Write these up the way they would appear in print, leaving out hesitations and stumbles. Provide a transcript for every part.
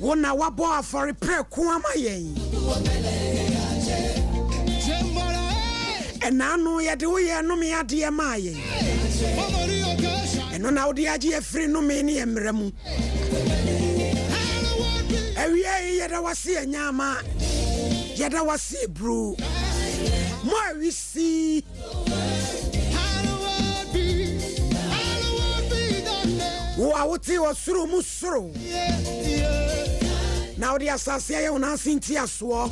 Wo na woabɔ afɔre prɛko ama yɛn. Ɛna ano yɛde wo yɛɛ nnome adeɛ maa yɛn. Ɛno na wode agye afiri nnome ne mmara mu. Awiei yɛda wase anyaama, yɛda wase eburu. Mo a wisi. Wo a wote ɔsoro mu soro. Na wode asase ayɛ wo nan ase ntiasoɔ.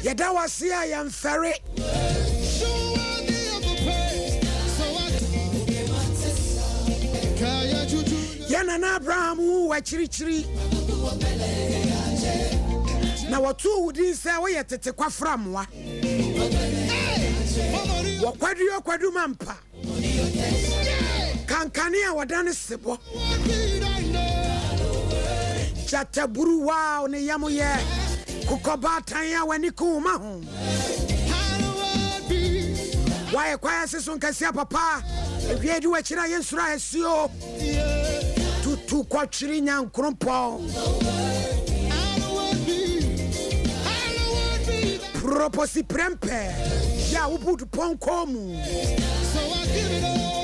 Yɛda wo ase a yɛmfɛre. Yɛn nana Abraham huu w'akyirikyiri, na wɔtoo wo din sɛ woyɛ tete kwaframmoa. Wɔkwaduo kwadu ma mpa. Kankane a wɔdane sebɔ. Gyataburuwa a ne yam yɛ kokɔbaatan a w'ani ku wo ma ho. Woayɛ kwae ase so nkɛseɛ papa. Awie di w'akyiri a yɛnsuro a asuo. Tutu kɔtwere nyankorompɔn. Proposi prɛmpɛ yɛ a wobu dupɔnkɔ mu.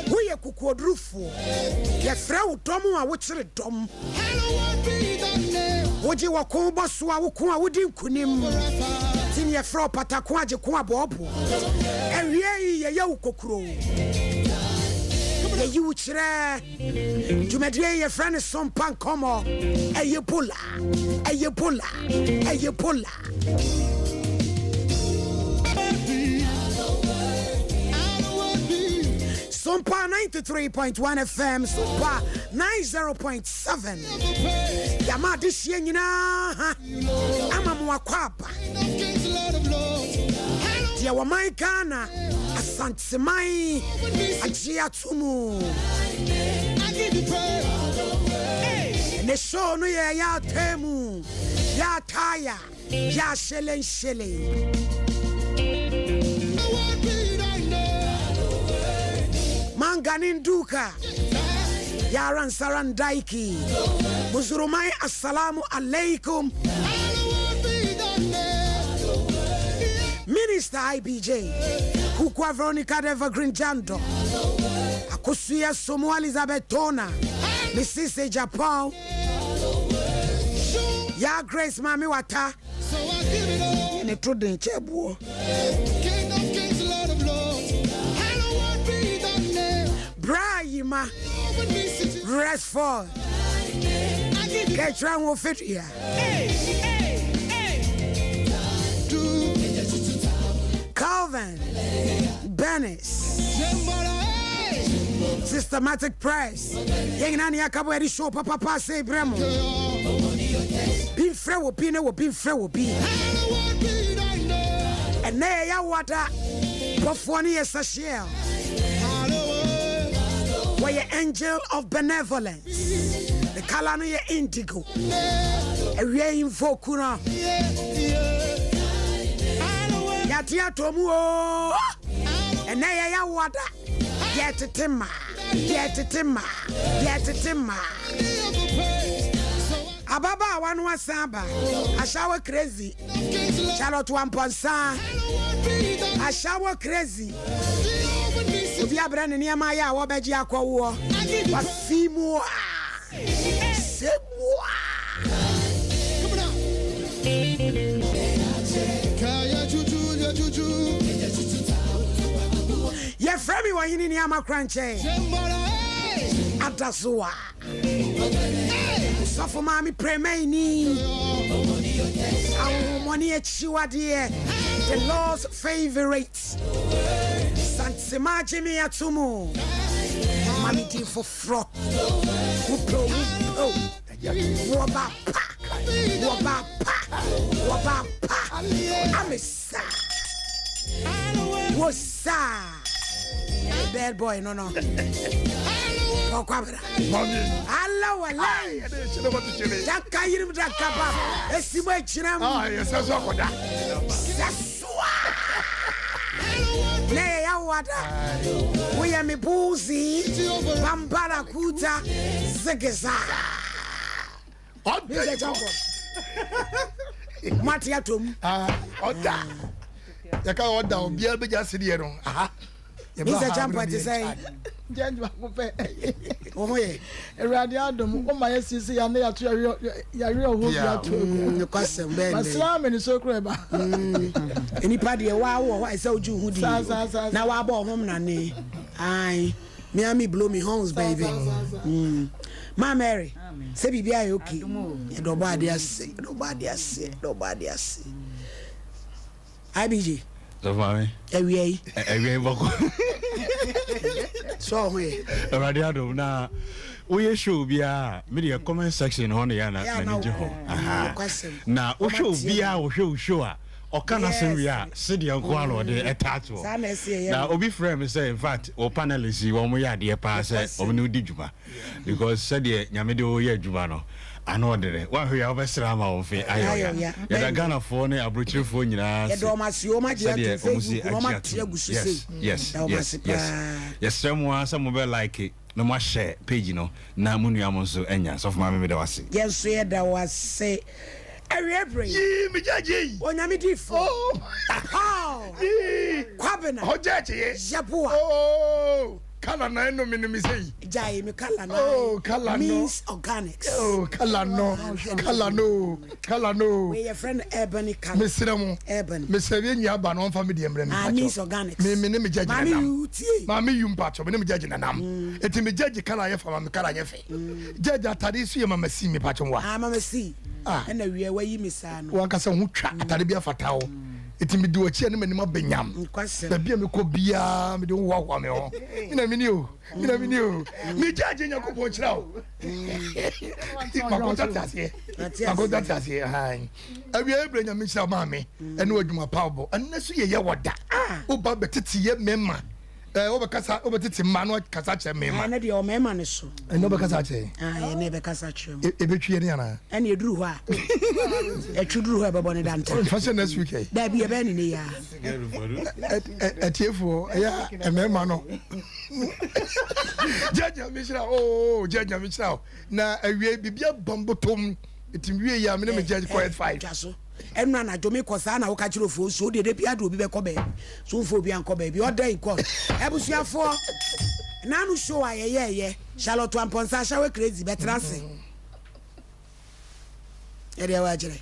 Woyɛ kokoɔdurufoɔ. Yɛfrɛ wo dɔm a wokyere dɔm. Wogye wɔko bɔ so a woko a wodi nkonim. Nti ne yɛfrɛ wo patako agyeko abɔɔboɔ. Awiei yi yɛyɛ wo kokuroo. Yɛyi wo kyerɛ. Dwumadie yi yɛfrɛ no Sompa Nkɔmmɔ. Ɛyɛ bola, ɛyɛ bola, ɛyɛ bola. Sompa 93.1 FM, Sompa 90.7. Yama adehyeɛ nyinaa ha ama mo akɔ aba. Deɛ wɔman Ghana Asanteman agye ato mu. Ne show no yɛ yɛ atɛ mu. Ya taya, ya shele nshele. Manganin duka, yaran saran daiki. Muzurumai assalamu alaikum. Minister IBJ, Kukwa Veronica Evergreen Jando, Akusuya Somo Elizabeth Tona, Mrs. Japan, Ya Grace Mami Wata. Ne to den kyɛ boɔ. Bra Yima Restful Kɛkyerɛ ho fidua. Calvin Bennis Systematic Press. Yɛn nyinaa ne yɛaka bɔ yɛde show papapa ase brɛ mo. Bi mfrɛ wɔ bi ne wɔ bi mfrɛ wɔ bi. Ɛnɛ yɛ yɛawoada bɔfoɔ no yɛ Sashiel. Wɔyɛ angel of benevolence. Ne kala no yɛ indigo. Awia yi mfoku no. Yɛate atɔ mu o. Ɛnɛ yɛ yɛawoada. Yɛtete mmaa, yɛtete mmaa, yɛtete mmaa. Ababaawa no asan aba. Ashawo crazy. Charlotte Wampɔnsa. Ashawo crazy. Obi abrɛ ne nneɛma ayɛ a wɔbɛgye akɔwoɔ. Wafi mu a. Sɛ mu a. Yɛfrɛ me ɔhene ni ama korankyɛ Adasoa Sɔfo maame prɛmaini Ahohommɔne akyiwadeɛ The Lord's favorite Santema gye me ato mu Ma me din foforɔ Wopɛ o wompɛ o Wɔba pa Wɔba pa Wɔba pa Amesa Wosa Bad boy no no Ɔkwabra Ala walai Daka yirim daka ba Esi mo agyina mu Sɛ soa Na yɛ yawo. Yawada. Woyɛ me boozy, Bambara Kuta, Zigza. Ɔda yi kɔ. Mate atom. Ɔda. Yɛka ɔda obiara bɛgya sedeɛ no. Aha. Mr. Champa te sɛ. Judge baako pɛ. Wo ho yɛ. Awurade adom wo ma yɛsiesie yɛn na yɛato yɛawerɛ ɔho bi ato agu. Nokwasɛm bɛn dɛ. Masra me ne so kura ba. Nipa deɛ waa wɔ hɔ a ɛsɛ wogye wo ho di na wabɔ wo ho mnane. Ae. Me a me blow me horns baby. Ma Mary, sɛ biribi ayɛ okay. Yɛde ɔbɔ ade ase, yɛde ɔbɔ ade ase, yɛde ɔbɔ ade ase. IBJ. Sɔfo maame. Awia yi. Awia yi bɔkɔ. Sɛ ɔho yɛ. Awurade adom na woyɛ show biara me deɛ comment section hɔ no yɛ na m'ani gye ho. Na wohwɛ obiara wohwɛ wo show a ɔka n'asɛm wie a sedeɛ nko ara na ɔde ɛtaa toɔ. Na obi frɛ me sɛ in fact wɔ panelists yi wɔn yɛ adeɛ paa sɛ wɔn ne wodi dwuma because sɛdeɛ nyame de woyɛ adwuma no ano ɔdene woahwɛ yɛ a wobɛsrɛ ama wo mfe ayɛ ɔya. Yɛda Ghanafoɔ ne aburokyerefoɔ nyinaa ase sɛdeɛ wɔn si agye atom. Yes yes yes yes yɛsrɛ mo ara sɛ mobɛ like na mo ahyɛ page no na mo nua mo nso anya. Sɔfo Maame meda wo ase. Yɛn nso yɛda wo ase. Awiei bere yi. Yii me judge yi. Onyame difo. Oh. Paul. Yii. Kwabena. Ɔ judge ye. Yeboah. Oh. Kala na ɛno me no me sɛ yi. Gyae me kala na. Oh kala no. Means organics. Oh kala no. Kala no. Kala no. Wei yɛfrɛ no ebony kala. Mesrɛ mo. Ebony. Mesrɛ yɛn nua ba no ɔmfa me deɛ mbrɛ me Ah mpakyɛw. means organics. Me me ne me judge Maame nanam. yu tie. Maame yu mpakyɛw me ne me judge nanam. Eti me judge kala yɛ fa ma me kala nyɛ fɛ. Judge atade yi so yɛ mama si me pakyɛw wa. Ah mama si. Ah. Ɛna wia wayi me saa no. Wankasa ho twa atade bi afata wo. Eti me di w'akyi a ne m'anim abɛnyam. Nkwasɛm. Baabi a mekɔ biara mede wo hoahoa me ho. Me na meni o. Me na meni o. Me judge Nyankopɔn nhyira wo. Makonta te aseɛ. Makonta te aseɛ. Ahan. Awia ebrɛ Nyame nhyira wo maame. Ɛne w'adwuma pa wobɔ. Ɛnɛ so yɛyɛ wɔ da. Woba bɛtete yɛ mmarima. Ɛɛ wobɛkasa wobɛtete mmaa no akasa kyerɛ mmarima. Ɛnɛ deɛ ɔmmarima no so. Ɛnɛ wobɛkasa akyerɛ. Ɛnɛ ɛbɛkasa kyerɛ mu. Ebetwi yɛ ne anaa. Ɛnɛ eduru hɔ a. Ɛtwi duru hɔ a ɛbɛbɔ ne danta. Fa hyɛ next week ɛ. Daabi ɛbɛyɛ ne ne yaa. Atiefoɔ ɛyɛ mmarima no. Gyagya mi hyira oo gyagya mi hyira o na awie bibi abam botom eti wie yi a mi ne mi gyagya kɔ five. Twa so. Ɛnu anadwo mi kɔ saa na woka kyerɛ ofuo nsuo deɛ de bia de obi bɛkɔ baabi so nfa obi ankɔ baabi ɔda yi kɔ abusuafoɔ n'ano show a yɛyɛɛyɛ Charlotte Amponsah Ashawe Crazy bɛtena ase ɛdeɛ wakyerɛ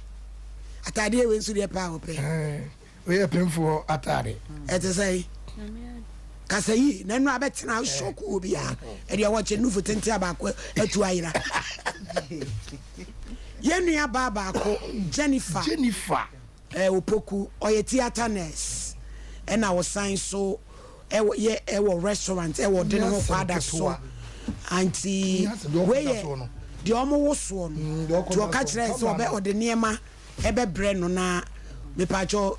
ataadeɛ wei nso deɛ paa wɔpɛ. Woyɛ pemfoɔ ataade. Ɛte sɛ kasa yi na ɛno abɛtena sɔko wɔ bi a ɛdeɛ wɔkyɛ nufu tenten a baako atu ayera. Yɛn nua baa baako Jennifer. Jennifer. Eh, Opoku ɔyɛ theatre nurse ɛna ɔsan so ɛwɔ yɛ ɛwɔ restaurant ɛwɔ ɔde ne ho kɔ ada so anti wei yɛ deɛ ɔmo wo soɔ no nti ɔka kyerɛ sɛ ɔbɛ ɔde nneɛma ɛbɛbrɛ no na mepaakyɛw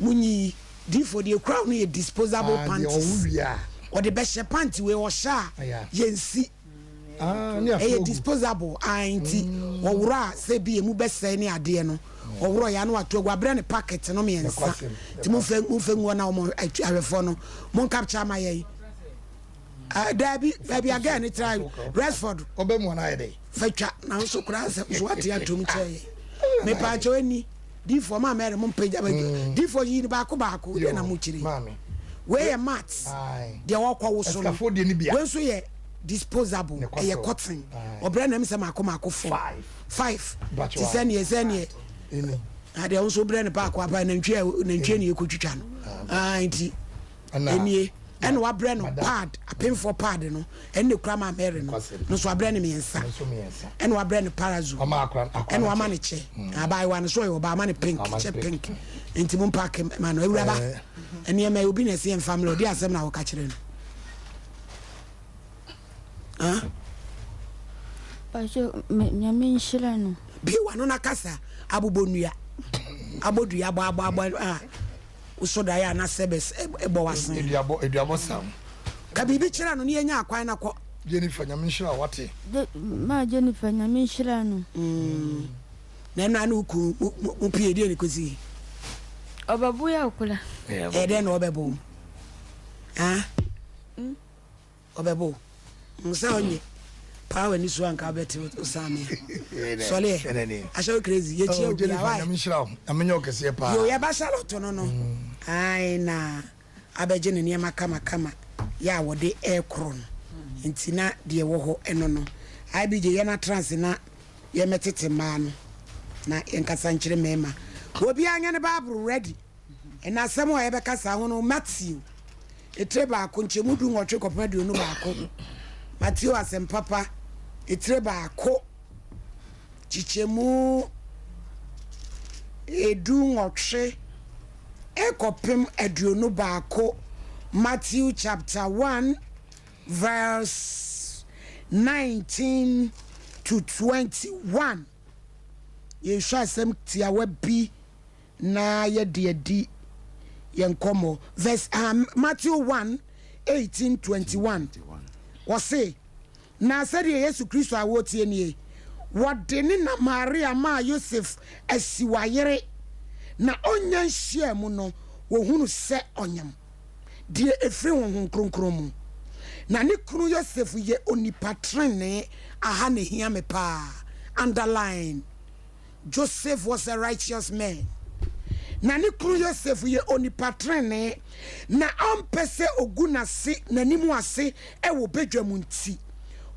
munyi diifo deɛ ekura no yɛ disposable Ah, deɛ panties ɔwo wie a. ɔde bɛhyɛ pant wei ɔhyɛ a Aya. yɛnsi Ah, ne ɛyɛ afro gu. disposable a nti ɔworɔ a sɛ bi emu bɛsɛe ne adeɛ no ɔworɔ yɛ ano ato agu abrɛ ne packet no mmiɛnsa Nokwasɛm, nti momfa momfa ngu hɔ na wɔn ahwɛfoɔ no mon capture ama yɛn Ah, daabi baabi a girl ne tra Rexford Ɔbɛ mu anaa yɛ dɛ. fa twa nanso koraa sɛ so wate atom kyerɛ yɛ mepaakyɛw ani diifoɔ maa mɛre mo mpagya mm. diifoɔ yi no baako baako deɛ na mo kyerɛ Maame. wei yɛ mat Aye. deɛ wɔkɔ wo so no Asikafoɔ deɛ ne bia. wei nso yɛ disposable Ne kɔ ɛyɛ so. cotton Aye. ɔbrɛ nam sɛ maako maako four Five. five Mpakyɛw te sɛ neɛ sɛ neɛ Ɛni. adeɛ wo nso brɛ no baako apa nantwie a nantwie ne yɛkɔtwitwa no Ah, nti Ɛna- ɛnie ɛna wabrɛ no Madam. pad apemfoɔ pad no ɛne ne kura maa Mary no Nokwasɛm. no so wabrɛ no mmiɛnsa Ɛno nso mmiɛnsa. ɛna wabrɛ no parazo Ɔma akora akora ɛna no wama kyɛ. no kyɛ abaayewa no so ɔyɛ ɔbaa ama no pink Ama no kyɛ pink. pink nti mo mpaake ma no awuraba Eh. nneɛma yi obi na ɛsɛ yɛmfa mmerɛ ɔde asɛm na wɔka kyerɛ no ah Pastor, me nyame nhyira no. bie wano na kasa abobɔ nnua abɔ dua abɔ abɔ abɔ a wosɔ daeɛ a na sɛ bɛ ɛbɔ w'asen Eduabɔ eduabɔ sam. ka biribi kyerɛ no ne yɛnya akwan na kɔ Jennifer nyame nhyira wo wate. De, ma Jennifer nyame nhyira no. na ɛno a ne wo kun mo pie deɛ ne kɔsi Ɔbɛbo yɛ akora. ɛyɛ dɛn na ɔbɛbɔ wo? Ah? Ɔbɛbɔ wo. Sɛ ɔnyɛ paa w'ani so anka wobɛte wo saa me a. Sɔle ɛ. Ahyɛ wo crazy. Yɛkyia oh, obi a why? Nyame nhyira wo. Nyame nyɛ wo kɛseɛ paa. Yo, yɛba Charlotte no no. Ae na abɛgye ne nneɛma kama kama yɛ a wɔde ɛrekoro no. Nti na deɛ ɛwɔ hɔ ɛno no. IBJ yɛn atra ase na yɛmmɛtete mmaa no na yɛnkasa nkyerɛ mmarima. Obiara nyɛ ne Bible ready. Ɛna asɛm a yɛbɛkasa ho no Matthew etire baako nkyɛmu 18 kɔpem 21. Mateo asɛmpapa etire baako kyekyɛmu 18 kɔpem 21. Matthew chapter 1 verse 19 to 21. Yɛhwɛ asɛm tiawa bi na yɛde adi yɛn nkɔmmɔ. Verse um, Matthew 1 18 21. Wɔse, na sɛdeɛ Yesu Kristo a wɔtie nie, wɔde ne na Maria maa Yosef asiwayere, na ɔnnya nhyiaa mu no, wɔhunu sɛ ɔnyem, deɛ ɛfiri Honhom Kronkron mu. Na ne kunu Yosef yɛ onipa trenee, aha na ɛhia me paa, underline. Joseph was a righteous man. Na ne kunu Yosef yɛ onipa trenee, na ɔmpɛ sɛ ogu n'ase n'anim ase wɔ badwam nti,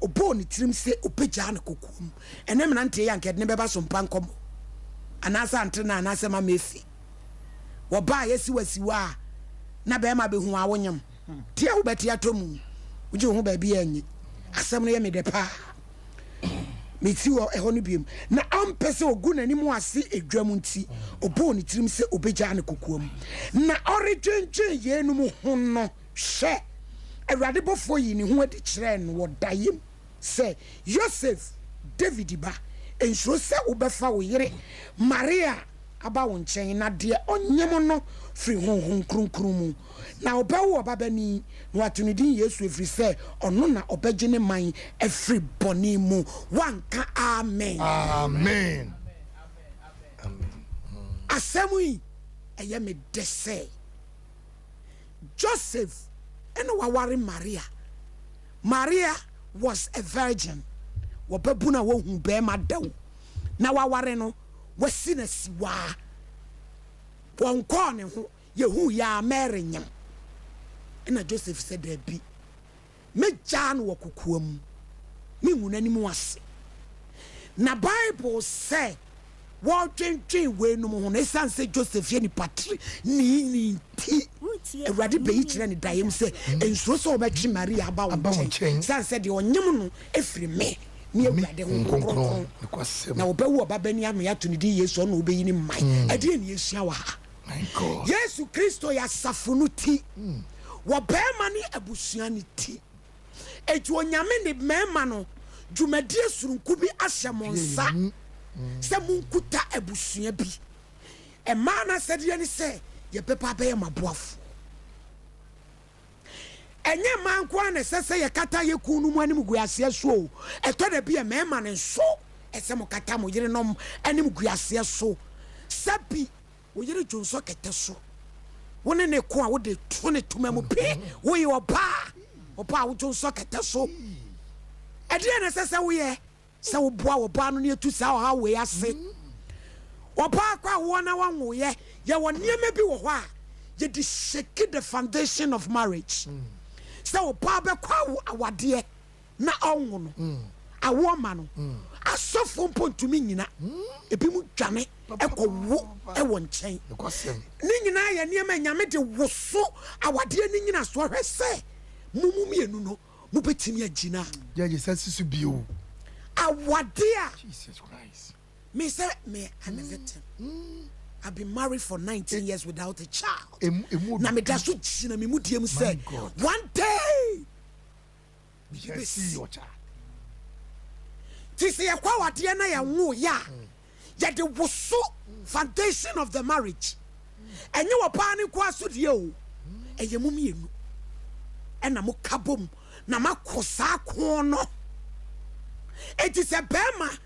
ɔbɔɔ ne tirim sɛ obegyaa no kokoam. Ɛnnɛ mmeranteɛ yi anka yɛde no bɛba so mpa nkɔmmɔ, anaasɛ antrena anaasɛ mama efi. Wɔba a yɛasiwasiwa a, na bɛrima bɛhu a wonyem. Te a wobɛte atɔ mu, wogye wo ho baabi a ɛnnye. Asɛm no yɛ me dɛ paa. Meti wɔ ɛhɔ no biom. Na ɔmpɛ sɛ ogu n'anim ase edwam nti, ɔbɔɔ ne tirim sɛ obegyaa no kokoam. Na ɔredwendwen yeinom ho no, hwɛ, Awurade bɔfoɔ yii ne ho adi kyerɛɛ no wɔ daeɛ mu sɛ, Yosef, Dawid ba, nsuro sɛ wobɛfa wo yere Maria aba wo nkyɛn, na deɛ ɔnyem no firi Honhom Kronkron mu. Na ɔbɛwo ɔbabanin, na wɔato ne din Yesu, ɛfiri sɛ ɔno na ɔbɛgye ne man afiri bɔne mu. Woanka amen? Amen. Asɛm yi, ɛyɛ me dɛ sɛ Joseph na waware Maria. Maria was a virgin. Wɔbɛbu no a wɔhu bɛrima da o, na waware no, wasi no asiwaa. Wɔnkɔɔ ne ho. Yehuu yɛ a Mary nyem. Ɛnna Joseph sɛ, Dabi, mɛgyaa no wɔ kokoam. Mengu n'anim ase. Na Bible sɛ wɔredwendwen weinom ho no, esiane sɛ Joseph yɛ nipa treneeni nti, Awurade beyi kyerɛɛ no daeɛ mu sɛ, Nsuro sɛ wobɛtwe Maria aba wo nkyɛn, esiane sɛ deɛ ɔnyem no firi me ne Awurade Honhom Kronkron. Na ɔbɛwo ɔbabanin ama yɛato ne din Yesu, ɔno na ɔbɛyi ne man. Ɛdeɛn na yɛsua wɔ ha? Yesu Kristo yɛ asafo no ti, wɔ barima ne abusua no ti. Enti Onyame de mmarima no dwumadie soronko bi ahyɛ mo nsa sɛ monkuta abusua bi. Mmaa no asɛdeɛ ne sɛ yɛbɛba abɛyɛ mo aboafoɔ. Ɛnyɛ mmaa nko ara na ɛsɛ sɛ yɛkata yɛn kununom animguaseɛ so o, ɛtɔ da bi a mmarima no nso ɛsɛ mokata mo yerenom animguaseɛ so. Sɛbi wo yere dwonsɔ kɛtɛ so, wo ne ne ko a wode to ne toma mu pe, woyɛ ɔbaa, ɔbaa a wodwonsɔ kɛtɛ so. Ɛdeɛn na ɛsɛ sɛ woyɛ? Sɛ woboa ɔbaa no na yɛtu saa ɔhaw wei ase. Ɔbaa kɔ awoɔ na wanwoeɛ, yɛwɔ nneɛma bi wɔ hɔ a yɛde shake the foundation of marriage. Sɛ ɔbaa bɛkɔ awo awadeɛ na ɔnwo no, awoɔ ma no, asɔfoɔ mpo ntumi nnyina, ebinom dwane kɔ wo wɔ nkyɛn. Ne nyinaa yɛ nneɛma a Nyame de woso awadeɛ no nyinasoɔ hwɛ sɛ mo mu mmienu no mobɛtumi agyina. Judge sɛ si so bio. Awade a. Jesus Christ. Me sɛ me I'm a victim. I've been married for 19 years without a child. Na me da so gyina me mudie mu sɛ one day biribi bɛsi. Nti sɛ yɛkɔ awadeɛ na yɛnwo yɛ a yɛde woso foundation of the marriage. Ɛnyɛ ɔbaa no nko ara so deɛ o, ɛyɛ mo mmienu ɛna mo ka bom na moakɔ saa ko no. Enti sɛ bɛrima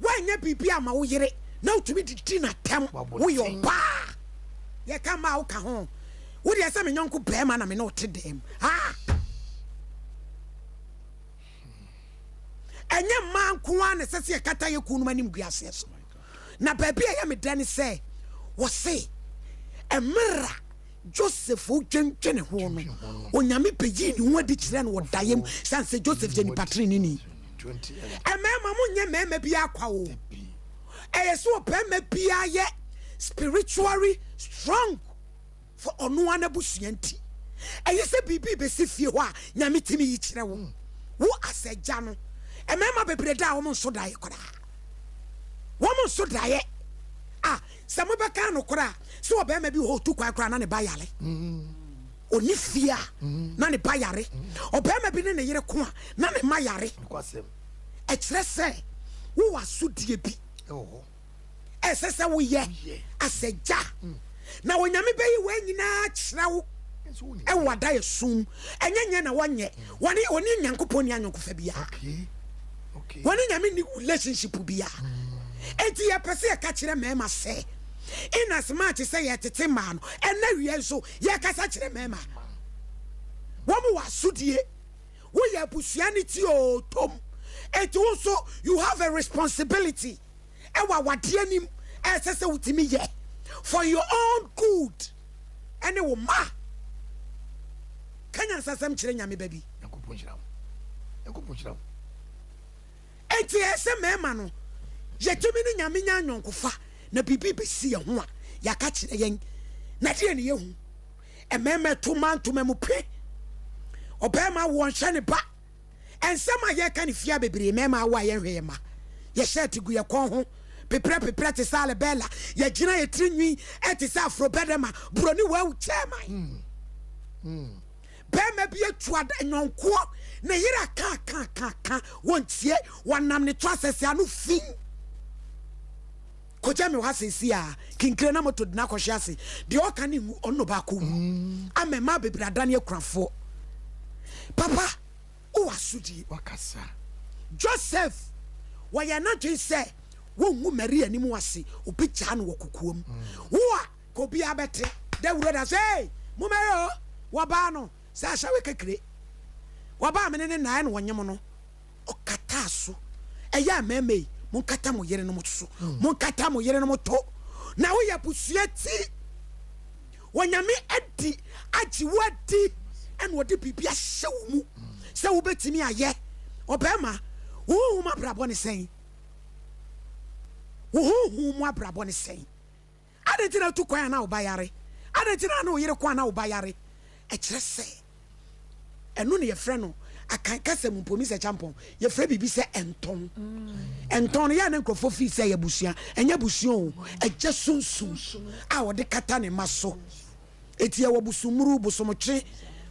woanyɛ biribi ama wo yere na wotumi didi n'atɛm, woyɛ ɔbaa, yɛka mmaa woka ho. Wo deɛ sɛ me nyɔnko bɛrima na me ne wo te dɛm. Ah! Ɛnyɛ mmaa nko ara na ɛsɛ sɛ yɛkata yɛ kununom animguaseɛ so. Na baabi a ɛyɛ me dɛ ne sɛ, wɔse mmerɛ a Joseph dwendwene ho no, Onyame bɛyii ne ho adi kyerɛɛ no wɔ daeɛ mu, sane sɛ Joseph yɛ nipa teneneeni. Mmarima, monyɛ mmarima biara kwa o. Ɛyɛ sɛ ɔbarima biara yɛ spiritually strong for ɔno ara n'abusua nti. Ɛyɛ sɛ biribi rebɛsi fie hɔ a, Nyame tumi yi kyerɛ wo. Wo as agya no, mmarima bebree da a wɔn nso daeɛ koraa. Wɔn nso daeɛ. Ah, sɛ mobɛka nokorɛ a, sɛ ɔbarima bi wɔ hɔ ɔtu kwan koraa na ne ba yare. Ɔni fie a, na ne ba yare. Ɔbarima bi ne ne yere ko a, na ne mma yare. Ɛkyerɛ sɛ wowɔ asodie bi ɛsɛ sɛ woyɛ as agya. Na Onyame bɛyi wei nyinaa akyerɛ wo ɛwɔ adaeɛso mu. Ɛnyɛ nyɛ na wɔnyɛ. Wɔne wɔne Nyankopɔn nni ayɔnkofa biara. Wɔne Nyame nni relationship biara. Enti yɛpɛ sɛ yɛka kyerɛ mmarima sɛ, in as much sɛ yɛtete mmaa no, ɛnnɛ wia nso yɛkasa kyerɛ mmarima. Wɔn wɔ asodie. Woyɛ abusua no ti oo, tom. Enti wo nso you have a responsibility ɛwɔ awadeɛ anim a ɛsɛ sɛ wotumi yɛ for your own good ɛne wo mma. Ka nyansasɛm kyerɛ Nyame ba bi. Nyankopɔn nhyira wo. Nyankopɔn nhyira wo. Enti ɛyɛ sɛ mmarima no yɛtumi ne Nyame nya anyɔnkofa na biribi bɛsi yɛn ho a yɛaka kyerɛ yɛn. Na deɛ ne yɛhu mmarima ɛto mmaa ntoma mu pe. Ɔbarima awo ɔnhwɛ ne ba. Nsɛm a yɛka no fie a bebree mmarima awo a yɛnhwɛ yɛn mma. Yɛ shirt gu yɛn kɔn ho peprɛ peprɛ te sɛ alebɛla. Yɛgyina yɛn tiri nwi te sɛ afro bɛdɛma. Buroni wawu chairman. Barima bi atu ada nyɔnkoɔ ne yere aka aka aka aka wɔntie wɔnam ne to asɛsɛ ano fi. Kogya me wɔ ha seesei a kinkire na moto de no akɔhwe ase. Deɛ ɔka ne nwu ɔno na ɔbaakɔ wu. Ama mmaa bebree adane akunafoɔ. Papa, wowɔ asodie. Wakasa. Joseph, wɔyɛɛ n'adwene sɛ wɔngu Maria anim ase, obegyaa no wɔ kokoam. Wo a, ka obiara bɛte dawuro da sɛ, Hey, mommɛyɛ o! Wɔbaa no sɛ ahyɛwe kekire. Wɔbaa me ne ne nnaeɛ na wɔnyem no. Ɔkataa so. Ɛyɛ a mmarima yi, monkata mo yerenom so. Monkata mo yerenom to. Na woyɛ abusua ti. Onyame adi agye wo adi ɛna ɔde biribi ahyɛ wo mu sɛ wobɛtumi ayɛ. Ɔbarima, wo honhom abrabɔ ne sɛn? Wo honhom mu abrabɔ ne sɛn? Adɛn nti na wotu kwan a na wo ba yare? Adɛn nti na ne wo yere ko a na wo ba yare? Ɛkyerɛ sɛ ɛno na yɛfrɛ no Akan kasa mu mpo, Mr. Champon, yɛfrɛ biribi sɛ ɛntɔn. Ɛntɔn no, yɛ a na nkurɔfoɔ fii sɛ ɛyɛ abusua. Ɛnyɛ abusua o, ɛgya sunsum a wɔde kata ne mma so. Enti yɛwɔ bosommuru, bosomtwe,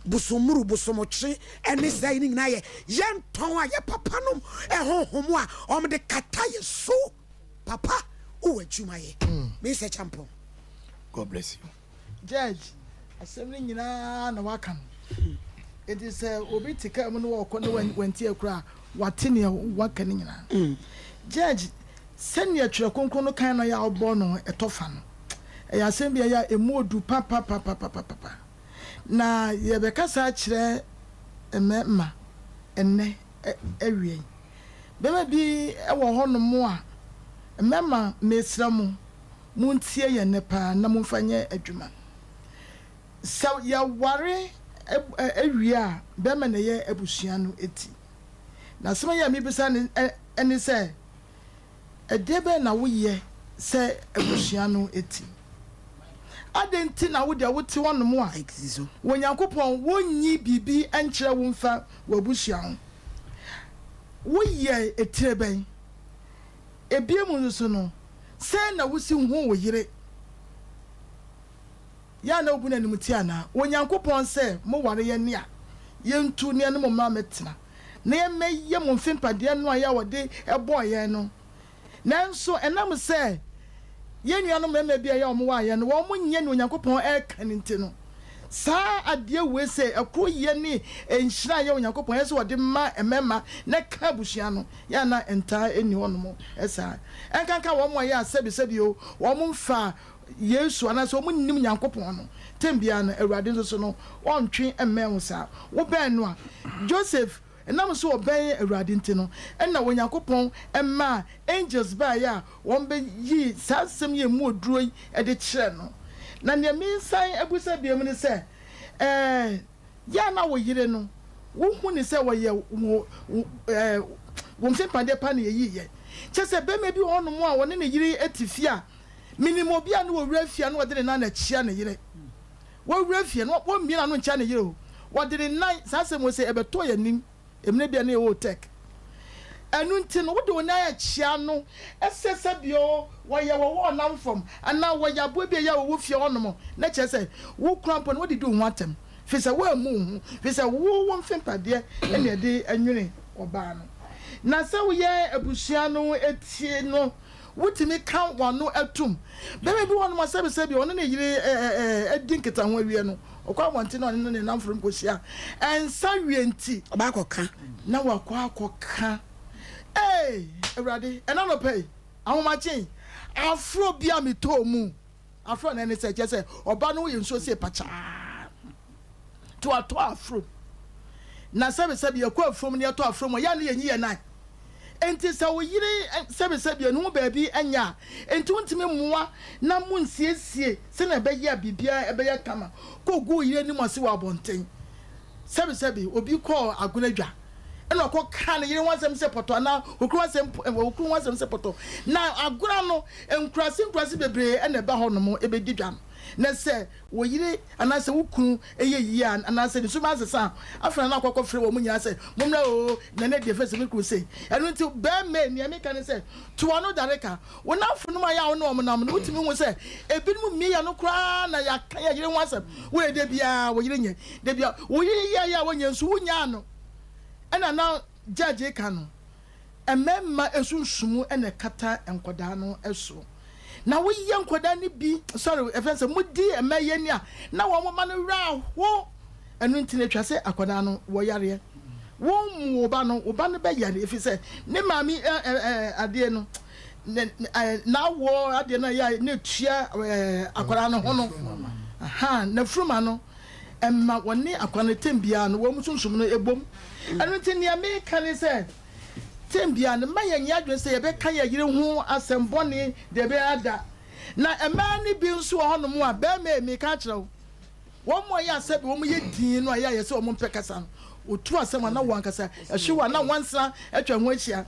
bosommuru, bosomtwe, ɛne saa yi no nyinaa yɛ yɛntɔn a yɛ papanom honhom a wɔde kata yɛ so. Papa, wowɔ adwuma yɛ. Mr. Champon. God bless you. Judge, asɛm no nyinaa na waka no. Enti sɛ obi te kaa mu na ɔrekɔ na wantie koraa a, wate nea waka no nyinaa. Judge, sɛnea Twerɛ Kronkron no kan no yɛ a wobɔ no ɛtɔ fa no, ɛyɛ asɛm bi a ɛyɛ a ɛmu ɔdu papapapapapa. Na yɛbɛkasa akyerɛ mmarima ɛnnɛ awia yi. Bɛma bi wɔ hɔnom a, mmarima mesrɛ mo, Montie yɛn nnɛ paa na momfa nyɛ adwuma. Sɛ yɛware wie a, bɛrima na ɛyɛ abusua no ti. Na asɛm yi a mebisa no ne sɛ, ɛdeɛ bɛn na woyɛ sɛ abusua no ti? Adɛn nti na wo deɛ wote hɔnom a, Onyankopɔn wonnyi biribi nkyerɛ wo mfa w'abusua ho? Woyɛ etire bɛn? Ebiem nso no, sɛn na wusi hu wo yere? Yɛ a na wubu no animtia anaa? Onyankopɔn sɛ moware yɛn a, yentu na yɛne mo mmra mmɛtena, na yɛmmɛyɛ mo mfempadeɛ no a yɛ a wɔde bɔɔ yɛn no. Nanso ɛnam sɛ yɛn nuanom mmarima bi a ɛyɛ a wɔwaa yɛn no, wɔnyɛ nea Onyankopɔn reka no nti no, saa adeɛ wei sɛ ɛkoroyɛ ne nhyira a ɛyɛ Onyankopɔn yɛ sɛ ɔde ma mmarima na ɛka abusua no, yɛ a na ɛntaa nni hɔnom saa. Ɛnkanka wɔn a ɛyɛ a sɛbisɛbi o, wɔmfa. Yesu anaasɛ wɔn nnim Nyankopɔn no, tɛm biara no Awurade nso so no ɔntwe mmɛn wo saa. Wobɛn no a, Joseph, ɛnam sɛ ɔbɛn Awurade nti no, ɛna Onyankopɔn maa angels baeɛ a wɔn bɛ yii saa nsɛm yi a ɛmu oduro yi de kyerɛɛ no. Na nea mensan abusa biom ne sɛ, ɛɛ, Yɛ a na wo yere no, wohu no sɛ ɔyɛ wo wo wo mfempadeɛ pa na ɛyii yɛ. Kyerɛ sɛ barima bi wɔ hɔnom a ɔne ne yere te fie a, menim obi a na ɔwura fie a na ɔde ne nan na ɛkyea ne yere. Wɔwura fie no, wɔmmue n'ano nkyea ne yere o, ɔde ne nan, saa asɛm wei sɛ ɛbɛtɔ yɛn anim. Mmerɛ bi a na yɛwɔ Tech. Ɛno nti no, wode wo nan akyia no, ɛsɛ sɛ bio wɔyɛ wɔ wɔ ɔnam fam anaa wɔyɛ aboa bi a ɛyɛ a wɔwɔ fie hɔnom, na kyerɛ sɛ wo koraa mpo no wodidi wo ho atɛm, firi sɛ woammu wo ho, firi sɛ wo wo mfempadeɛ na ɛde nwene ɔbaa no. Na sɛ woyɛ abusua no ti no, Wotumi ka wɔn ano tom. Barima bi wɔ hɔnom a sɛbesɛbe ɔne ne yere adi nkitaho awie no, ɔkɔ abɔnten na ɔne ne nnamfonom kohyia. Nsa wie nti. Ɔba akɔka. Na wakɔ akɔka. Ee, Awurade, ɛnnɛ anɔpa yi, ahomakye yi, aforo bi a metɔɔ mu. Afro no ne sɛ, kyerɛ sɛ ɔba no ho yɛ nsuo sei pakyaa nti watɔ afro. Na sɛbesɛbe yɛkɔ afuom na yɛtɔ afro mu a, yɛ a na yɛnyi yɛn nan. Enti sɛ wo yere sɛbesɛbe ɛno ho baabi nyɛ a, enti wontumi mmoa na monsiesie sɛnea ɛbɛyɛ a biribiara ɛbɛyɛ kama. Kɔgu wo yere anim ase wɔ abɔnten. Sɛbesɛbe obi kɔɔ agona dwa ɛna ɔkɔ kaa ne yere ho asɛm sɛ pɔtɔ anaa okunu ho asɛm okunu ho asɛm sɛ pɔtɔ. Na agona no nkuraase nkuraase bebree ɛna ɛba hɔ nom ɛbɛdi dwa no. Na sɛ wo yere anaasɛ wo kunu yɛ yie a anaasɛ ne suban sesa a, afei na na akɔ akɔfrɛ wɔn nyinaa sɛ mommra oo na ɛnɛ deɛ fɛ sɛ me kunu sei. Ɛno nti bɛɛma nea meka ne sɛ to ano dare ka. Wo nnamfonom a ɛyɛ a wo ne wɔn nam no, wotumi hu sɛ ebinom mmie yɛn ano koraa na yɛaka yɛn yere ho asɛm. Woyɛ da biara wo yere nyɛ, da biara wo yere yɛ yɛ a wonyɛ nso wonyaa no. Ɛna na judge reka no, mmarima sunsum na ɛkata nkwadaa no so. Na woyɛ nkwadaa no bi, sorry, ɛfɛn sɛ modi mmaa yi ani a, na wɔn mma no werɛ aho. Ɛno nti na ɛtwa sɛ akwadaa no wɔyareɛ. Wommu wo ba no, wo ba no bɛyare ɛfiri sɛ ne maame adeɛ no, n'awoɔ adeɛ no a ɛyɛ a na ɛtua akwadaa no ho no, n'afuruma no, ɛma wɔne akwadaa no tɛm biara no wɔn sunsum no ɛbom. Ɛno nti nea meka ne sɛ, tɛm biara no mma yɛnyɛ adwene sɛ yɛbɛka yɛn yere ho asɛm bɔne deɛ ɛbɛyɛ ada. Na mmaa no bi nso wɔ hɔnom a, barima yi meka akyerɛ wo, Wɔn a ɛyɛ a sɛbe wɔyɛ dinn no a ɛyɛ a yɛsɛ wɔmpɛ kasa no, wɔtu asɛm a na wɔn ankasa ɛhye hɔ a na nwansena atwa ho ahyia.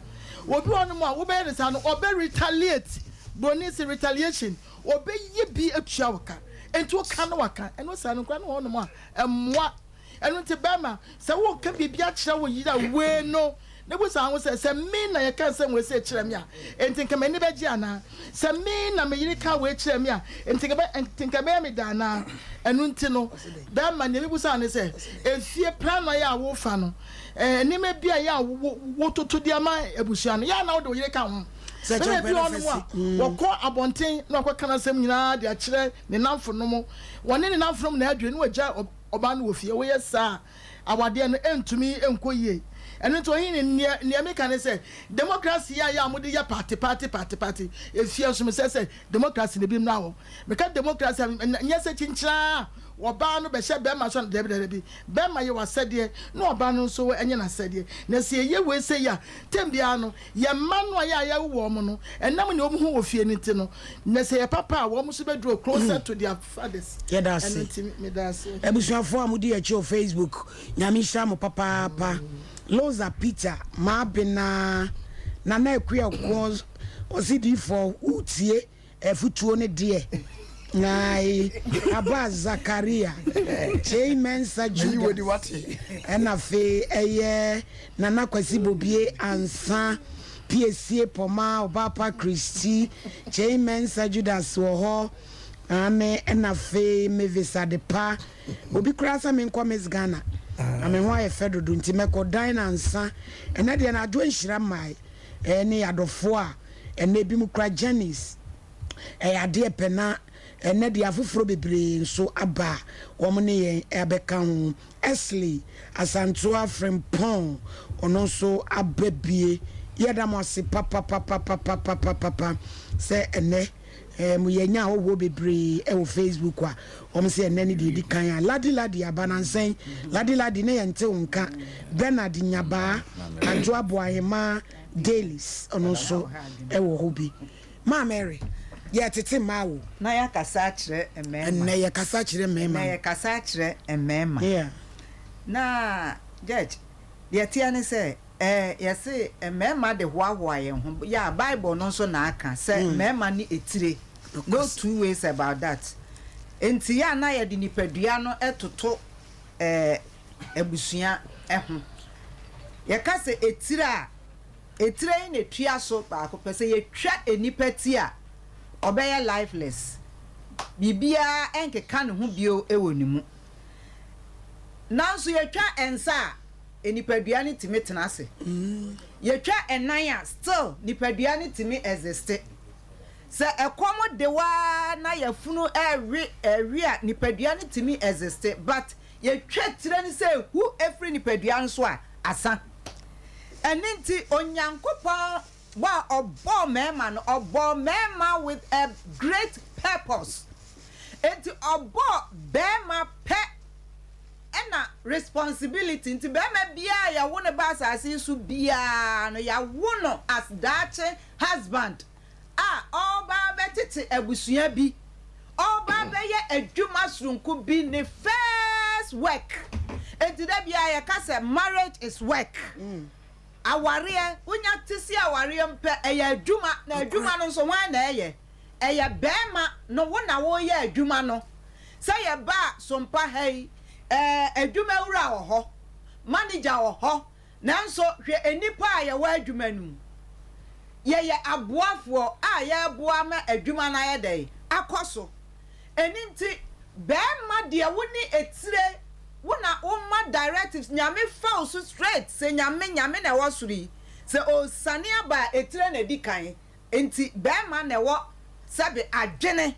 Obi wɔ hɔnom a wobɛyɛ no saa no, ɔbɛ retaliate, Buroni se retaliation, ɔbɛyɛ bi atua wo ka. Enti woka na waka. Ɛno saa no, nkwadaa no wɔ hɔnom a, ɛmmoa. Ɛno nti bɛrima, sɛ woreka biribi akyerɛ wo yere a, wei no, na bisa wo ho sɛ, 'Sɛ me na yɛka nsɛm wei sei kyerɛ me a, enti nka m'ani bɛgye anaa? Sɛ me na me yere ka wei kyerɛ me a, enti nka enti nka ɛbɛyɛ me dɛ anaa? Ɛno nti no, bɛrima, nea mibisa wo ne sɛ, efie prannaa yi a wofa no, nneɛma bi a ɛyɛ a wototo de ama abusua no, yɛ a na wode wo yere ka ho? Bɛrima bi wɔ hɔnom a, wɔkɔ abɔnten na wakɔka n'asɛm nyinaa de akyerɛ ne nnamfonom. Wɔne ne nnamfonom na adwene, na wagya ɔbaa no wɔ fie. Woyɛ saa a, awadeɛ no ɛntumi nkɔ yie. Ɛno nti ɔhene, nea nea meka ne sɛ, democracy yi a yɛ a mode yɛ party party party party, efie nso mesɛ sɛ democracy no bi mmra hɔ. Meka democracy a, nyɛ sɛ kyinkyiraa a ɔbaa no bɛhyɛ bɛrima so, dabi dabi dabi. Bɛrima yɛ w'asɛdeɛ na ɔbaa no nso nyɛ n'asɛdeɛ. Na sɛ yɛyɛ wei sei a, tɛm biara no, Yɛn mma no a yɛ a yɛwo wɔn no, ɛnam nea wɔhu wɔ fie no nti no, na sɛ ɛyɛ papa a, wɔn nso bɛduru closer to their fathers. Yɛda ase. Ɛno nti, meda ase. Abusuafoɔ a modi yɛn akyi wɔ Facebook, Nyame nhyira mo papaapa. Loza Peter, Maabena, Nana Akua Okuo, ɔse diifoɔ wotie. Afutuo no deɛ ae Abbas Zakaria, Kyei Mensah Judas, ɛna afei ɛyɛ Nana Kwasi Bobie Ansah, Piesie Pɔmaa, Ɔbaapa Christy, Kyei Mensah Judas wɔ hɔ, aane, ɛna afei Mavis Adepa, obi koraa sɛ menkɔ Miss Ghana, na me ho ayɛ fɛ dodo nti mɛkɔ, Dinah Ansah, ɛnɛ deɛ na Adwoa Nhyira mmae, ɛne adɔfoɔ a Ɛnnɛ ebinom kura Jennings. Ɛyɛ adeɛ pɛ na ɛnnɛ deɛ afoforɔ bebree nso aba a wɔn ne yɛn abɛka ho. Esley Asantewa Frimpong, ɔno nso aba bie. Yɛda mo ase papapapapapapapa sɛ ɛnnɛ eh, mo yɛnya ahɔhoɔ bebree ɛwɔ Facebook a wɔn sɛ ɛnnɛ ne deɛ ɛdi kan a Ladi Ladi aba nansɛn Ladi Ladi ne yɛn te wo nka Bernard Nyabaa Adwo Aboahemaa Dailies ɔno nso ɛwɔ hɔ bi Maa Mary yɛtete mmaa wo. Na yɛakasa akyerɛ mmarima. Ɛnnɛ yɛkasa kyerɛ mmarima. Ɛnnɛ yɛkasa akyerɛ mmarima. Yeah. Na judge deɛ ɛteɛ ne sɛ Ɛɛ, yɛse mmarima de hoahoa yɛn ho. Yeah, Bible no nso na aka sɛ mmarima ne etire. No two ways about that. Enti yɛ a na yɛde nipadua no toto ɛɛ abusua ho. Yɛka sɛ etire a, etire yi na etua so baako pɛ. Sɛ yɛtwa nnipa ti a, ɔbɛyɛ lifeless. Biribiara nkeka ne ho bio wɔ ne mu. Nanso yɛtwa nsa a, nipadua no tumi tena ase. Yɛtwa ɛnan a, still nipadua no tumi existe. Sɛ ɛkɔm de wo ara na yafunu ɛrewe ɛrewe a, nipadua no tumi existe. But yɛtwa tire no sɛ hu firi nipadua no so a, asa. Ɛno nti Onyankopɔn bɔ a ɔbɔɔ mmarima no, ɔbɔɔ mmarima with a great purpose. Enti ɔbɔɔ barima pɛ. Ɛna responsibility nti barima biara a yɛwo no ba asase yi so biara no yɛawo no as daakye husband a ɔreba abɛtete abusua bi, ɔreba abɛyɛ adwuma soronko bi ne first work. Nti da biara yɛka sɛ marriage is work. Awareɛ, wonya te si awareɛ mu pɛ ɛyɛ adwuma na adwuma no nso hwan na ɛyɛ? Ɛyɛ barima no wo na woreyɛ adwuma no. Sɛ yɛba Sompa ha yi, ɛɛ, adwumawura wɔ hɔ, manager wɔ hɔ, nanso hwɛ nnipa a yɛwɔ adwuma no mu. Yɛyɛ aboafoɔ a yɛreboa ma adwuma no ayɛ dɛn? Akɔ so. Ɛno nti, barima deɛ wo ne etire, wo na woma directives, Nyame fa wo so straight, sɛ Nyame, Nyame na ɛwɔ soro yi, sɛ ɔresiane aba a, etire na ɛdi kan. Enti bɛɛma na ɛwɔ sɛbe adwene,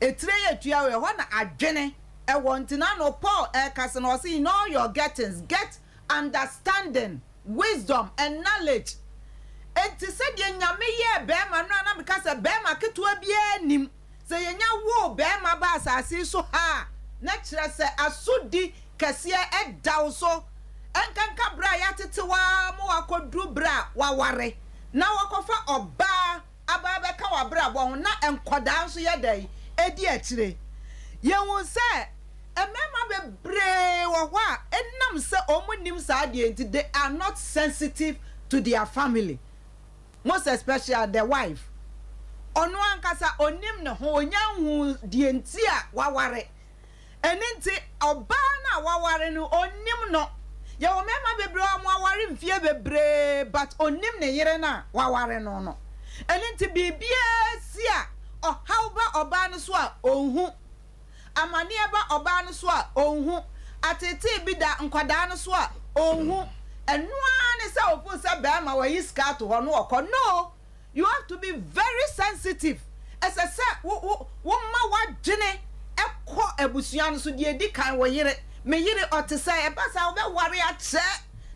etire yɛ tua o, ɛhɔ na adwene ɛwɔ, nti na ano Paul ɛɛkasa no ɔse in all your gettings get understanding, wisdom and knowledge. Enti sɛdeɛ Nyame yɛɛ bɛɛma no a na meka sɛ bɛɛma ketewa biara nnim, sɛ yɛnya woo bɛɛma ba asase yi so ha a na kyerɛ sɛ asodi kɛseɛ ɛda wo so, ɛnkanka berɛ a yɛatete wo ara ma woakɔduru berɛ a woaware. na wɔkɔfa ɔbaa aba abɛka w'abrabɔ ho na nkwadaa nso yɛ dɛn? Ɛdi akyire. Yɛhu sɛ mmarima bebree wɔ hɔ a ɛnam sɛ wɔn nnim saa adeɛ nti they are not sensitive to their family most especially the wife. Ɔno ankasa ɔnnim ne ho, ɔnya nhuu deɛ nti a waware. Ɛno nti, ɔbaa no a waware no, ɔnnim no. Yɛwɔ mmarima bebree a wɔaware mfeɛ bebree but ɔnnim ne yere no a waware no no. Ɛno nti, biribiara si a, ɔhaw ba ɔbaa no so a, ɔnhu. Amaneɛ ba ɔbaa no so a, ɔnhu. Ateetee bi da nkwadaa no so a, ɔnhu. Ɛno ara ne sɛ ɔfeel sɛ barima wayi sika ato hɔ na ɔkɔ. No! You have to be very sensitive. Ɛsɛ sɛ wo wo woma w'adwene kɔ abusua no so. Deɛ ɛdi kan, wo yere. Me yere, ɔte sɛ. Ɛba saa a, wobɛware akyɛ,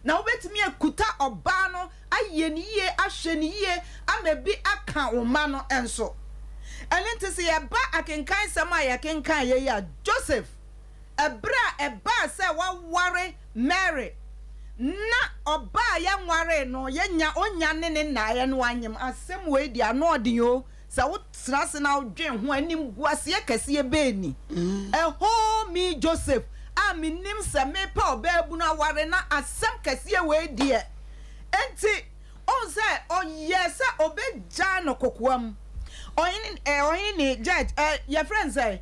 na wobɛtumi akuta ɔbaa no, ayɛ no yie, ahwɛ no yie ama bi aka wo mma no nso. Ɛno nti sɛ yɛba akenkansɛm a yɛkenkan yɛ yi a, Joseph, Ɛberɛ a ɛbaa sɛ waware Mary na ɔbaa a yɛnwaree no yɛnya ɔnnya ne ne nnaeɛ no anyem asɛm wei deɛ ano ɔden o sɛ wo tena ase na wo dwen ho a animguaseɛ kɛseɛ bɛn ni ɛhoo me Joseph a menim sɛ mepɛ ɔbaabunu aware na asɛm kɛseɛ wei deɛ enti Wohu sɛ ɔyɛɛ sɛ ɔbɛgyaa no kokoam. Ɔhene eh, ɔhene ne judge eh, yɛfrɛ no sɛ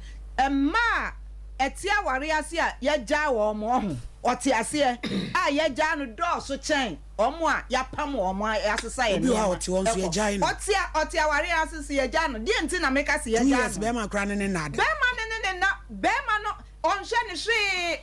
mmaa a ɛte aware ase a yɛagyaa wɔn, ɔho, ɔte aseɛ a yɛagyaa no dɔɔso kyɛn wɔn a yɛapam wɔn a yɛasesa yɛn Obi wɔ hɔ a nneɛma ɔte hɔ nso kɔ. yɛgyae no. Ɔte a, ɔte aware ase nso yɛgyaa no. Deɛ nti na meka sɛ Two yɛgyaa years no? bɛrima koraa ne ne nna ada. Bɛrima ne ne ne nna, bɛrima no ɔnhwɛ no hwee.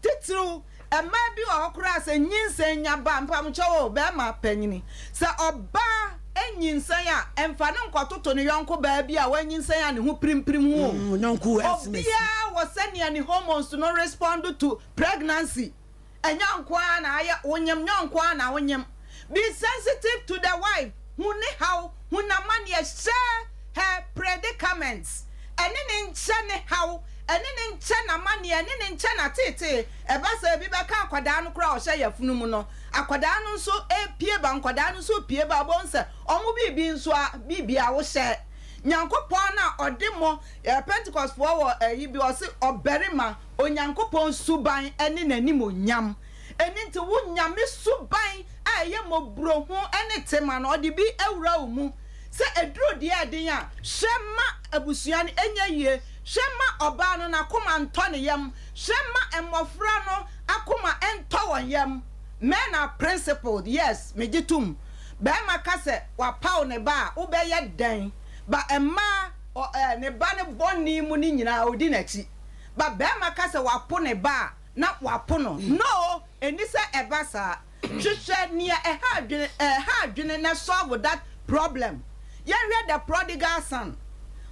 Titiriw, mmaa bi wɔ hɔ koraa a sɛ nyinsɛn nya ba a, mpamokyɛw o, barima panyini, sɛ ɔbaa nyinsɛn a, mfa no nkɔtoto ne yɔnko baa bi a wanyinsɛn a ne ho pirimpirim ho o. Obiara wɔ sɛnea ne hormones no respond to pregnancy. Ɛnyɛ wo nko ara na ayɛ, wonyem, nyɛ wo nko ara na wonyem. Be sensitive to the wife, hu ne haw, hu n'amanneɛ, share her predicaments, ɛne no nkyɛ ne haw, ɛne no nkyɛ n'amanneɛ, ɛne no nkyɛ n'ateetee. Ɛba saa a, ebi bɛka akwadaa no koraa a ɔhyɛ yafunu mu no. Akwadaa no nso repue ba, nkwadaa no nso repue ba, wobɛhu sɛ wɔn biribi nso a, biribi a wohyɛ. Nyankopɔn no a ɔde mo, Pentecostefoɔ wɔ ayi bi, ɔse ɔbarima, Onyankopɔn suban ne n'animuonyam. Ɛno nti wo Nyame suban a ɛyɛ mmɔborɔhu ne tema no, ɔde bi awura wo mu. Sɛ ɛduru deɛ ɛden a, hwɛ ma abusua no nyɛ yie, hwɛ ma ɔbaa no n'akoma ntɔ ne yam, hwɛ ma mmɔfra no akoma ntɔ wɔn yam. Men are principled, yes, megye tom. Barima ka sɛ wapaw ne ba a, wobɛyɛ dɛn? But mmaa, ɔ, eh, ne ba no bɔne mu no nyinaa, ɔdi n'akyi. But barima ka sɛ wapo ne ba a, na wapo no. No, ɛnni sɛ ɛba saa. Hwehwɛ nea ɛha adwene, ɛha adwene na solve that problem. Yɛnhwɛ the prodigal son.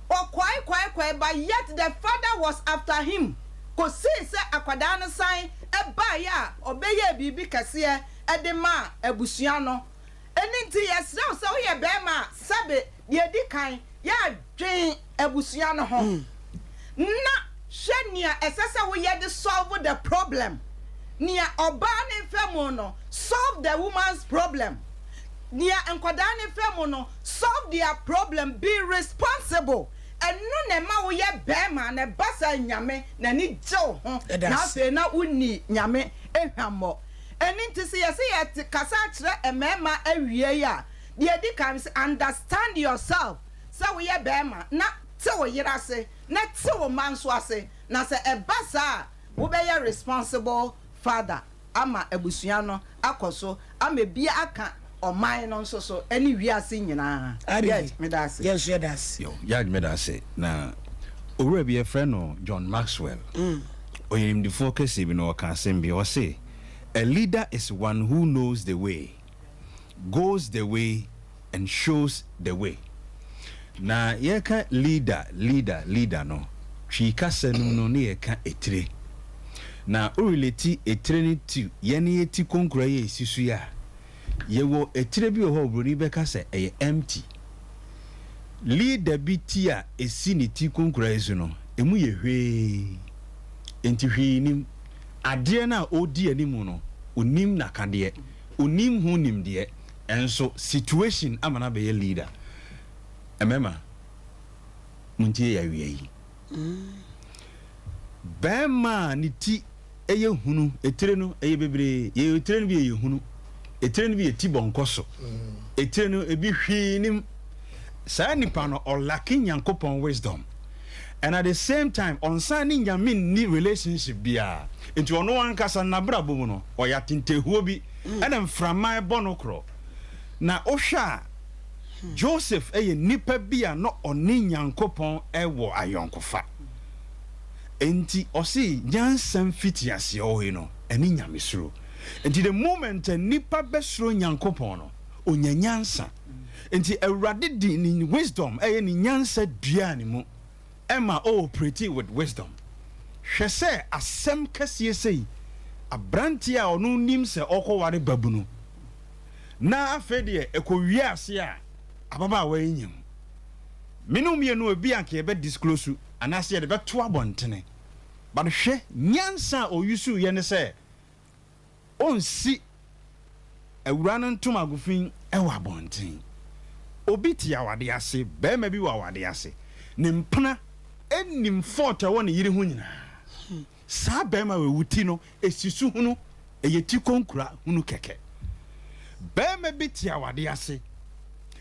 Ɔkɔe kɔe kɔe but yet the father was after him kosii sɛ akwadaa no san baeɛ a ɔbɛyɛɛ biribi kɛseɛ de maa abusua no. Ɛno nti yɛsrɛ wo sɛ woyɛ barima a, sɛbe deɛ ɛdi kan, yɛ adwen abusua no ho na hwɛ nea ɛsɛ sɛ woyɛ de solve the problem. Nea ɔbaa no mfa mu no, solve the woman's problem. Nea nkwadaa no mfa mu no, solve their problem, be responsible. Ɛno na ɛma woyɛ barima na ɛba saa Nyame n'ani gye wo ho na afei na wonni Nyame hwammɔ. Ɛno nti sɛ yɛse yɛte kasa akyerɛ mmarima awiei a, deɛ ɛdi kan sɛ understand yourself sɛ woyɛ barima na te wo yere ase na te wo mma nso ase na sɛ ɛba saa a wobɛyɛ responsible father ama abusua no akɔ so ama bi aka ɔman no nso so ne wiase nyinaa. Judge, meda ase. Yɛn nso yɛda ase. Yo, Judge meda ase. Na owura bi yɛfrɛ no John Maxwell. Ɔyɛ nimdefoɔ kɛseɛ bi na ɔka asɛm bi, ɔse, A leader is one who knows the way, goes the way and shows the way. Na yɛka leader, leader, leader no, Twi kasa no mu no ne yɛka etire. Na wo relate etire no to yɛn yɛ ti konkura yi a esi so yi a, yɛwɔ etire bi wɔ hɔ a obroni bɛka sɛ ɛyɛ empty. Leader bi ti a esi ne ti konkura yi so no, emu yɛ hwee. Enti hwee nnim. Adeɛ no a ɔredi anim no, ɔnim n'akadeɛ, ɔnim ho nimdeɛ, nso situation ama no abɛyɛ leader. Mmarima, montie yɛ awia yi. Barima a ne ti yɛ hunu, etire no ɛyɛ bebree, yɛyɛ etire no bi ɛyɛ hunu, etire no bi yɛ ti bɔnkɔ so, etire no ebi hwee nim. Saa nipa no ɔlake Nyankopɔn wisdom and at the same time ɔnsan ne Nyame nni relationship biara, nti ɔno ankasa n'abrabɔ mu no ɔyɛ atentehuo bi ɛna mframa ɛbɔ no korɔ. Na wohwɛ a Joseph yɛ nipa bi a na ɔne Nyankopɔn wɔ ayɔnkofa. Enti ɔse nyansa mfitiaseɛ wɔ he no, ɛne Nyamesuro. Enti the moment a nipa bɛsuro Nyankopɔn no, onya nyansa. Enti Awurade de ne wisdom, ɛyɛ ne nyansa duaa ne mu, ɛma o operate with wisdom. Hwɛ sɛ asɛm kɛseɛ sei, abranteɛ a ɔno nim sɛ ɔkɔware babunu, na afei deɛ ɛkɔwie ase a ababaawa yi nyam. Me ne wo mmienu ebi anka yɛbɛ disclose anaasɛ yɛde bɛto abɔntene. But hwɛ nyansa a ɔyusu yɛ ne sɛ ɔnsi awura no ntomago fi wɔ abɔnten. Obi te awadeɛ ase, barima bi wɔ awadeɛ ase, ne mpena nim fault a ɛwɔ ne yere ho nyinaa. Saa barima wei wo ti no esi so hunu, ɛyɛ ti konkura hunu kɛkɛ. Barima bi te awadeɛ ase,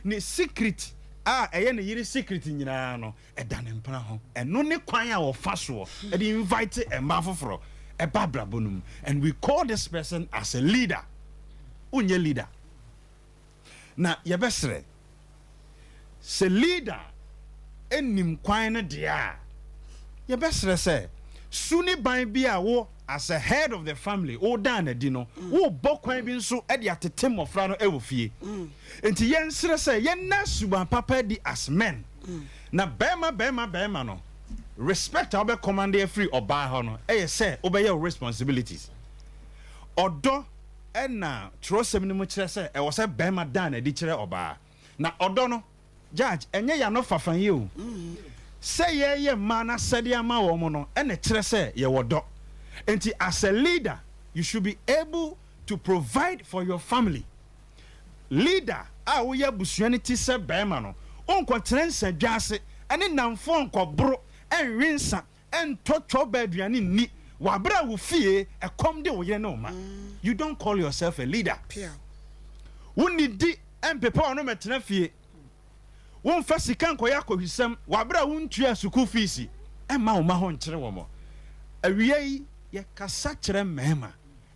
ne secret a ɛyɛ ne yere secret nyinaa no, ɛda ne mpena ho. Ɛno ne kwan a ɔfa soɔ de invite mmaa foforɔ ɛba abrabɔ no mu. And we call this person as a leader. Wonyɛ leader. Na yɛbɛsrɛ sɛ leader nim kwan no deɛ a, yɛbɛsrɛ sɛ su ne ban bi a wo as a head of the family wodaa no adi no, wobɔ kwan bi nso de atete mmɔfra no wɔ fie. Nti yɛnsrɛ sɛ yɛnna suban papa adi as men. Na bɛrima bɛrima bɛrima no, respect a wobɛ command afiri ɔbaa hɔ no yɛ sɛ wobɛyɛ wo responsibilities. Ɔdɔ. na twerɛsɛm no mu kyerɛ sɛ ɛwɔ sɛ barima da no adi kyerɛ ɔbaa. Na ɔdɔ no, Judge, ɛnyɛ y'ano fafa yi o. Sɛ yɛreyɛ mmaa no asɛdeɛ ama wɔn no na ɛkyerɛ sɛ yɛwɔ dɔ. Nti as a leader, you should be able to provide for your family. Leader a woyɛ abusua no ti sɛ barima no, wonkɔtena nsadwa ase ne nnamfoɔ nkɔboro nwe nsa Ntɔ twɔba aduane nni wɔ abere a wo fie ɛkɔm de wo yere ne wo mma. You don't call yourself a leader. Wo nnidi mpepa w'ano mmɛtena fie. Wo mfa sika nkɔyɛ akɔhwisɛm wɔ abere a wo ntua sukuu fees mma wo mma ho nkyere wɔn. Awia yi yɛ kasa kyerɛ mmarima.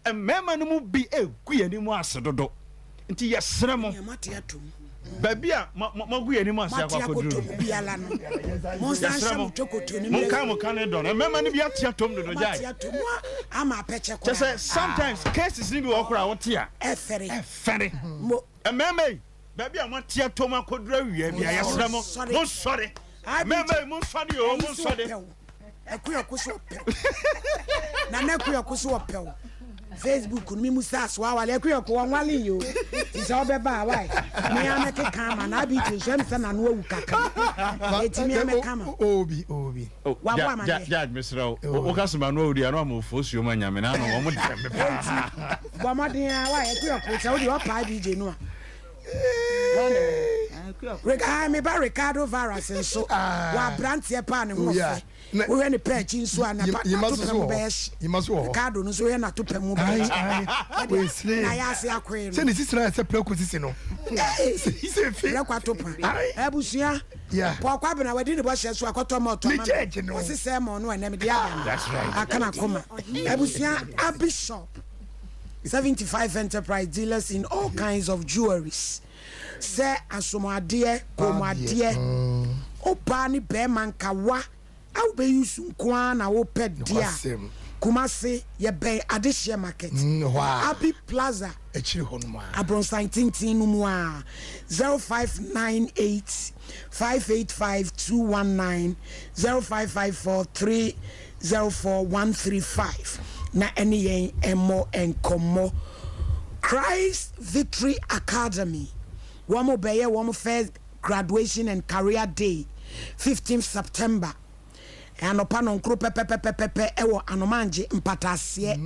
Mmarima no mu bi regu yɛn anim ase dodo, nti yɛsrɛ mo, baabi a moagu yɛn anim ase akɔ akɔduru no, yɛsrɛ mo, monkae mo ka ne dɔ no. Mmarima no bi ate atom dodo, gyae. Kyɛ sɛ sometimes cases no bi wɔ hɔ koraa a wote a, ɛfɛre. Mmarima yi, baabi a moate atom akɔduru awia bi a, yɛsrɛ mo, monsɔre. Mmarima yi, monsɔre o, monsɔre. Akuaku so ɔpɛw. Nana Akuaku so ɔpɛw. Facebook no mimu sa so awale Akuaku wɔnwale yi o. Ti sɛ ɔbɛba a wai. Me a mɛkeka ama na abi ti nso ɛm sɛ n'ano awu kakra. Eti me a mɛka ma. Obi obi. Wabɔ ama dɛ. Judge mesrɛ wo. Wo ka sɛ m'ano awu deɛ ano ama ofuo suo ma nyame na ano wɔn dɛ me paa. Eti bɔ mmɔden a wai Akuaku sɛ wode ɔpaa DJ no a. Rika, me ba Ricardo Varas nso, wɔ aberanteɛ paa ne ho ɔfɛ. Wohwɛ ne pɛɛ akyi nso a, n'atopɛ mu bɛyɛ hye. Ricardo no nso wohwɛ n'atopɛ mu bɛyɛ hye. Ɛdeɛ na ayɛ ase akoe no. Sɛ ne sisi no ayɛ sɛ prɛko sisi no. Prɛko atopa. Abusua, Paul Kwabena wadi ne bɔhyɛ so akɔtɔ malt ama me. Ɔse sɛ mɔ no ɛnɛ mede aba no. Aka n'akoma. Abusua, Abi Shop. 75 enterprise dealers in all kinds of jewelries sɛ asomuadeɛ, kɔnmuadeɛ, obaa ne bɛɛma nkawa a wobɛ use nko ara na wopɛ deɛ a, Kumasi yɛbɛn Adehyeɛ market, Abi Plaza, Abronsan tenten no mu ara, 0598 585 219, 0554 3. 04135 na ɛne yɛn mmɔ nkɔmmɔ. Christ Victory Academy, wɔn bɛyɛ wɔn first graduation and career day 15th September anɔpa nɔnkoro pɛpɛpɛpɛpɛ ɛwɔ Anomangye mpataaseɛ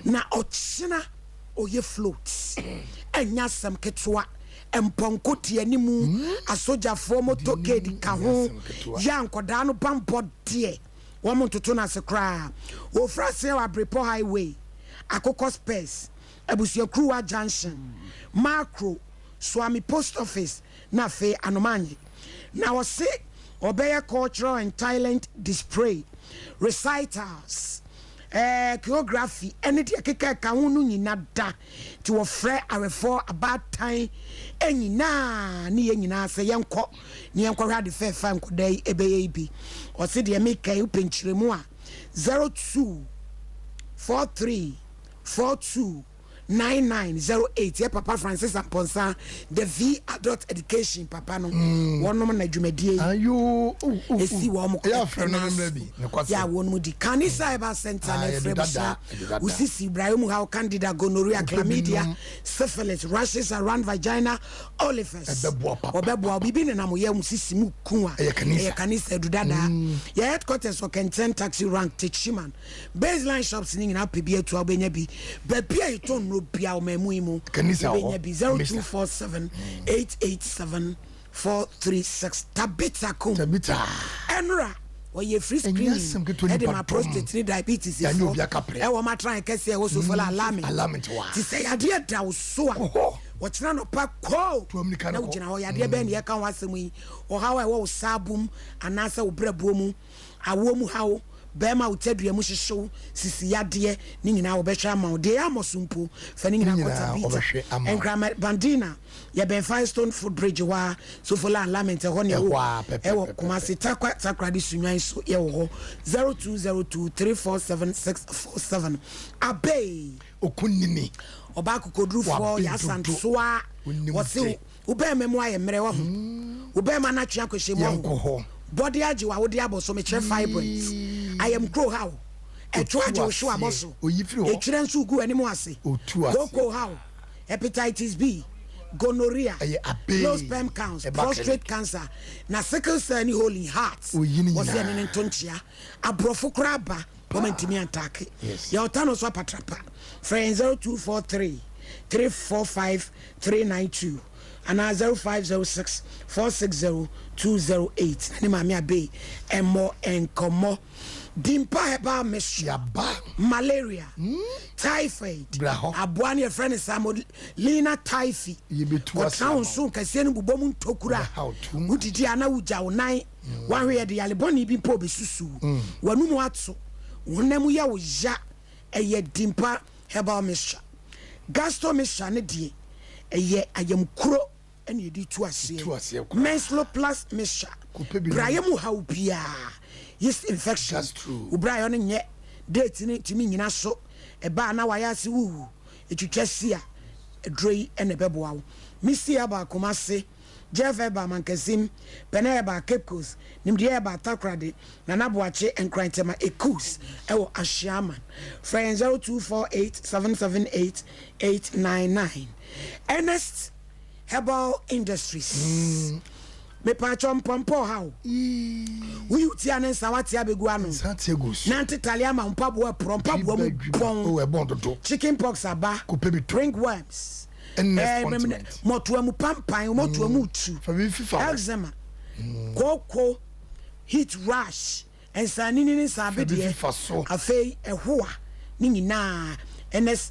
na ɔkyena ɔyɛ float ɛnyɛ asɛm ketewa mpɔnkɔ te animu asogyafoɔ motorcade ka ho yɛ a nkɔdaa no bammɔ deɛ Wɔn ntoto no ase koraa. Wɔfiri aseɛ wɔ Abrepɔ Highway, Akokɔ Spurs, Abusuakuruwa Junction, Makro, Suame Post Office na afei Anomanye. Na ɔse ɔbɛyɛ cultural and talent display, recitals, eh, choreography ne deɛ ɛkeka ɛka ho no nyina da. Nti wɔfrɛ awɛfoɔ abaatan nyinaa ne yɛn nyinaa sɛ yɛnkɔ ne yɛnkɔhwɛ ade fɛɛfɛ a nkɔdaa yi ɛbɛyɛ yi bi. Ɔse deɛ meka yi wopɛ nkyerɛmu a 02 43 42 9908 yɛ papa Francis Amponsah the V Adult Education papa no wɔnom na dwumadie yi ɛsi wɔn ɛnan so yɛ a wɔnom di Kanisa Herbal Center na ɛfrɛ abusua Wo sisi, brayɛ mu haw, candida, gonorrhea, chlamydia, syphilis, rashes around vagina, olifers. Ɔbɛboa wo. Biribi nenam wo yam, sisi mu ku a, ɛyɛ kanisa adu dadaa. Yɛ headquarters wɔ Kɛntɛn Taxi Rank, Techiman. Baseline shops no nyinaa wopɛ bi atu a wobɛnya bi. Baabi a yɛtɔn nnuro biara ɔman yi mu wobɛnya bi. 0247 887 436 Tabitha Kum Ɛnora ɔyɛ free screening ɛde ma prostate ne diabetes foɔ ɛwɔ matran kɛseɛ ɛwɔ Sofola Alarming ti sɛ yadeɛ da wo so a ɔkyena nɔpa koo na wogyina hɔ yadeɛ bɛn ne yɛka ho asɛm yi ɔhaw a ɛwɔ wo saabom anaasɛ wo brɛboɔ mu awoɔ mu haw bɛrima wo tadua mu hyehyew sisi yadeɛ ne nyinaa wɔbɛhwɛ ama wo deɛ ɛyɛ amɔ so mpo fa ne nyinaa kɔ Tabitha Nkrama Bandina Yɛbɛn Firestone Foot Bridge hɔ ara, Sofola and Lament ɛhɔ na yɛwɔ ɛwɔ Kumasi, Tarkwa Takoradi Sunyani so yɛwɔ hɔ 0202 347 647. Abey! Okunini. Ɔbaa kokodurufoɔ Waben Yasantoa dodo. Onim wɔse de. wo bɛɛma mu ayɛ mmerɛ wahu wo bɛɛma no atwe akɔhyɛ mu Yɛnkɔ wahu hɔ. bɔde agye wo a wode abɔ so mekyerɛ fibroids ayamkuro haw. Ɛto agye wo so abɔ so. Etwerɛ nso gu w'anim ase. Kooko haw, hepatitis B, gonorrhea, low sperm counts, prostrate cancer, na sickle cell ne hole in heart. Wɔse ɛne no nto nkyea. Aborɔfo koraa ba wɔn antumi antaake. Yɛ ɔta no so apatrapa. Frɛ yɛn 0243 345 392 anaa 0506 460 208 na ne Maame Abey mmɔ nkɔmmɔ. Dimpa herbal mixture, malaria, typhoid, aboa no yɛfrɛ no Salmonella typhi, ɔtena wo nso nkɛseɛ no bobɔ mu ntokura, wodidi a na wogya wo nan, woahwɛ yɛde yare bɔne bi mpo bɛsusu wo, w'anum ato, wo honam mu yɛ wo ya, ɛyɛ Dimpa herbal mixture. Gasto mixture no deɛ ɛyɛ ayamkuro. ɛna yɛde tu aseɛ Menslo plus mixture brayɛ mu haw biara yeast infection wo brayɛ no nyɛ date no ntumi nyina so ɛbaa na wayɛ ase wuwu ɛtwitwa si a aduro yi ɛna ɛbɛboa wo Misty herbal Kumasi Jeff herbal Mankasim Pɛnɛ herbal Cape Coast Nimdeɛ herbal Takoradi Nana Boakye Nkran Tema Ekus ɛwɔ Ahyiaman frɛ yɛn 0248 778 899 Ernest Herbal Industries. Mepaakyɛw mpɔmpɔ ɔha o. Woyi wo ti a ne nsa wate abegu ano. Nante tale ama wo mpaboa aporɔ mpaboa mu bɔn. Chicken pox aba. Ringworms. Mɔtoa mu pampan, mɔtoa mu tu. Eczema. Kooko. Heat rash. Nsanini ne nsaabedeɛ, afei ɛhoa ne nyinaa ɛnɛ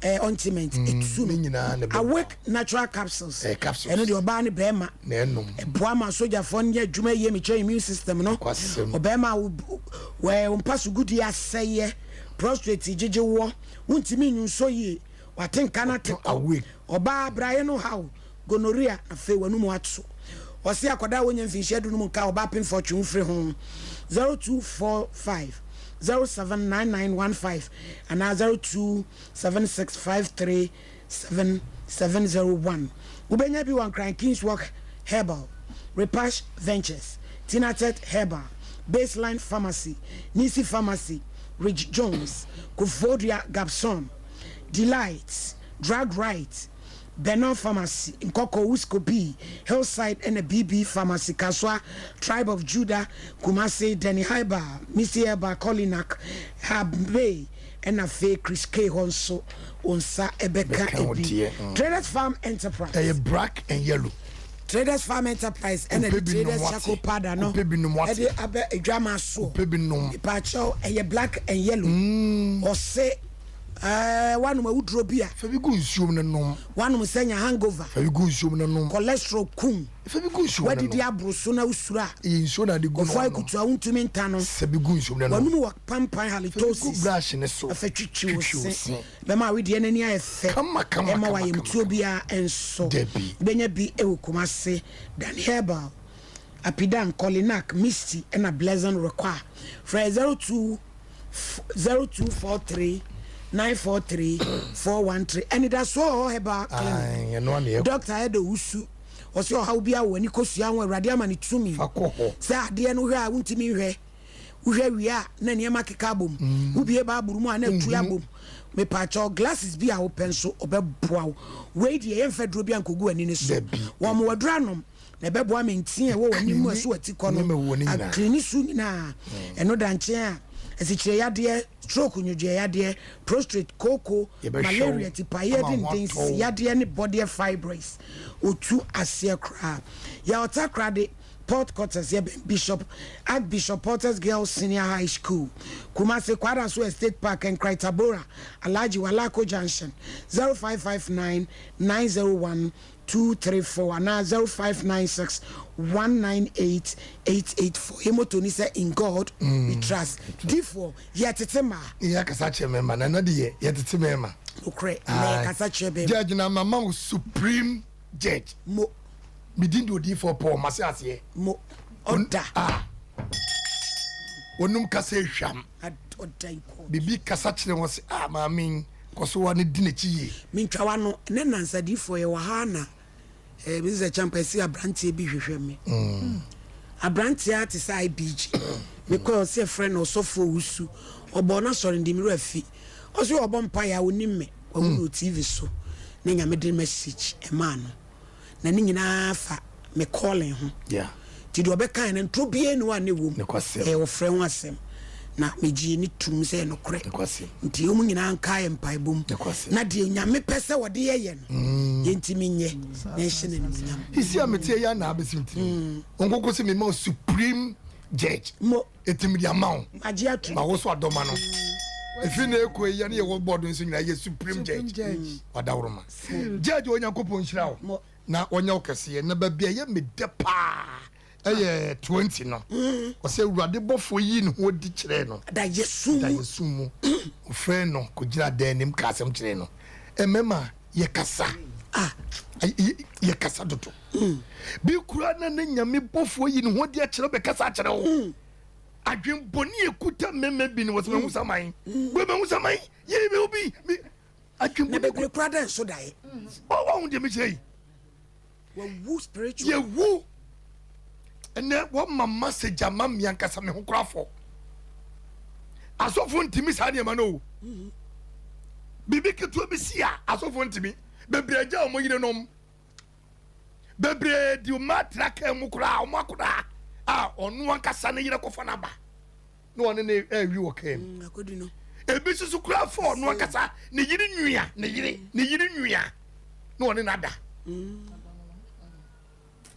eh, ointment ɛtusu no. Awake natural capsules ɛno deɛ ɔbaa ne bɛrima ɛboa ma sogyafoɔ no yɛ adwuma yie mekyɛ immune system no. Ɔbɛrima a wo mpa so gudie asɛeɛ, prostrate gyegye woɔ, wontumi nwu yie, wate nka no ate kɔ. Ɔbaa braeɛ no haw Gonorrhea afei w'anomu ato. Ɔse akwadaa a wɔnya mfinhyia du no mu nka ɔbaa pemfoɔ twe wo firi ho 0245 079915 anaa 0276 537 701. Wobɛnya bi wɔ Nkran Kings Walk Herbal, Repash Ventures, Tinatet Herbal, Baseline Pharmacy, Nisi Pharmacy, Ridge Jones, Koforidua Gabson, Delight, Drug Right, Bernal Pharmacy, Nkɔkɔ, Wuskobi, Hillside ɛna BB Pharmacy, Kasoa, Tribe of Judah, Kumasi, Danny Herbal, Missy Herbal, Kolinak, Habay ɛna afei Chris K hɔ nso wo nsa ɛbɛka ebi. Traders Farm Enterprise. Ɛyɛ black and yellow. Traders Farm Enterprise ɛna de Traders Charcoal Powder no ɛde abɛ adwama soɔ. Mepaakyɛw ɛyɛ black and yellow. Ɔse. Ɛɛ woanom awuduro bi a. Fa bi gu nsuom na nom. Woanom sɛ nya hangover. Fa bi gu nsuom na nom. Cholesterol kum. Fa bi gu nsuom na nom. Woadidi aboro so na wosuro a. Ɛyɛ nsuo na ade gu na Ɔfɔ akutu a wontumi nta no. Sɛ bi gu nsuom na nom. W'anum wɔ pampan halitosis. Fa bi gu brush no so. Fa twitwi wo se. Bɛma awedeɛ no ani ayɛ fɛ. Kama kama Ɛmma kama w'ayamtuo biara nsɔ. Dabi. Wobɛnya bi wɔ Kumasi, Dan Herbal, Apidan, Kolinak, Misty ɛna Blessing Require. Frɛ 02. 0243 943 413 Anidasoɔ wɔ hɔ Herbal Clinic Doctor Edo Wusu ɔsɛ ɔhaw bi a wɔ ani kosua ho Awurade ama ne tumi sɛ adeɛ no hwɛ a wontumi nhwɛ wohwɛ wie a na nneɛma keka abom mm. wobie baaburu mu a na atu abom mepaakyɛw glasses bi a wopɛ nso ɔbɛboa wo wei deɛ yɛmfa duro bi ankɔgu ani no so wɔn mo waduro anom na ɛbɛboa me ntin a ɛwɔ w'anim mu a ɛso atikɔ no aklini so nyinaa. Ɛno da nkyɛn a, asikyire yadeɛ, stroke, nnwodwoeɛ yadeɛ, prostrate, kooko, malaria, tipaeɛ denden, sisi yadeɛ ne bɔdeɛ fibroids ɔtu aseɛ koraa. Yɛ Ɔtakoradi Port Quarters, yɛbɛn Bishop Archbishop Porter's Girls Senior High School, Kumasi, Kwadaso Estate Park, Nkran Tabora, Alhaji Walako Junction, 0559 901 234 anaa 0596 198 884. Yɛ motto ni sɛ In God we trust. Difoɔ, yɛtete mmaa. Yɛ kasa kyerɛ mmarima na ɛno deɛ yɛtete mmarima. Nokorɛ, na yɛkasa kyerɛ bɛrima. Judge na mama wo supreme judge. Mo. Me din de odiyifoɔ Paul, mase aseɛ. Mo. Ɔda. Ah. Wɔnum kasa ehwam. Ɔda in court. Bibi kasa kyerɛ wɔn sɛ ah maame yi. Kɔ so ara na di n'akyi yie. Mentwa w'ano ne nnansa diifoɔ yɛwɔ ha na eh, mese sɛ Champa ɛsi abranteɛ bi hwehwɛ me. Mm. Abranteɛ a te sɛ IBG. Mekɔɛ ɔse yɛfrɛ no ɔsɔfo Owusu. Ɔbɔɔ n'asɔre no din me werɛ afi. Ɔse ɔbɔ mpaeɛ a ɔnim me. Wahu me wɔ TV so na Nyame de message maa no. Na ne nyinaa fa me calling ho. Nti deɛ ɔbɛkaeɛ no ntorɔ biara nni hɔ a na ɛwɔ mu. Ɛyɛ ɔfrɛ ho asɛm. Na megyee no toom sɛ ɛyɛ nokorɛ. Nti wɔn nyinaa nkaeɛ mpaebɔ mu. Na deɛ Nyame pɛ sɛ ɔde yɛyɛ no, yɛntumi nyɛ na ɛnhyɛ no animuonyam. Sisi a mete yi ara na abɛsi me tirim. Wo nkonko sɛ mema wo supreme judge. Mo. Eti mede ama wo. Magye atum. Ma wo so adɔma no. Efi na ekɔ yi ne yɛwɔ board nso nyinaa yɛ supreme judge. Wadaworoma. Judge Onyankopɔn nhyira wo na ɔnyɛ wo kɛseɛ. Na baabi a ɛyɛ me dɛ paa ɛyɛ 20 no. Ɔsɛ Awurade bɔfoɔ yii ne ho adi kyerɛɛ no. Daeɛso mu. Ɔfrɛɛ no kɔgyinaa dan anim kaa asɛm kyerɛɛ no. Mmarima yɛkasa. Yɛkasa dodo. Bi koraa na ne Nyame bɔfoɔ yi ne ho adi akyerɛ wo bɛkasa akyerɛ wo. Adwen bɔne ekuta mmɛmma bi no wɔsɛ mahu saman. Wei mahu saman. Yei me obi. Me adwen bɔne. Na bebree koraa dɛ nso daeɛ. Wɔn deɛ mekyerɛ yi. Wɔwu spiritual. Yɛwu. Ɛnɛ wɔma message ama me ankasa me ho koraa fɔ. Asɔfo ntumi saa nneɛma no o. Biribi ketewa bi si a asɔfo ntumi. Bebree agya wɔn yerenom. Bebree de wɔn atra kaa mu koraa, wɔn akwadaa a ɔno ankasa ne yere kɔfa n'aba na ɔne ne ɛrewi wɔ kaa mu. Mm, Ebi nso so koraa fɔ ɔno ankasa ne yere nua, ne yere, ne yere nua na ɔne n'ada. Mm.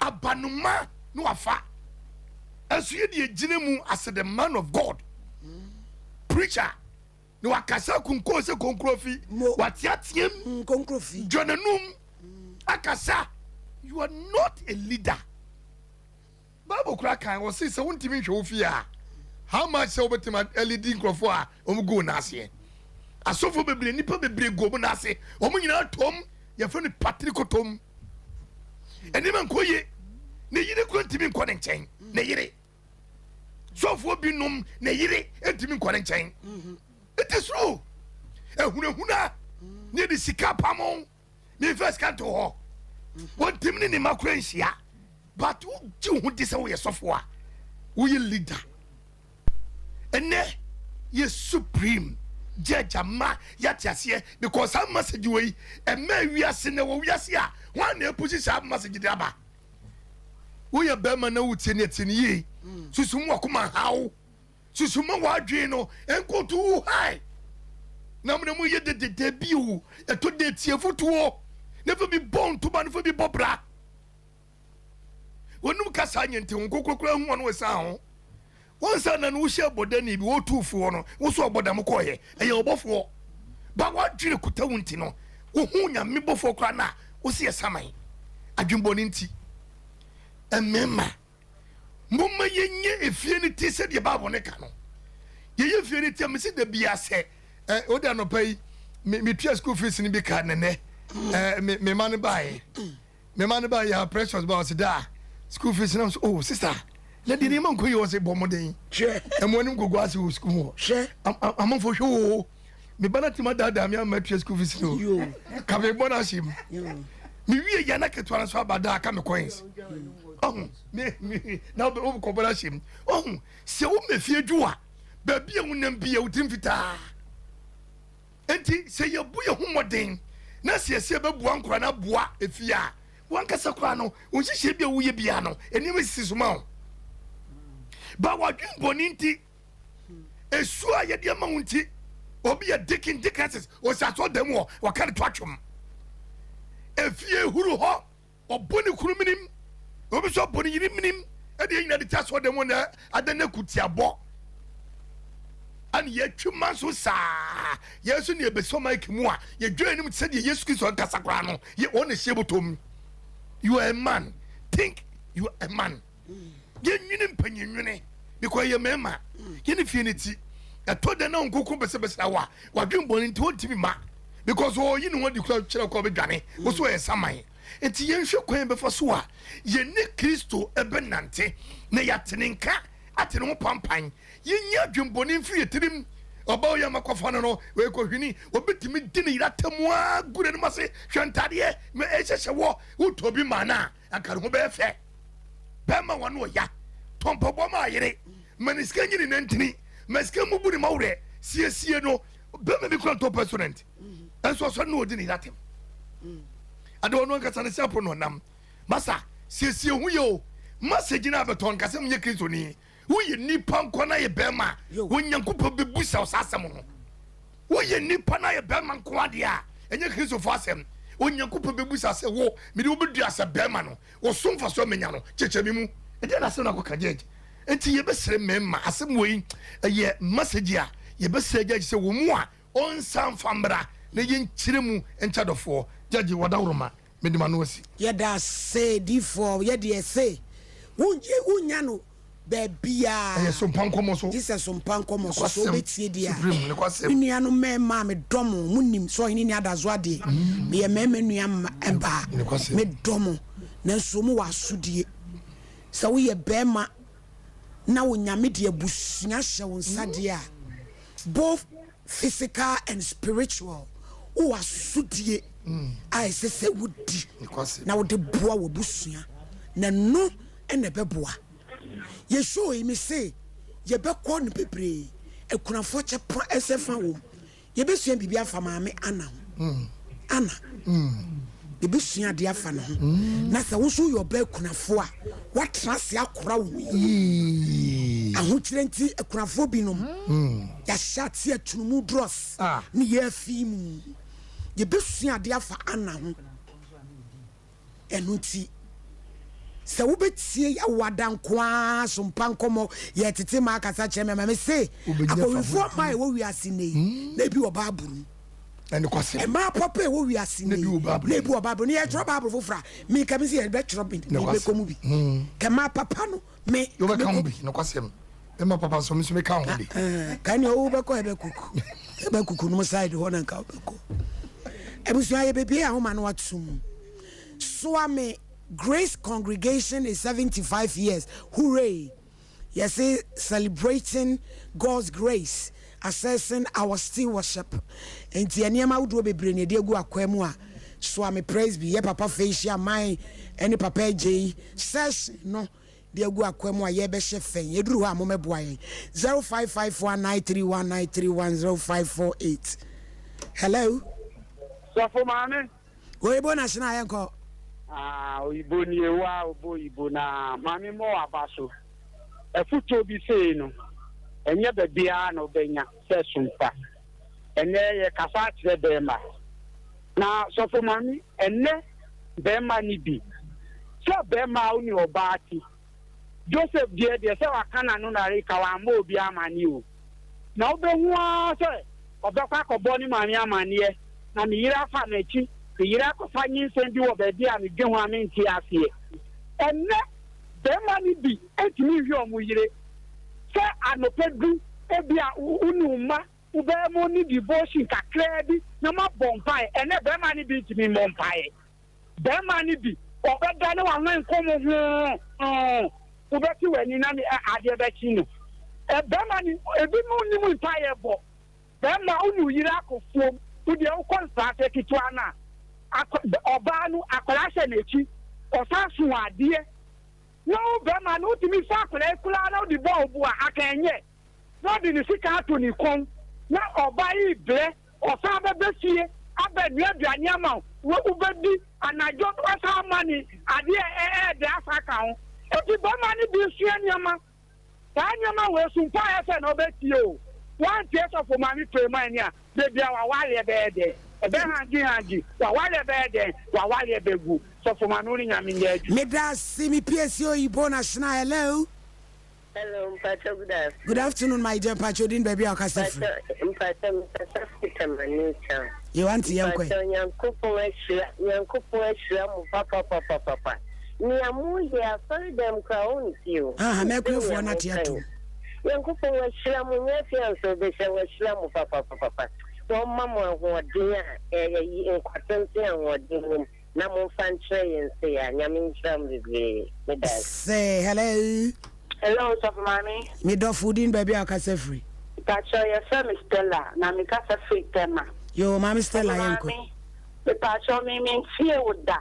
Abanoma na wafa. Ɛnso yɛ deɛ gyina mu as the man of God, mm. preacher. Na wakasa kunkun sɛ konkurofi. Wateateam. Mm, konkurofi. Dwa n'anum akasa. You are not a leader. Bible kura kan wɔ se sɛ wontumi nhwɛ wo fie a, how much sɛ wobɛtumi alidi nkurɔfoɔ a wɔn gu wɔn aseɛ. Asɔfoɔ bebree, nnipa bebree gu wɔn ase. Wɔn nyinaa tom, yɛfrɛ no patrikotom. Nneɛma nkɔ yie. Ne yere kura ntumi nkɔ ne nkyɛn. Ne yere. Sɔfoɔ binom ne yere ntumi nkɔ ne nkyɛn. It is true. Ehunahuna ne de sika pamo ne nfa sika nto hɔ. Wɔntumi ne ne mma kura nhyia. But wogye wo ho di sɛ woyɛ sɔfoɔ a, woyɛ leader. Ɛnɛ yɛ supreme judge ama yɛate aseɛ because saa message wei ɛmɛ wiase na ɛwɔ wiase a wɔn na epusi saa message de aba. Woyɛ bɛrima na wotie ne ɛtie no yie. Susu mu wakoma haw. Susu ma w'adwene no nkoto wo hae. Na mo na mo yɛ dedede bi o. Ɛtɔ de tie fotuo. Na fa bi bɔ ntoma na fa bi bɔ bra. Wɔnum kasa nyɛ nti ho nkokorokoro ahu ɔno ɛsan ho. Wɔn nsa na no wohyɛ bɔdani bi wɔtu foɔ no wo so ɔbɔdam kɔɔyɛ ɛyɛ ɔbɔfoɔ. Ba w'adwene kuta wo nti no wohu nyame bɔfoɔ koraa no a wosi yɛ saman. Adwenbɔne nti. Mmarima, momma yɛnyɛ efie no ti sɛdeɛ Bible no ka no. Yɛyɛ fie no ti a mesi da bia sɛ eh, wode anɔpa yi metua school fees no bi ka nɛnɛ eh, me ma no baeɛ. Me ma no ba yɛ precious ba ɔsi daa school fees nam so oh sister na deɛ nneɛma nkɔ yie ɔsi bɔ mmɔden ɛmo anim kɔgu ase wɔ school mu hɔ amanfo hwɛ wo me ba na tema daadaa me ama atua school fees no ka me bɔ no ahyɛ mu me wie yɛ na ketewa no so aba daa ka me coins ɔho me me na wokɔ bɔ no ahyɛ mu ɔho sɛ wo mɛ fie dwo a baabi a wonam bi a wotirim fitaa Enti sɛ yɛbu yɛn ho mmɔden na sɛ yɛsɛ yɛbɛboa nkwadaa no aboa efie a, w'ankasa koraa no, wo nhyehyɛe bi a woyɛ biara no, nneɛma sisi so ma wo. Ba w'adwene bɔne nti, esu a yɛde ama wo nti, obi yɛ deacon deaconesses, ɔsi asɔrdan mu hɔ, wɔka no to atwom. Efie huru hɔ. Ɔbɔ ne kunu menim, obi nso abɔ ne yere menim, ɛde yɛn nyinaa de te asɔre mu na ada no akutiabɔ. Ɛne yɛtwi ma nso saa, yɛn nso ne yɛbɛsɔ mic mu a, yɛdwa anim te sɛ deɛ Yesu Kristo ankasa koraa no, yɛ wɔn na ɛhyɛ bɔtɔ mu. You are a man, think you are a man. Yɛnwene mpanyinwene, because yɛ mmarima, yɛne fie no ti. Ɛtɔ da na nkoko bɛsɛbɛsɛ wa, wadwen bɔne nti wɔntumi ma, because ɔyi ne ho adi kora kyerɛ kɔ bɛdwane, wo so ɔyɛ saman. Enti yɛnhwɛ kwan a yɛbɛfa so a yɛne Kristo bɛnante na yɛate ne nka, ate ne ho pampan. Yɛnyi adwemmɔne mfiri yɛn tirim. Ɔbaa yi a makɔfa no no, ɔyɛ kɔhwini. Obetumi di ne yere atam ara gu n'anim ase. Hwɛ ntadeɛ ma ɛhyehyɛ wɔ. Wotɔ bi ma no a, anka ne ho bɛyɛ fɛ. Bɛrima wɔ no ɔya. Tɔ mpaboa ma yere. Ma ne sika nyi ne nantini. Ma sika mmubu ne mɔwerɛ. Siesie no. Bɛrima bi kura ntɔ restaurant. Ɛnso asɔre no ɔdi ne yere atɛm. Ade ɔno ankasa ne sɛ apo na ɔnam. Masa, siesie ho yɛ o. Masa gyina abɛtɔn nkasa mu nyɛ Kristoni. Woyɛ nipa nkɔ na yɛ bɛrima a, Onyankopɔn bɛbusa wo saa asɛm no. Woyɛ nipa na yɛ bɛrima nko adeɛ a, ɛnyɛ Kristofo asɛm. Onyankopɔn bɛbusa sɛ wo, mede wo bɛdua sɛ bɛrima no, wo so mfasoɔ menya no, kyekyɛ me mu. Ɛdeɛn na asɛm no akɔka gyɛgye? Enti yɛbɛsrɛ mmarima, asɛm wei ɛyɛ message a yɛbɛsrɛ gyɛgye sɛ wɔn mu a ɔnsan mfa mmra na yɛnkyerɛ mu nkyɛ dɔfoɔ. Gyɛgye, wadaworoma, mede m'ano asi. Yɛda ase difoɔ yɛ deɛ se wo nya no baabiaa. Ɛyɛ sompa nkɔmɔ so. Gye sɛ sompa nkɔmɔ so sɛ wobɛtie deɛ a. Supreme nokwasɛm. Me nuanom mmarima a medɔ mo, monim sɛ ɔhene ni adaso adeɛ, meyɛ mmarima nua baa, medɔ mo, nanso mowɔ asodie. Sɛ woyɛ barima na Onyame de abusua hyɛ wo nsa deɛ a, both physical and spiritual, wowɔ asodie a ɛsɛ sɛ wodi na wode boa w'abusua, na ɛno na ɛbɛboa. Yɛ show yi mese yɛbɛkɔ no bebree, akunafoɔ kyɛ pa ɛsɛ fa wom. Yɛbɛsua biribi afa maame Anna ho. Anna. Yɛbɛsua adeɛ afa ne ho. Na sɛ wo nso woyɛ ɔbaa akunafoɔ a, woatena ase akora wo ho yie. Ahokyerɛ nti akunafoɔ binom, yɛahyɛ ase atunumu drɔs ne yɛafi mu. Yɛbɛsua adeɛ afa Anna ho. Ɛno nti, sɛ wobɛtie Yawada nko ara so mpa nkɔmmɔ, yɛtete ma akasa kyerɛ me ama me se, akɔwifoɔ mmaa a ɛwɔ wiase nnɛ yi, na ebi wɔ Bible mu. Mmaa papa a ɛwɔ wiase nnɛ yi, na ebi wɔ Bible mu. Na yɛtwerɛ Bible foforɔ a, meka bi sɛ yɛbɛtwerɛ mebɛkɔ mu bi. Kɛ mmaa papa no, me. Wobɛka ho bi, nokwasɛm. Mma papa nso, me nso meka ho bi. Ka nea wobɛkɔ ɛbɛkuku, ɛbɛkuku no side hɔ na nka wobɛkɔ. Abusua yɛbɛbie ahoma no atom. Soame Grace Congregation is 75 years. Hooray! Yɛse celebrating God's grace, assessing our stewardship. Nti nneɛma ahodoɔ bebree na yɛde agu akwan mu a Soame Presby, yɛ papa Facia Man ne papa Agyei session no de agu akwan mu a yɛrebɛhyɛ fɛn. Yɛduru hɔ a mommɛboa yɛn. 0554931931 0548. Hello. Sɔfo maame. Oyibo na hyena yɛnkɔ. Ah, oyibo nie wa obo oyibo na maame mmɔ w'aba so. Afutuo bi sei no, ɛnyɛ baabiara na wobɛnya sɛ sompa. Ɛnɛ yɛkasa akyerɛ bɛrima. Na sɔfo maame, ɛnɛ bɛrima no bi sɛ bɛrima a wo ne ɔbaa te. Joseph deɛ deɛ sɛ waka n'ano na reka wammɔ obi amanneɛ o. Na wobɛhu ara sɛ ɔbɛkɔ akɔbɔ ne maame amanneɛ, na me yere afa m'akyi, me yere akɔfa nyinsɛn bi wɔ baabi a medwen ho a mente aseɛ. Ɛnnɛ, barima no bi ntumi nhwɛ wɔn yere. Sɛ anɔpa du, ebia wo ne wo mma wobɛyɛ mo ne devotion kakraa bi na moabɔ mpaeɛ. Ɛnnɛ, barima no bi ntumi mmɔ mpaeɛ. Barima no bi, ɔbɛda na wahwan kɔm hoo, wobɛte w'ani na ne adeɛ bɛkye no. Barima no, ebinom nnim mpaeɛ bɔ. Barima, wo ne wo yere akɔ fuom, wo deɛ wokɔ nsraase ketewa no a, akɔ, ɔbaa no, akwadaa hyɛ n'akyi, ɔsan so adeɛ. Na wo barima no, wotumi fa akwadaa yi koraa na wode bɔ wo bo a, aka ɛnyɛ. Na ɔde ne sika ato ne kɔn, na ɔbaa yi rebrɛ. Ɔsan bɛba fie abɛnoa aduane ama wo, wo wobɛdi, anadwo no wasan ama no adeɛ a ɛyɛ dɛ asan aka ho. Enti barima no bi sua nneɛma. Saa nneɛma wei so mpo ayɛ sɛ na ɔbɛtie o. Woantie sɔfo maame Premani a, da bi a w'awareɛ bɛyɛ dɛn? Ɛbɛ hangi hangi. W'awareɛ bɛyɛ dɛn? W'awareɛ bɛgu. Sɔfo maame wo ne Nyame nyɛ adwuma. Medase me piesie oyibo na hyena hello. Hello, mpacho good afternoon. Good afternoon my dear mpacho din baabi a ɔkasa firi. Mpacho mekasa firi Tema New Town. Yɛ wante yɛn kɔ. Mpacho Nyankopɔn ahyira Nyankopɔn ahyira mo papapapapa. Nea mo yɛ asɔre dɛm koraa ɔntie o. Aha mɛkuefoɔ no ate atom. Nyankopɔn wahyira mo nyɛ afei ansa ɔbɛhyira wahyira mo papapapapa. Wɔmma mo ahoɔden a ɛyɛ nkwa tenten ahoɔden wom. Na momfa nkyerɛ yɛn sei a, Nyame nhyira mo bebree. Meda ase. Say hello. Hello sɔfo maame. Me dɔfo wo din baabi a wokasa firi. Mpakyɛw yɛfrɛ me Stella na me kasa firi Tema. Yoo maame Stella Sɔfo yɛnkɔ. maame mepakyɛw me mentie wo da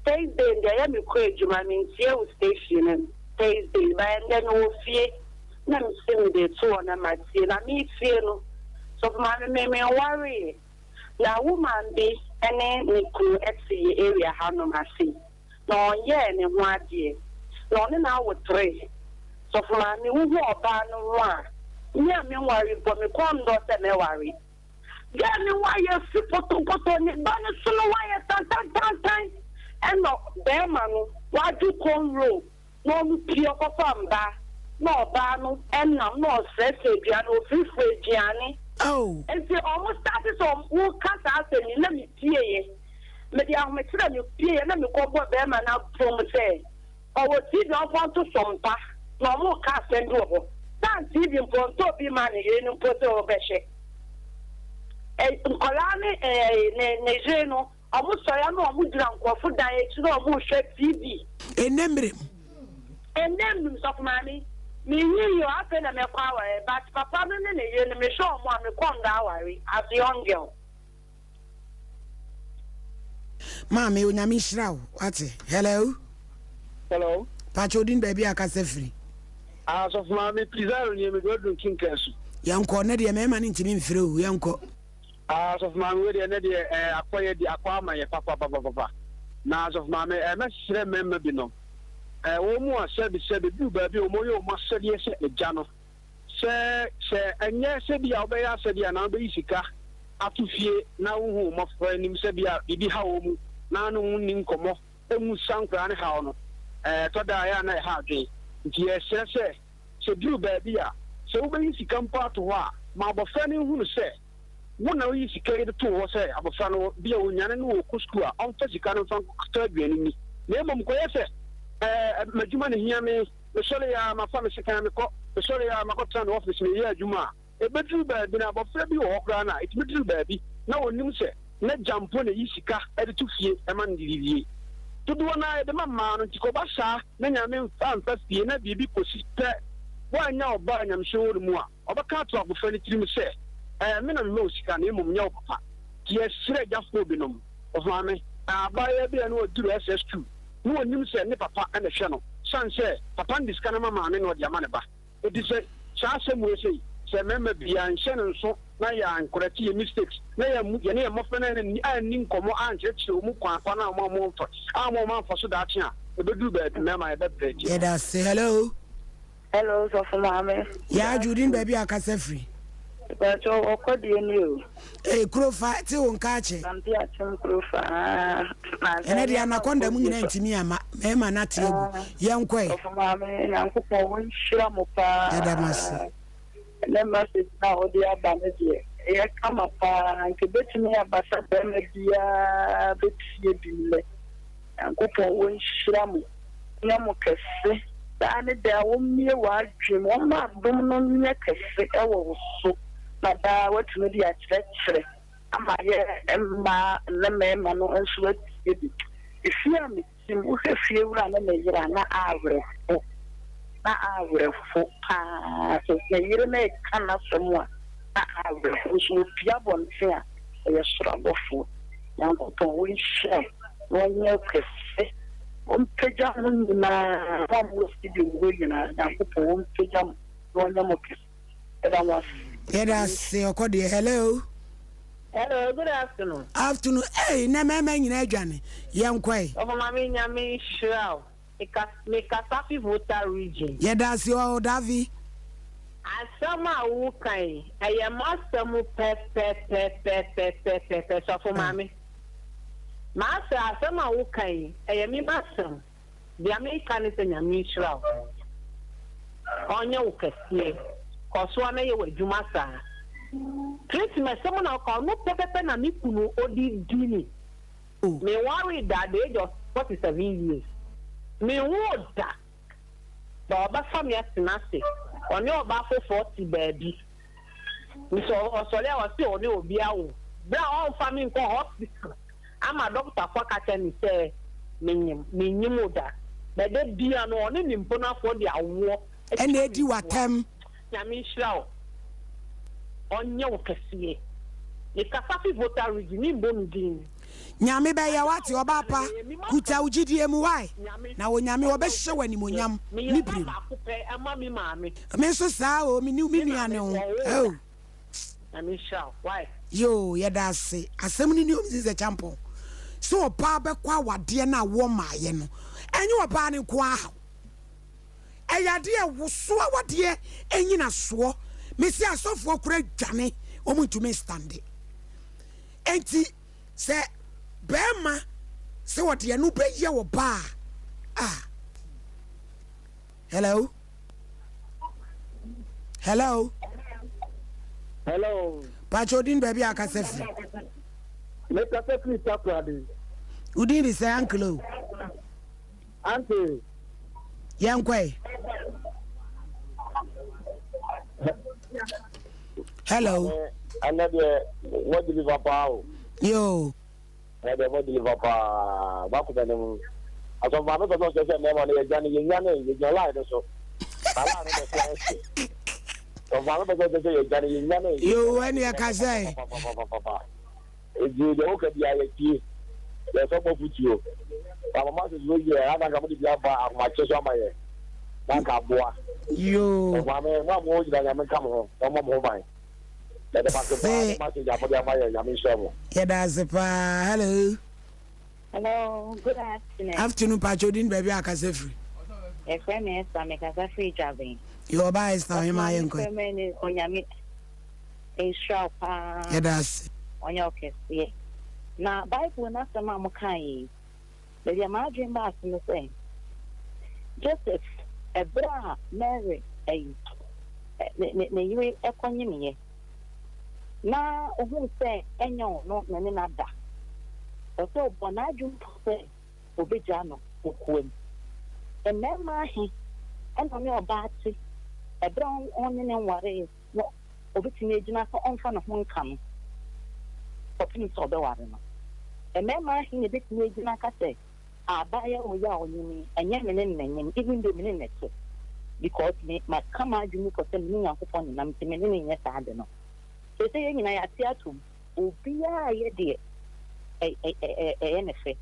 Thursday deɛ ɛyɛ me kɔ adwuma mentie wo station no Thursday but ɛndɛ me wɔ fie. Na mese mede reto hɔ na matie. Na meretie no, sɔfo maame me menwareeɛ. Na woman bi ne ne kunu te yɛ area hanom ase yi, na ɔnyɛɛ ne ho adeɛ. Na ɔne no awo tre. Sɔfo maame wohu ɔbaa no ho a, me a menware mpo me kɔn nnɔ sɛ mɛware. Girl no ho ayɛ fi potopoto, ne ba no so no ho ayɛ tantantantan. Ɛna bɛɛma no wadwo cornrow na ɔno pue ɔkɔfa mba na ɔbaa no nam na ɔsrɛsrɛ aduane ofirifiri aduane. Oh. Nti ɔmo starte sɛ ɔmo ka saa asɛm yi na me pieɛ mede ahomekyerɛ me pieɛ na me kɔ bɔ bɛɛma no apom sɛ ɔwɔ TV a ɔmfa nto so mpa na ɔmo ka asɛm bi wɔ hɔ san TV mpo ɔntɔ bi ma ne yere no mpo sɛ ɔbɛhwɛ ɛ nkɔlaa ne ɛɛ ne ne yere no. Ɔmo sɔre a na ɔmo gyina nkorɔfo dan akyi na ɔmo rehwɛ TV. Ɛnnɛ mmerɛ mu. Ɛnnɛ mmerɛ mu sɔfo maame, me nyin yi o afei na mɛkɔ aware but papa no ne ne yere no me hwɛ ɔmo a me kɔn dɔ aware as young girl. Maame onyame nhyira wo wate. Hello. Hello. Pacho odin baabi a kasa firi. Ah sɔfo maame Pizarro nie me de waduru nkinka su. Yɛnkɔ ne deɛ mɛɛma no ntumi mfrɛ o yɛnkɔ. Ah Asɔfo Maame wei deɛ ɛnɛ deɛ ɛɛ akɔ yɛ di akɔ ama yɛ papapapapa. Na Asɔfo Maame ɛɛ mɛsrɛ mmarima bi nom ɛɛ wɔn mu a sɛbi sɛbi duru baabi a wɔn yɛ wɔn asɛdeɛ sɛ agya no sɛ sɛ ɛnyɛ sɛ bi a wobɛyɛ asɛdeɛ anaa wobɛyi sika ato fie na wohu wɔn mmɔfra anim sɛ bi a biribi ha wɔn mu na ne wɔn nni nkɔmmɔ ɛmu sa nkoraa ne haw no ɛɛ ɛtɔ da a ɛyɛ a na ɛha adwene nti yɛsrɛ sɛ Sɛ ɛduru baabi a, sɛ wobɛyi sika mpo ato hɔ a, ma abɔfra no nhunu sɛ wo na woyi sika yi de too hɔ sɛ abɔfra no, bi a ɔnyane na ɔrekɔ sukuu a, ɔmfa sika no mfa nkɔtɔ aduane nni. Na mmom kɔyɛ sɛ, Ɛɛ, m'adwuma na ɛhia me, mesɔre a mafa me sekan mekɔ, mesɔre a makɔtena me ɔfese mereyɛ adwuma a. Ɛbɛduru baabi no, abɔfra bi wɔ hɔ koraa no a, ɛtumi duru baabi na ɔnnim sɛ n'agya mpo na ɛyi sika de to fie ma no de didie. Dodoɔ no ara yɛde ma mmaa no, nti kɔba saa na Nyame amfa fie na biribi kɔsi pɛ, woannya ɔba a nyamesom wɔ ne mu a, ɔbɛka ato abɔfra no tirim sɛ, Ɛɛ, me na mema wo sika na mmom nyɛ wo papa. Nti yɛsrɛ agyafoɔ binom, ɔmaame, abaayewa bi a na waduru SS2 na ɔnim sɛ ne papa na ɛhwɛ no, sane sɛ papa no de sika no ma maame na ɔde ama ne ba. Enti sɛ saa asɛm wei sei, sɛ mmarima bi yɛanhyɛ no nso na yɛankorɛkte yɛn mistakes na yɛammu yɛne yɛn mmɔfra no anni anni nkɔmmɔ ankyerɛkyerɛ wɔn kwan pa no a wɔn a wɔmfa amma wɔn amfa so daakye a, ɛbɛduru baabi mmarima yɛbɛbrɛ nti. Yɛda ase. Hello. Hello sɔfo maame. Yaa Judy ne baabi a akasa firi. Mpakyɛw ɔkɔ deɛ ni o. Ee kuro fa te wo nka akyɛ. Lampi akyem kuro fa aa. Ɛnɛ deɛ anaconda mu nyinaa ntumi ama mɛɛma no ate agu yɛnkɔ ɛ. Sɔfo maame Nyankopɔn wɔnhyira mo paa. Yɛda mo ase. Ɛnɛ message no a wode aba no deɛ ɛyɛ kama paa nka ɛbɛtumi aba sɛ bɛɛma biara bɛtie bi nnɛ. Nyankopɔn wɔnhyira mo nyɛ mo kɛse daa ne daa wɔmmue w'adwene mu wɔmma adom no nyɛ kɛse wɔ wo so na daa woatumi de akyerɛkyerɛ ama yɛ mmaa ne mmarima no nso atie bi. Efie a mete mu, wohwɛ fiewura ne ne yere a na awerɛho, na awerɛho paa. Sɛ ne yere no reka n'asɛm a, na awerɛho. Nso opue abɔnten a, ɔyɛ soro abɔfoɔ. Nyankopɔn ɔnhyira wo na ɔnyɛ wo kɛse, ɔmpagya mo nyinaa, mo a mowɔ studio mu hɔ nyinaa, Nyankopɔn ɔmpagya mo na ɔnyɛ mo kɛse. Yɛda mo ase. Yɛda ase ɔkɔ deɛ hello. Hello, good afternoon. Afternoon, ei, nɛ mɛɛma nyina adwane, yɛnkɔ ɛ. Ɔfo maame Nyame nhyira wo. Me kasa fi Volta region. Yɛda ase ɔɔ Davi. Asɛm a wo ka yi ɛyɛ m'asɛm pɛpɛpɛpɛpɛpɛpɛ sɔfo maame. M'asɛ asɛm a wo ka yi ɛyɛ me m'asɛm. Deɛ meka ne sɛ Nyame nhyira wo, ɔnyɛ wo kɛseɛ, kɔsoa na yɛ w'adwuma saa. Christmas sɛm na woka ɔno pɛpɛpɛ na me kunu ɔde di me. Me nwaree da at the age of 47 years. Me nwoo da. But ɔbɛfa me atena ase. Ɔne ɔbaa foforɔ te baabi. Nso ɔsɔre a ɔse ɔne obi awo. Berɛ a ɔmfa me nkɔ hospital ama dɔkotafoɔ aka kyerɛ me sɛ menyem. Mennyem o da. But da biara no ɔne ne mponafoɔ de awoɔ atwa me Ɛna adi toa. w'atɛm. Nyame nhyira wo. Ɔnyɛ wo kɛseɛ. Mekasa fi Volta region, menbɔ me din. Nyame bɛyɛ wate ɔbaa pa kuta wo gyidie mu wai na Onyame ɔbɛhyɛ wo animonyam ne bere mu. Me nso saa oo me me nua ne wo oh. Yoo yɛda ase asɛm no ni o Mrs Acheampong sɛ ɔbaa bɛkɔ awadeɛ no a wɔmaayɛ no ɛnyɛ ɔbaa no nko ara haw ɛyɛ adeɛ a ɛwoso awadeɛ nyinasoɔ mese asɔfoɔ koraa dwane wɔn ntumi nstande Enti sɛ barima sɛ ɔde ɛno bɛyɛ ɔbaa a, hello, hello. Hello. Pakyɛ odin baabi a akasa firi. Mekasa firi Takoradi. Odin de sɛ uncle o. Auntie. Yɛn kɔɛ. Hello. Ɛnɛ deɛ mo deliver paa o. Yoo. Ɛnɛ deɛ mo deliver paa baako bɛ ne mu. Asɔfo maame pɛ sɛ ɔkyerɛ sɛ mmarima no yɛdwane yɛnwane yɛgyina line no so. Na line no deɛ so ayɛ hye. Asɔfo maame pɛ sɛ ɔkyerɛ sɛ yɛdwane yɛnwane. Yoo ɛne ɛka sɛ. Papapapapapa. Enti deɛ woka biara yɛtie. Yɛsɔ bɔ fotuo. Na mama sisi wei deɛ ana nka mode bi aba ahomakye so ama yɛ. Na nka aboa. Yoo. Maame mo a mo gyina nyame nka mo ho na ɔmmɔ mo ho ban. Yɛda mo ase paa ne message a mode ama yɛn nyame nhyira mo. Yɛda ase paa. Hello. Hello, good afternoon. Afternoon, Pacho din baabi a akasa firi. Yɛfrɛ me Esther, mekasa firi Dwaben. Yɛ ɔbaa Esther ɔhema yɛ nkɔ. Onyame Nhyira wo paa. Yɛda ase. Ɔnyɛ wo kɛseɛ. Na Bible no asɛm a mokaeɛ yi, baabi a m'adwene baa so ne sɛ, Joseph, ɛberɛ a Mary ayi, ne, ne, ne yere kɔnyemeeɛ, na ɔhuu sɛ ɛnyɛ ɔno na ɛne no ada, ɔsɛ ɔbɔɔ n'adwene po sɛ ɔbɛgyaa no kokoam. Mmarima ahe na ɔne ɔbaa te ɛberɛ a ɔne no nwaree na obetumi agyina sɛ ɔmfa ne ho nka no kɔpem sɛ ɔbɛware no. Mmarima ahe na ebetumi agyina aka sɛ, Abaayewa wei a ɔnyem yi, ɛnyɛ me ne no na ɛnyem, even though me ne no na ɛte, because me, maka m'adwene mu pɔ sɛ me ne Nyankopɔn nenam nti me ne no nyɛ saa ade no. Seesei yɛn nyinaa yɛate atom. Obiara yɛ deɛ ɛyɛ ne fɛ.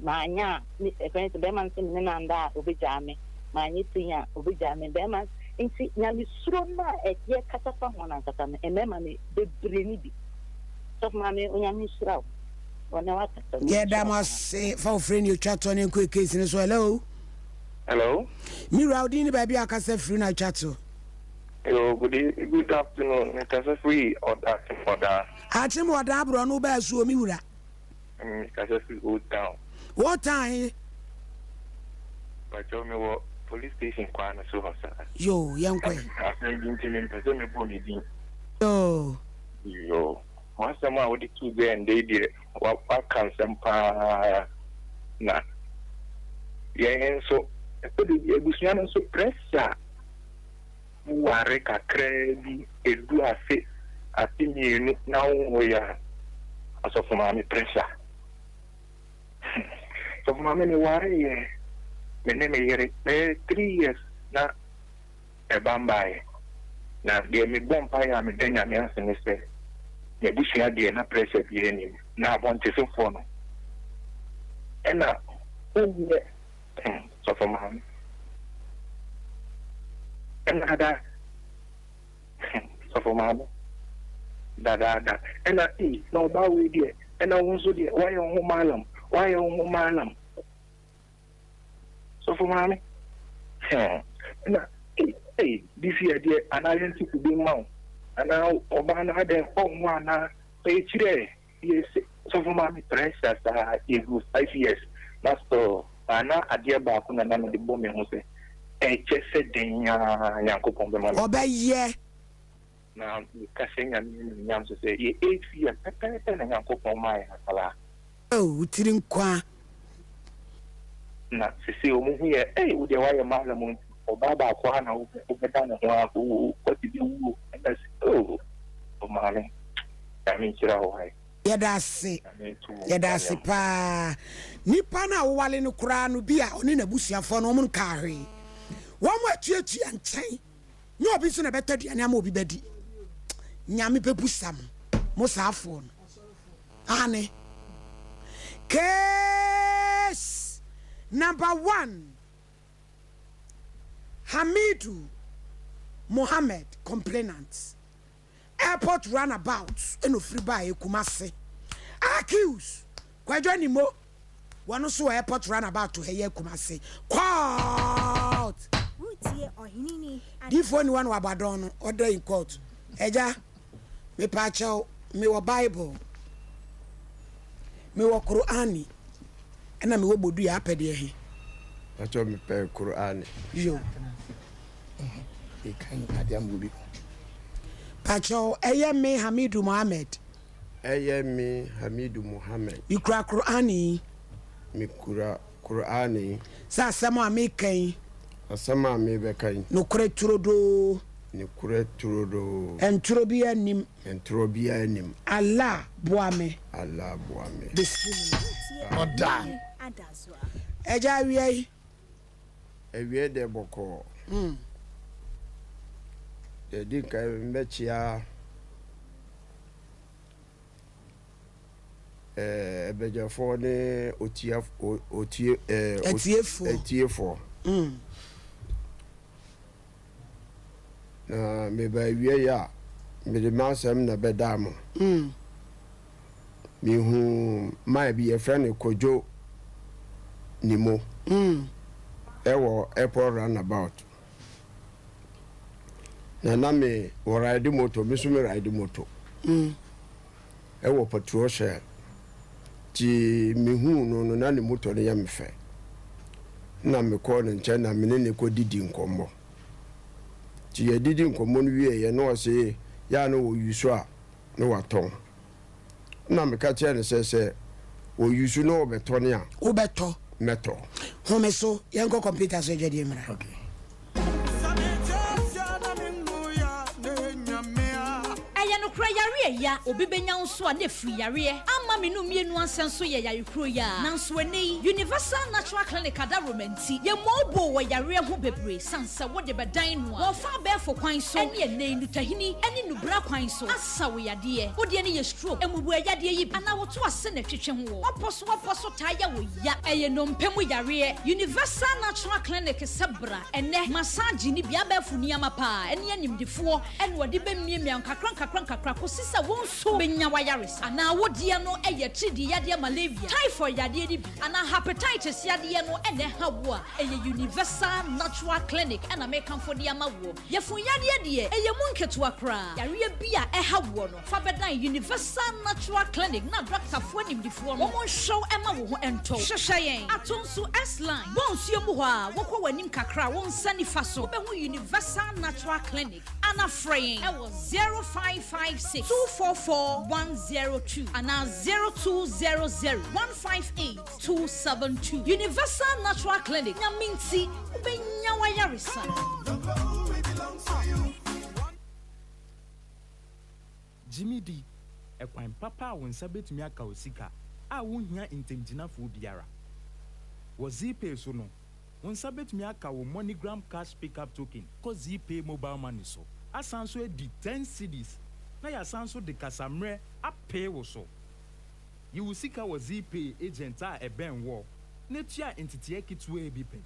Manyɛ a, me ɛfrɛ no sɛ bɛrima no sɛ me ne no anda a ɔbɛgyaa me. Manyɛ sei a ɔbɛgyaa me. Bɛrima nti nyamesuro no a yɛkasa fa ho no ankasa no, mmarima no bebree ne bi. Sɔfo maame, Onyame nhyira wo. Ɔne wakasa. Yɛda mo ase fa wo frɛ ne otwa toɔ ne nkɔ case no so. Hello. Hello. Me wura wo din ne baabi a akasa firi na atwa to. Yo, good, e, good afternoon. Mekasa firi Ɔda, Akyem Ɔda. Akyem Ɔda aborɔ no bɛɛ so omi wura. Mekasa firi Old Town. Old Town he? Pakyɛw mewɔ police station kwan no so hɔ saa. Yo, yɛnkɔ ɛ. Asɛm bi nti mempɛ sɛ mebɔ me din. Yo. Yo, w'asɛm a wode too dwa ɛndɛ yi deɛ, waka nsɛm paa na yɛn nso, ɛtɔ da bi abusua no nso pressure. Woware kakraa bi, edu afe, afe mmienu na wonwoe a, asɔfo maame pressure. Sɔfo maame mewareeɛ, me ne me yere bɛyɛ 3 years na ɛba mbaeɛ. Na deɛ mebɔ mpaeɛ a meda Nyame ase ne sɛ, m'abusua deɛ na pressure biara nnim. Na abɔntesofoɔ no, ɛna wonyɛ sɔfo maame. Ɛna ada sɔfo maame dadaada ɛna ee na ɔbaa wei deɛ ɛna wo nso deɛ wayɛ wo ho maalam wayɛ wo ho maalam sɔfo maame ɛna ee ee this year deɛ anaa yɛn ti kube mma wo anaa ɔbaa no adɛn ɔnwo anaa ɛyɛ kyerɛ yɛ sɔfo maame pressure saa egu 5 years na still ana adeɛ baako na na mede bɔ me ho sɛ ɛkyɛ sɛ den aa Nyankopɔn bɛma me. Ɔbɛyɛ. Na meka hyɛ Nyame animuonyam so sɛ yɛ 8 years pɛpɛɛpɛ na Nyankopɔn maa yɛn akwadaa. Oh, wo tiri nkwa. Na sesei ɔmo hu yɛ, ei wo deɛ woayɛ mallam nti ɔbaa baako ara na wobɛda ne ho ara oo kwati bɛwu o, ɛna se oh ɔmaame Nyame nhyira wo ae. Yɛda ase, yɛda ase paa. Nipa no a wowale no koraa no bi a ɔne n'abusuafoɔ no wɔn nkaa hwee. Wɔn atuatua nkyɛn. Nyɛ obi nso na ɛbɛtɔ aduane ama obi bɛdi. Nyame bɛbusa mo, mo saafoɔ no. Aane. Case number one, Hamidu Mohammed, complainant, Airport runabout na ofiri baeɛ, Kumasi. Accused, Kwadwo Animo, wɔn nso wɔ Airport runabout ha yi Kumasi. Court! Diifoɔ ni hɔ na wabɔ adɔn no, ɔda in court. Agya, mepaakyɛw, mewɔ Bible, mewɔ Qur'ani, ɛna mewɔ bodua, apɛ deɛ he? Pakyɛw mepɛ Qur'ani. Yo. Pakyɛw, ɛyɛ me Hamidu Mohammed. Ɛyɛ me Hamidu Mohammed. Mekura Qur'ani. Mekura Qur'ani. Sɛ asɛm a meka yi. Asɛm a mebɛka yi. Nokorɛ turodoo. Nokorɛ turodoo. Ntorɔ biara nnim. Ntorɔ biara nnim. Allah boa me. Allah boa me. Bismillah. Ɔda. Agya awia yi. Awiei deɛ bɔkɔɔ. Deɛ ɛdi nkan mɛkyea ɛɛ abadwafoɔ ne otia otie ɛɛ atiefoɔ atiefoɔ. Na meba awiei a, mede m'asɛm na ɛbɛdaa mo. Mehuu man bi, yɛfrɛ no Kojo Nimo, ɛwɔ airport roundabout. Na na me wɔ ride moto, me nso me ride moto. Ɛwɔ patrol shell. Nti mehuu no no, na ne moto no yɛ me fɛ. Na mekɔɔ ne nkyɛn na me ne no kɔdidi nkɔmmɔ. Nti yɛdidi nkɔmmɔ no wieeɛ na ɔse yɛ a na ɔyusu a na watɔn. Nna meka kyerɛɛ no sɛ sɛ ɔyusu na ɔbɛtɔne a. Wobɛtɔ? Mɛtɔ. Home so, yɛnkɔ kɔmputa so adwadie mmra. Okay. Ɛyɛ nokorɛ yareɛ ya obi bɛnya wo nso a na ɛfiri yareɛ ama me no mmienu ansa nso yɛ yare kuro yi ara nanso ɛnnɛ yi Universal Natural Clinic adaworoma nti yɛmmɔɔ boo wɔ yareɛ ho bebree sane sɛ wode bɛdan no a wɔfa abɛɛfo kwan so ɛne ɛnnɛ yi nnutahini ɛne nnubra kwan so asa wo yadeɛ wo deɛ no yɛ stroke mmubuɛ yadeɛ yi bi anaa woto ase na ɛtwetwe ho wɔ wapɔ so wapɔ so taa yɛ wo ya ɛyɛ nnompe mu yareɛ Universal Natural Clinic sɛ bra ɛnnɛ massage ne bi abɛɛfo nneɛma paa ɛne animdefoɔ ɛna wɔde bɛmiamia nkakra nkakra nkakra kɔsi sɛ wo nso bɛnya w'ayaresa. Anaa wo deɛ no yɛ atiridii yadeɛ malaria, typhoid yadeɛ no bi, anaa hepatitis yadeɛ no na ɛha wo a, ɛyɛ Universal Natural Clinic na mekamfo de ama woɔ. Yafunu yadeɛ deɛ, ɛyɛ mu nketewa koraa. Yareɛ bi a ɛha woɔ no, fa bɛdan Universal Natural Clinic na dɔktafoɔ animdefoɔ no wɔnhwɛ wo mma wo ho ntɔ wo. Hwehwɛ yɛn ato nso S-Line, bɔ nsuo mu hɔ a, wokɔ w'anim kakra a, wo nsa nifa so, wobɛhu Universal Natural Clinic. Ana frɛ yɛn wɔ 0556 244 102 anaa 0200 158 272. Universal Natural Clinic, Nyame nti wobɛnya w'ayaresa. Gye me di, ɛkwan papa a wo nsa betumi aka wo sika a wunhia ntamgyinafoɔ biara. Wɔ Zeepay so no, Wo nsa bɛtumi aka wo MoneyGram Cash Pickup Token kɔ Zeepay Mobile Money so, asan nso adi ten cedis na yɛasan nso de kasammerɛ apee wo so. Yi wo sika wɔ Zeepay agent a ɛbɛn woɔ na tua nteteɛ ketewaa bi pɛ.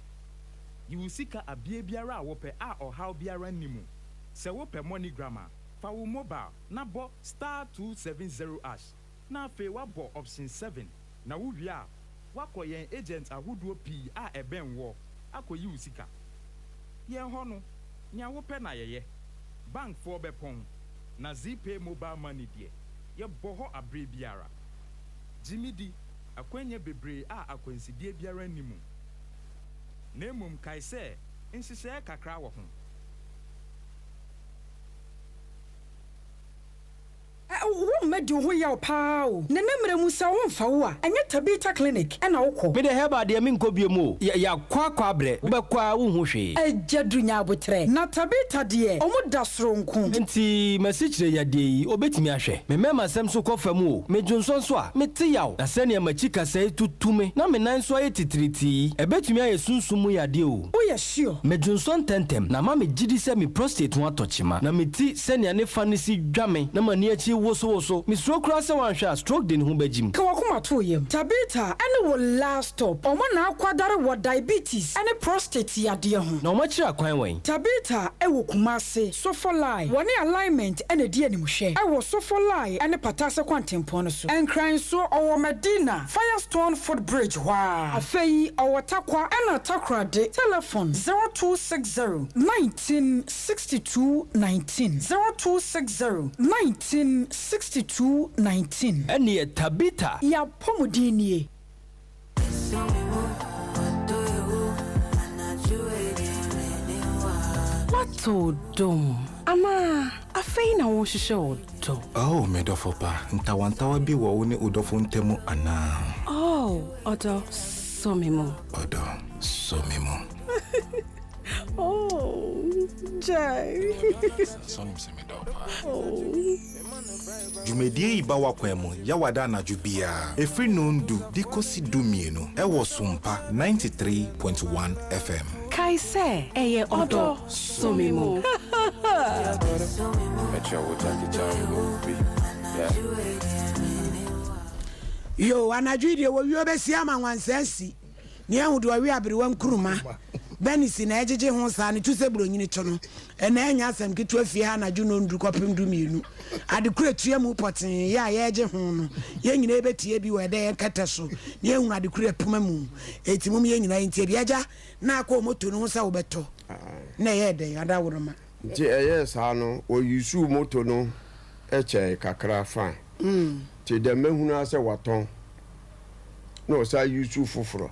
Yi wo sika abeɛ biara a wopɛ a ɔhaw biara nni mu. Sɛ wopɛ MoneyGram a, fa wo mobile na bɔ star 270 ash na afei woabɔ option 7 na wowie a, Woakɔ yɛn agent ahodoɔ pii a ɛbɛn woɔ akɔyi wo sika. Yɛn hɔ no, nea wopɛ na yɛyɛ. Bank foɔ bɛpɔn, na Zeepay mobile money deɛ, yɛbɔ hɔ aberɛ biara. Gye me di, akwannya bebree a akwansideɛ biara nni mu. Na mmom kae sɛ nhyehyɛeɛ kakra wɔ ho. Wo mma di wo ho yaw paa o. Nene mmerɛ mu sɛ wo mfa wo a, ɛnyɛ Tabitha clinic na wo kɔ. Me deɛ herbal deɛ menkɔ biom o, yɛakɔ akɔ abrɛ, wobɛkɔ a wonhu hwee. Agya Duru nya aboterɛ. Na Tabitha deɛ ɔmo da soronko. Nti m'asikyire yadeɛ yi obetumi ahwɛ? Me mmarima sɛm nso kɔ fam o, me dwonsɔ nso a, mete yaw, na sɛnea m'akyi kasɛe tutu me na me nan nso ayɛ titiritii yi, ɛbɛtumi ayɛ sunsum mu yadeɛ o. Woyɛ sure? Me dwonsɔ ntɛmntɛm na ama me gyidi sɛ me prostate ho atɔ kyema, na me ti sɛnea ne fa no si dwa me na m'ani akyi wosowoso. Mpo, mesuro koraa sɛ woanhwɛ a stroke de ne ho bɛgyim. Ka w'akoma to wo yam. Tabitha ne wo last stop. Wɔn na akwadare wɔ diabetes ne prostate yadeɛ ho. Na wɔakyerɛ akwan wɛn? Tabitha wɔ Kumasi, Sofolai. Wɔne Alignment na ɛdi animhwɛ wɔ Sofolai ne Patase kwantempɔn no so. Nkran nso, ɔwɔ Madina, Firestone foot bridge hɔ ara. Afei ɔwɔ Tarkwa ɛna Takoradi. Telefon, 0260 19 62 19, 0260 19 62 19. Ɛneɛ Tabitha. Y'apɔmuden nie. Woato dɔ mu anaa afei na worehwehwɛ ɔdɔ? Oh, me dɔfo pa, ntawantawa bi wɔ wo ne wo dɔfo ntam anaa? Oh, ɔdɔ, sɔ me mu. Ɔdɔ, sɔ me mu. Oh, gyae. Sɛ wonim sɛ medɔ wo paa. Oh. Dwumadie yi ba w'akwan mu Yawada anadwo biara ɛfiri nondu de kɔsi dumienu ɛwɔ Sompa 93.1 FM. Kae sɛ, ɛyɛ ɔdɔ sɔ me mu. Yoo, anadwo yi deɛ wɔwio bɛsi ama nwansa asi. Nea ahu deɛ ɔwe aberewa nkuruma. Bernice na ɛgyegye ho saa no, tu sɛ buronyini to no. Ɛnnɛ ɛnyɛ asɛm ketewa fie ha anadwo nnɔndu kɔpem dumienu. Ade koro atua mu pɔtee yɛ a yɛregye ho no, yɛn nyinaa yɛbɛtie bi wɔ ɛdɛ yɛn kɛtɛ so na yɛahunu ade koro apuma mu. Enti mom yɛn nyinaa yɛntie bi. Agya, na akɔ moto no ho sɛ wobɛtɔ na ɛyɛɛ dɛn? Adaworoma. Nti ɛyɛɛ saa no wɔ usuu moto no kyɛɛ kakra fine. Nti dɛ mɛhunu ara sɛ watɔn na ɔsan usuu foforɔ.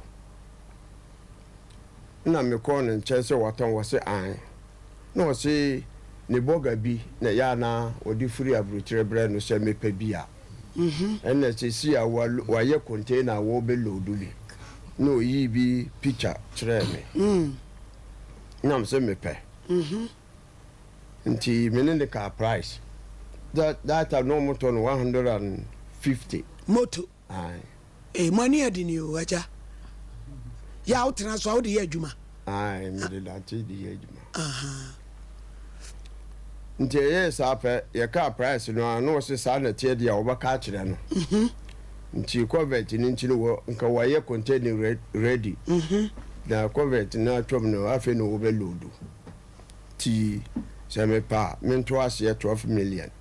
Nna mekɔɔ ne nkyɛn sɛ watɔn ɔse aane. Na ɔse ne bɔga bi na ɛyɛ a na ɔde firi abrokyire brɛ no sɛ mepɛ bi a. Ɛna seesei a wayɛ container a wɔbɛ load bi. Na ɔyii bi picture kyerɛɛ me. Na mese mepɛ. Nti me ne no kaa price. That that time na wɔn tɔ no 150. Moto. Ae. Ee mo ani yɛ den o agya. Yɛ a wotena so a wode yɛ adwuma. Ae mede nante de yɛ adwuma. Nti ɛyɛɛ saa pɛ yɛkaa price no a na ɔse saa na ɛteɛ deɛ a wɔbɛka akyerɛ no. Nti covert no nti no wɔ nka wɔayɛ container ready. Na covert no atwam no afei na wɔbɛ load. Nti sɛ mepɛ a mento aseɛ 12 million.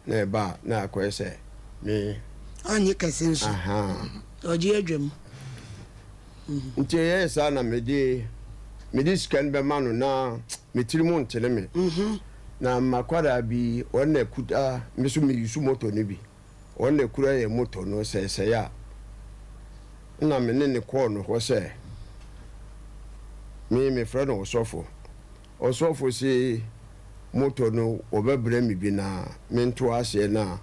Na ɛba a na akɔyɛ sɛ me. Ɔnnye kɛse nso. Ahaa. Ɔgye adwam. Nti ɛyɛɛ saa na mede mede sika no bɛma no na me tirim ntene me. Na m'akwadaa bi ɔno na ɛkuta me nso me use moto no bi. Ɔno na ɛkura yɛn moto no sɛ ɛsɛe a. Ɛna me ne no kɔɔ no hɔ sɛ me mefrɛ no ɔsɔfo. Ɔsɔfo se moto no wɔbɛbrɛ me bi na mento aseɛ na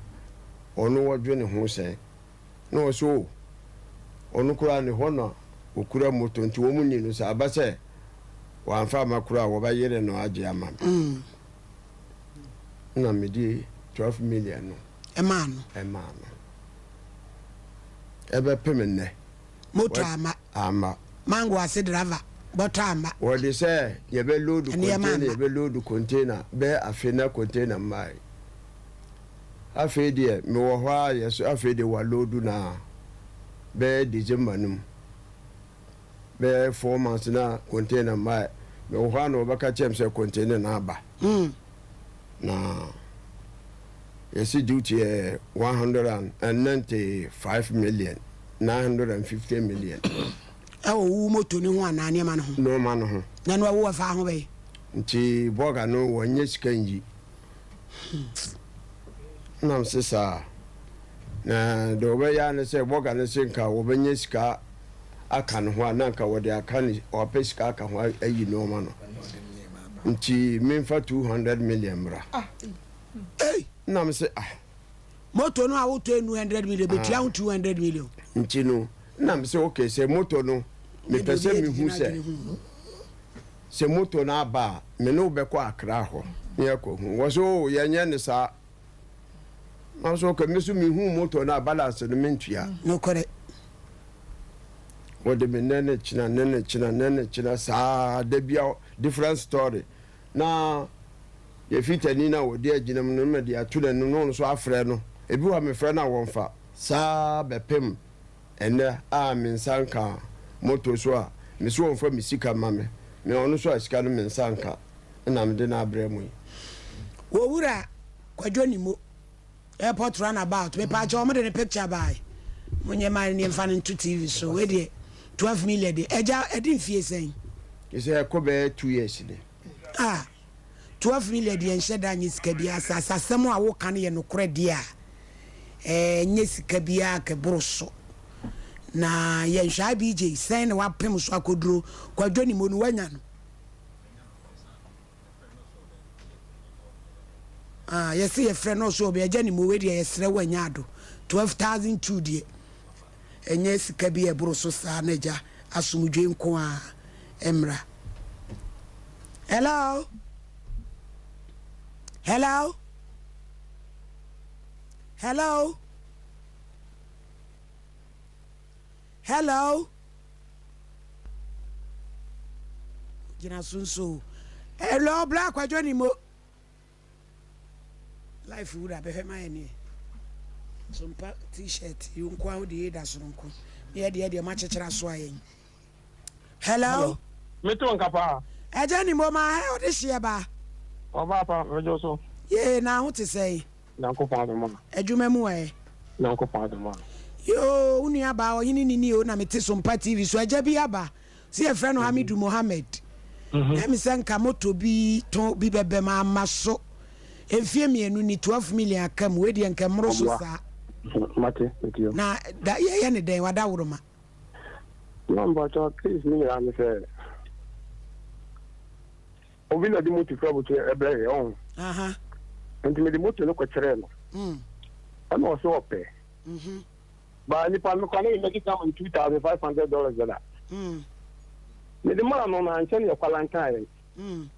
ɔno ɔdwene ho sɛn? Na ɔse oh ɔno koraa ne hɔ na ɔkura moto nti wɔn nni no sɛ aba sɛ wamfa amma koraa a wɔbɛyere no agye ama me. Na mede 12 million no ɛmaa no. Ɛmaa no. Ɛbɛpem nnɛ. Moto amma. Amma. Mango ase driver bɔtɔ amma. Wɔde sɛ yɛbɛ load container yɛbɛ load container bɛyɛ afe na container mmae. Afei deɛ mewɔ hɔ ara yɛ so afei deɛ wa load na bɛyɛ December no mu bɛyɛ 4 months na container mmae. Mewɔ hɔ ara na wɔbɛka kyerɛ me sɛ container no aba. Na yɛsi duty yɛ 195 million 950 million. Ɛwɔ wo moto no ho anaa nneɛma no ho? Nneɛma no ho. Na no ɛwo ɛfa ho bɛyɛ? Nti bɔga no wɔnyɛ sika nyi. Nam se saa na deɛ wɔbɛyɛ ne sɛ bɔga no se nka wɔbɛnya sika aka ne ho a na nka wɔde aka ne wɔapɛ sika aka ho ayi nneɛma no. Nti memfa 200 million mmra. Ei! Nam se ah. Moto no a wotɔ enu 100 million betua ho 200 million. Nti no nam sɛ okay sɛ moto no mepɛ sɛ mehu sɛ moto no aba a me ne wo bɛkɔ Accra hɔ ne yɛkɔ hu. Wɔ so oh yɛnyɛ ne saa. Na so okay me so mehu moto no a balance no mentua. Nokorɛ. Wɔde me nnɛ ne kyena nnɛ ne kyena nnɛ ne kyena saa da bia different story. Na yɛfitani no a wɔde agyina mu no na de ato n'anim na ɔno nso afrɛ no. Ebi wɔ hɔ a mefrɛ no a wɔmfa. Saa ara bɛpem ɛnnɛ a me nsa nka moto so a mese wɔmfa me sika mma me, me ɔno nso a sika no me nsa nka na mede no abrɛ mo yi. Owura Kwadwo Nimo airport run about mepaakyɛw wɔn de ne picture baae mo nyɛ maa ne nfa no nto TV so wei deɛ 12 million deɛ ɛgya ɛde mfie sɛn. Sɛ ɛkɔ bɛyɛ 2 years ni. Ah 12 million deɛ nhyɛ da nyɛ sika biara sɛ asasɛm a woka no yɛ nokorɛ deɛ a ɛnyɛ sika biara kɛboro so na yɛnhwɛ IBJ sɛn na wapem so akɔduro Kwadwo Nimo no wanya no. Ah, yɛse yɛfrɛ no ɔso ɔbɛ agya ne mu wei deɛ yɛsrɛ wo anya ado 12,002 deɛ ɛnyɛ sika bi a ɛboro so saa na agya asomdwe nko a ɛmmra. Hello? Hello? Hello? Hello? Gyina so nso. Hello, Black Kwadwo ni mo. Life wura bɛhwɛ ma yɛ neɛ. So mpa t-shirt yi nko a wode yɛ da soronko. Ne yɛ deɛ deɛ makyekyere aso ayɛ. Hello. Hello. Meto nka paa. Ɛgya ni mo ma hɛ ɔde hyeɛ ba. Ɔbaa pa mɛgye so. Yee na ho te sɛn. Nyankopɔn adom a. Adwuma mu ɛ. Nyankopɔn adom a. Yoo wo nua baa ɔhene nini o na mete Sompa TV so agya bi aba sɛ yɛfrɛ no Hamidu Mohammed na me sɛ nka moto bi tɔn bi bɛbɛm ama so mfie mienu ni 12 million aka mu wei deɛ nka mmoro so saa. Mate mete o. Na da yɛyɛ ne dɛn wadaworoma. Na mpakyɛw case ne nyinaa ne sɛ. Obi na ɔde moto firi abotire ɛbrɛ yɛ ɔho. Nti mede moto no kɔkyerɛɛ no. Mm. Ɛna ɔsɛ ɔpɛ. Mhm. Ba nipa no kora na mɛgye ka ma $2,500 dada. Mm. Mede maa no na ankyɛ ne yɛkwalankaa yɛn. Mm.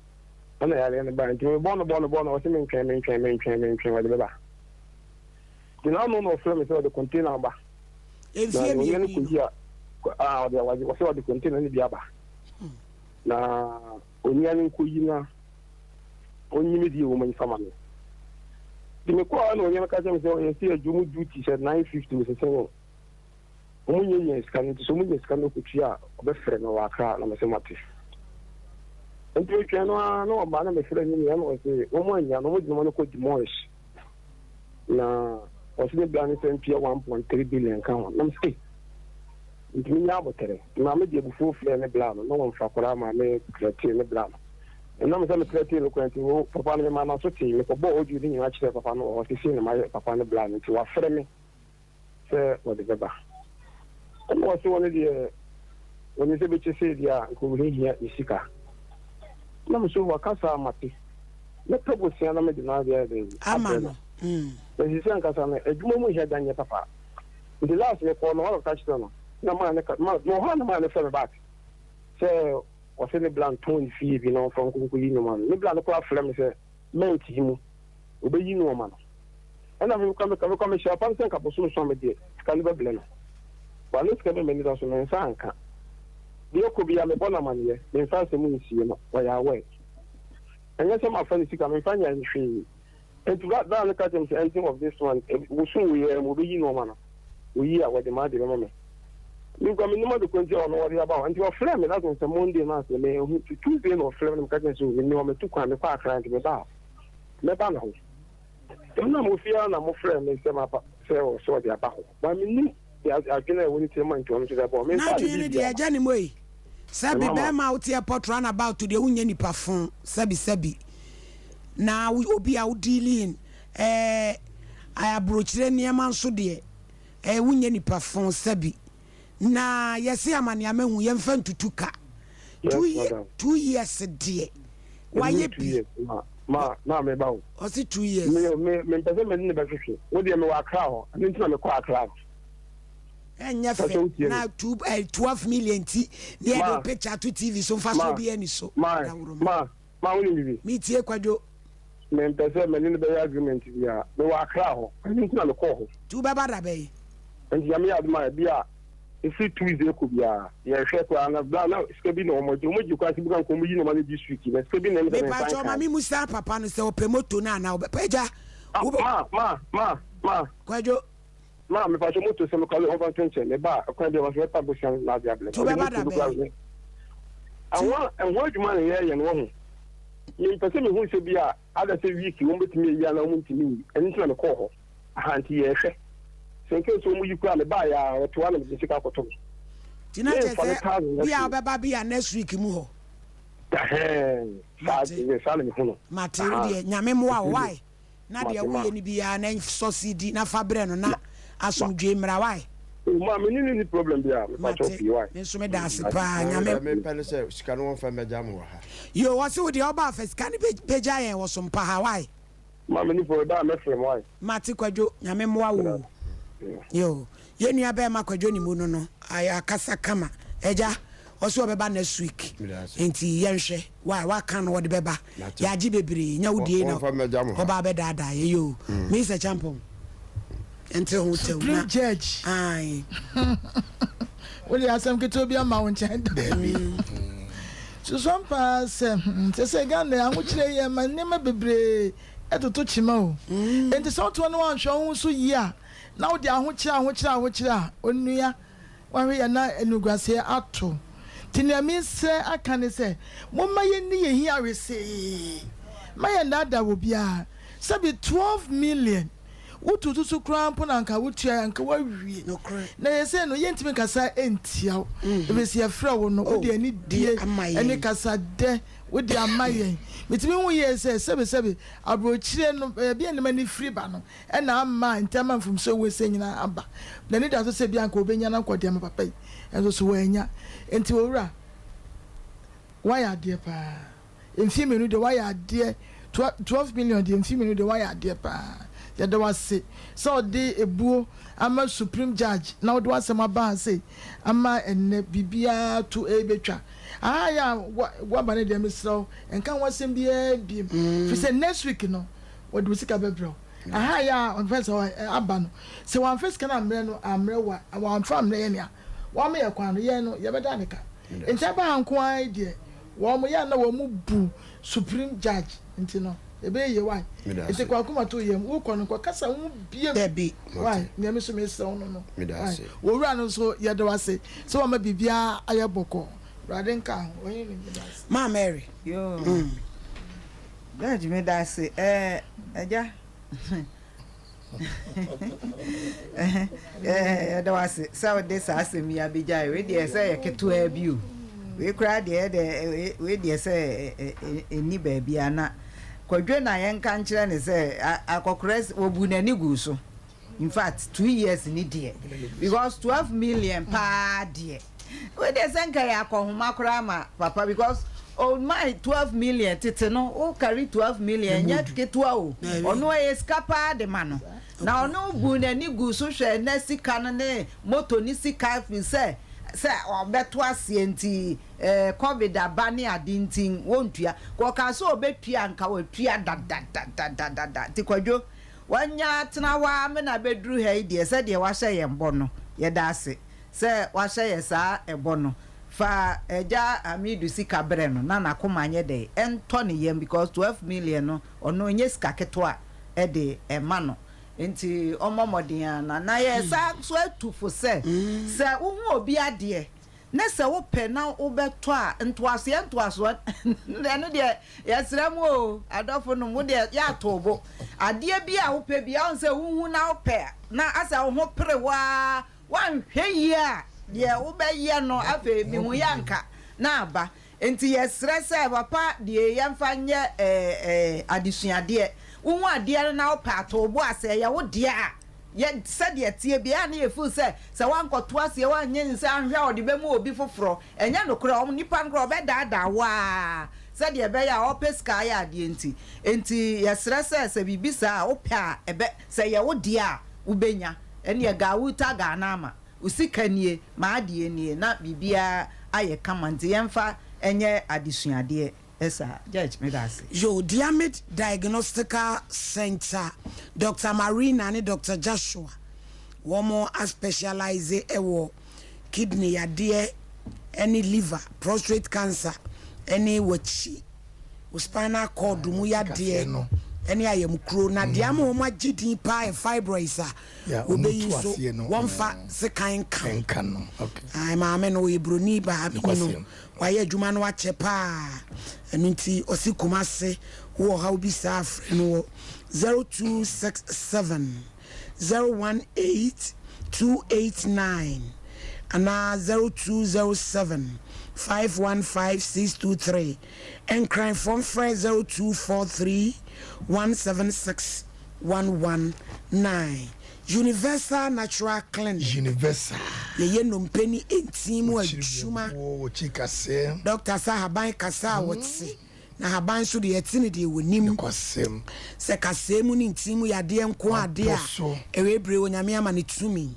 Ɛna yareɛ no baa nti mebɔ no bɔ no bɔ no ɔsɛ mentwɛn mentwɛn mentwɛn mentwɛn ɔde bɛba. Nti na ano na ɔfrɛ me sɛ ɔde container aba. Mfie mmienu yi no. A ɔde ɔsɛ ɔde container no bi aba. Hmm. Na Onua no nkoyi na ɔnyi me deɛ wɔ mu mfa ma me. Nti mekɔɔ hɔ na onua no ka kyerɛ me sɛ ɔyɛ sɛ adwo mu duty sɛ 950 mesɛ sɛ wɔn wɔn nyɛ nya sika no nti sɛ wɔn nya sika no kɔtua a ɔbɛfrɛ me wɔ Accra na mesɛ mate. Nti metwɛn no ara na ɔba na mefrɛ ne nua na ɔse wɔn annya no wɔn gyina no kɔ demolish na ɔse ne bra ne sɛ ntua 1.3 billion ka ho na mesɛ Nti menya aboterɛ. Maame de abufuo frɛɛ ne bla no na wɔmfa koraa maa me trɛtee ne bla no. Ɛnam sɛ me trɛtee no koraa nti wo papa no memaa n'aso tee. Mekɔbɔɔ audio no nyinaa kyerɛɛ papa no wɔ hɔ sesei na mayɛ papa no bla no nti wafrɛ me sɛ wɔde bɛba. Ɛna ɔse ɔno deɛ ɔnim sɛ bɛkyɛ sei deɛ a nka ɔhia ne sika. Na me so waka saa mate. Mɛpɛ bosea na mede n'adeɛ ayɛ dɛn abrɛ no. Na sesei ankasa no adwuma mu nhia da nyɛ papa. Nti last me kɔɔ no hɔ kɔka kyerɛ no na maa ne ka ma mewɔ hɔ a na maa ne frɛ me back sɛ ɔse ne bla ntɔn ne fie bi na ɔmfa nko nkɔyi nnoɔma no. Ne bla no koraa frɛ me sɛ month yi mu ɔbɛyi nnoɔma no. Ɛna me kora meka mekɔ mehyɛ papa no sɛ nka bosome so a medeɛ sika no bɛblɛ no. But ne sika bɛ m'ani da so me nsa anka. Deɛ ɛkɔ biara mebɔ no amaneɛ memfa asɛm nsie no ɔyɛ aware. Ɛnyɛ sɛ mafa ne sika memfa nyɛ hwee. Enti da da a meka kyerɛ no sɛ ending of this month, bosom wei ara mu obeyi nneɛma no, oyi a wɔde m'ade bɛma me. Me nkwa mennim ade ko nti a ɔno ɔde aba hɔ. Nti ɔfrɛɛ me that was sɛ Monday no ase manhu. Nti Tuesday na ɔfrɛɛ me na meka kyerɛ no sɛ oh menni hɔ matu kwan mekɔ Accra nti meba a mɛba ne hɔ. Ɛnna mo fie ara na mofrɛɛ me sɛ maba sɛ ɔsɛ ɔde aba hɔ. But mennim. Adwene a ɛwɔ ne tirim a nti ɔno nso de abɔ. Memfaa ne N'adwene no deɛ biribiara. agya ne mu ei. Sɛbi Mama. bɛɛma a wote airport run about deɛ wonyɛ nipa fo sɛbi sɛbi na wo obi a wo dealing ɛɛ abrokyire nneɛma nso deɛ ɛɛ wonyɛ nipa fo sɛbi na yɛse amaneama hu yɛmfa ntutu ka Yes, two, madam. 2 years deɛ Ɛnni wayɛ two bi years. Ma, ma, ma me ba o. Ɔse 2 years. Me, me, me mpɛ sɛ me ne ne bɛhwehwɛ. Wo deɛ mewɔ Accra hɔ. Ɛno nti na mekɔ Accra no. Ɛnyɛ Pɛ sɛ fɛ wotie me. na two eh, 12 million ti ne yɛde Ma, wo picture to TV so mfa so ma, obi ani so. ma, Dawuroma. ma, ma wonim biribi? Metie Kwadwo. Mempɛ sɛ me ne no bɛyɛ agreement biara. Mewɔ Accra hɔ. Ɛno nti na mekɔɔ hɔ. Nti wobɛba da bɛn? Nti Nyame yɛ adom a ebi a ɛfiri Tuesday kɔ biara yɛhwɛ koraa na bra na sika bi na wɔn agye. Wɔn agye koraa sɛ bi ka nka wɔn yi nneɛma no this week na sika bi na ɛm sɛ me nsa Mepakyɛw ma nkae. me musa papa no sɛ ɔpɛ moto no anaa ɔbɛ agya Ah, wobɛ ma, ma, ma, ma. Ma. Kwadwo. Ma mepakyɛ moto sɛ mekɔ ɔmfa nto nkyɛn meba a ɛkwan bi a wɔsɛ mɛpa bosia no na ade abrɛ Nti wobɛba da bɛn? Ɛho ɛho adwuma na yɛyɛ no wahu. Mempɛ sɛ mehu sɛ bi a ada sɛ week wɔn bɛtumi ayi anaa wɔn ntumi nyi ɛno nti na mekɔɔ hɔ. Aha nti yɛhwɛ. Sɛ nkɛ sɛ wɔn yi koraa mebaeɛ a wɔte hɔ a na mede sika akɔto no. Nti na kyerɛ sɛ bi a wobɛba bi a next week mu hɔ. Ɛhɛn saa saa na mehu no. Mate wo deɛ Nyame mmoa wo why? Na deɛ woyɛ no biara na sɔ CD na fa brɛ no na asomdwoe mmra why? Oh ma me ne no nni problem biara me pakyɛw Mate pii why? me nso meda ase paa Deɛ Nyame. mepɛ ne sɛ sika no wɔmfa mmɛgya me wɔ ha. Yoo ɔse wo deɛ ɔba a fa sika no bɛgya yɛn wɔ sompa ha why? Ma me ni problem da a mɛfrɛ mo why? Mate Kwadwo Nyame mmoa wo o. Yoo yɛn nua bɛɛma Kwadwo ne mu no no ayɛ akasa kama agya ɔse ɔbɛba next week nti yɛnhwɛ wa waka no ɔde bɛba yɛagye bebree nya wo die na ɔba abɛdaadaa yɛ yoo Mister Champong nte ho tɛw na Supreme judge ae wode asɛm ketewa bi ama wo nkyɛn da susuam paa sɛ hmm, sɛ sɛ Ghana ahokyerɛ yi ɛma nneɛma bebree ɛtoto kyima o enti sɛ wotoɔ no wanhwɛ wo ho so yie a na wode ahokyerɛ ahokyerɛ ahokyerɛ a, onua, woahwɛ yɛ na animguaseɛ ato. Nti nea mesrɛ aka ne sɛ, momma yɛnni yɛn hia wesee. Mma yɛnnaadaa obiara. Sɛbi 12 million, wotutu so koraa mpo na anka wotuae a, anka woawie. Na seesei no, yɛntumi nkasa ntia wo, ɛfiri sɛ yɛfrɛ wo no, wode anidie ne kasadɛ wode ama yɛn. Metumi hu yie sɛ, sɛbi sɛbi, aburokyire no, baabi a nneɛma no firi ba no, na ama ntɛm a mfomso a ɛwɔ ese nyinaa aba. N'ani da so sɛ ebia anka obenya no akɔ de ama papa yi, nanso so wannya. Enti owura, woayɛ adeɛ paa. Mfeɛ mmienu deɛ woayɛ adeɛ, 12 million deɛ mfeɛ mmienu deɛ woayɛ adeɛ paa. Yɛda wo ase sɛ wode ebuo ama Supreme Judge na wode w'asɛm aba ha sei ama ɛnnɛ biribiara to ɛrebɛtwa. Aha yɛ a woaba no deɛ mesrɛ wo nka ho asɛm biara biom, firi sɛ next week no wɔde wo sika bɛbrɛ wo. Aha yɛ a ɔmfa sɛ aba no, sɛ wamfa sika no ammrɛ no ammrɛ wo a, wamfa ammrɛ yɛn a, wamma yɛn kwan no, yɛn no yɛbɛda ne ka. Nti aba ha nko ara yi deɛ, wɔn yɛ a na wɔn bu supreme judge nti no, ɛbɛyɛ yie wai. Nti kɔ akoma to yam, wokɔ no nkɔ kasa ho biam wai, nea me nso mesrɛ wo no no wai. Owura no nso yɛda wo ase sɛ wama biribiara ayɛ bɔkɔɔ. Awurade nka ho, ɔhene no meda ase. Maa Mary. Yoo. Judge meda ase ɛɛ agya ɛɛ yɛda wo ase sɛ wode saa asɛm yi abɛgyae wei deɛ sɛ yɛ ketewaa bi o wei koraa deɛ ɛdɛ wei deɛ sɛ ɛnni baabi a na kwadwo na yɛnka nkyerɛ ne sɛ akɔkorɛ wɔbu n'ani guu so Infact two years ni deɛ because 12 million paa deɛ wei deɛ sɛ nka yɛ akɔnhoma koraa ma papa because oh my 12 million tete no wo carry 12 million nyɛ ketewa o ɔno ɛyɛ sika paa de ma no na ɔno bu n'ani gu so hwɛ na sika no ne moto ne sika firi sɛ sɛ ɔbɛto aseɛ nti eh, covid aba ne ade nti wɔntua kɔka sɛ ɔbɛtua nka watua dadadadadada nti kwadwo Wanya atena hɔ ara mena abɛduru ha yi deɛ, sɛdeɛ wahyɛ yɛn bɔ no, yɛda ase sɛ wahyɛ yɛn saa ɛbɔ no. Fa Agya Hamidu sika brɛ no na n'akoma nyɛ dɛn, ɛntɔ ne yam because 12 million no ɔno ɛnyɛ sika ketewa de ɛma no. Nti ɔmmɔ mmɔden ara na na yɛsan nso atu fo sɛ, sɛ wohu obi adeɛ Ne sɛ wopɛ na wobɛtɔ a, ntoasoɛ ntoasoɔ, ɛno deɛ yɛsrɛ mo o, adɔfo nom, wo deɛ yɛato wo bo. Adeɛ bi a wopɛ biara, wohu sɛ wohu na wopɛ a, na asɛ wo ho pere wo ara, woanhwɛ yie a, deɛ wobɛyɛ no afei mehu yɛ anka na aba. Nti yɛsrɛ sɛ papa deɛ yɛmfa nyɛ ɛɛ adesuadeɛ. Wohu adeɛ no na wopɛ a, to wo bo ase, ɛyɛ wo dea a, Yɛ sɛdeɛ ɛteɛ biara a na yɛ feel sɛ sɛ woankɔto aseɛ woanyɛ nsa anhwɛ a ɔde bɛma obi foforɔ. Ɛnyɛ nokorɛ, ɔmo nipa no koraa ɔbɛdaadaa wo ara sɛdeɛ ɛbɛyɛ a ɔpɛ sika ayɛ adeɛ nti. Enti yɛsrɛ sɛ sɛ biribi saa a wopɛ a ɛbɛ sɛ ɛyɛ wo deɛ a wobɛnya. Ɛnneɛ Gawuta Ghanama, wo sika nie, m'adeɛ nie na biribiara ayɛ kama nti yɛmfa nyɛ adesuadeɛ. Saa, Judge, meda ase. Yo, Diamid Diagnostical Centre, Doctor Marina ne Doctor Joshua, wɔn aspecialise wɔ kidney yadeɛ ne liver, prostrate cancer ne w'akyi, wo spinal cord mu yadeɛ ne ayamkuro. Na deɛ ama wɔn agye din paa yɛ fibroids a wɔbɛyi nso wɔmfa sekan nka no. Ae, maame no ɔyɛ buroni baa no, wayɛ adwuma no akyɛ paa. Ɛno nti ɔse Kumase wowɔ ɔhaw bi saa a frɛ no wɔ 0267 018 289 anaa 0207 515 623. Nkranfoɔ mfrɛ 0243 176 119. Universal Natural Clinic. Universal. Yɛyɛ nnompe ne ntin mu adwuma. Wɔkyi kaseɛ. Dɔkta sɛ ahaban kasa a wɔte. Na ahaban nso deɛ yɛte no deɛ wɔnim. Nokwasɛm. Sɛ kaseɛ mu ne ntin mu yadeɛ nko adeɛ a, ɛwɛ bere Onyame ama no tumi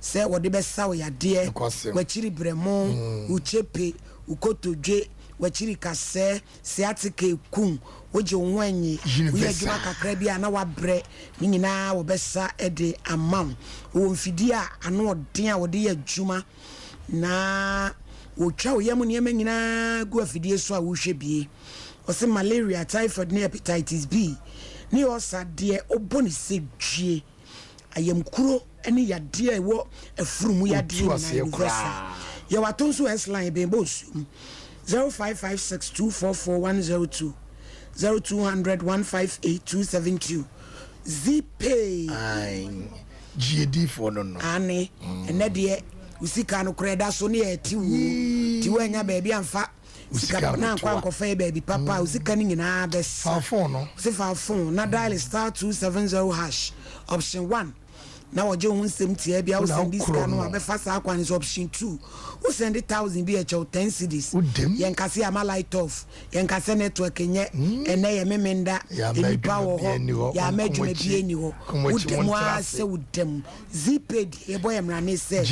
sɛ wɔde bɛsa wo yadeɛ. Nokwasɛm. W'akyiri brɛmo, wo kyepe, wo kotodwe, w'akyiri kasɛɛ, sciatica ekum, wogye wo ho anyi, woyɛ adwuma kakra bi a na wabrɛ, ne nyinaa wɔbɛsa de ama wo. Wɔwɔ mfidie a ano ɔden a wɔde yɛ adwuma na wɔtwa wo yam nneɛma nyinaa gu afidie so a wohwɛ bie. Wɔse malaria, typhoid ne hepatitis B ne ulcer deɛ wobɔ ne sɛ dwie. Ayamkuro ne yadeɛ a ɛwɔ afuru mu yadeɛ nyinaa universal. Yɛwɔ ato nso S line bɛn bɔ nsuo mu 0556 244 102 0200 158 272 Zeepay. Ae gye difoɔ no no. Aane ɛnɛ deɛ wo sika no koraa ɛda so ne ɛte woo nti woannya baabi amfa sika na ankɔ ankɔfa yɛ baabi papa a wo sika no nyinaa bɛsa. Fa phone no. Wose fa phone na dial star 270 hash option 1 na wɔgye wo ho nsɛm tiaa bi a wo sɛnde sika no a bɛfa saa kwan no so option 2 wo sɛnde thousand bi ɛkyɛ wo 10 cedis yɛnka sɛ yɛama light off yɛnka sɛ network nyɛ ɛnɛ yɛ memenda nnipa wɔ hɔ yɛama adwuma bi ani hɔ wo da mu ara sɛ wo da mu Zeepay deɛ yɛbɔ yɛ mmrane sɛ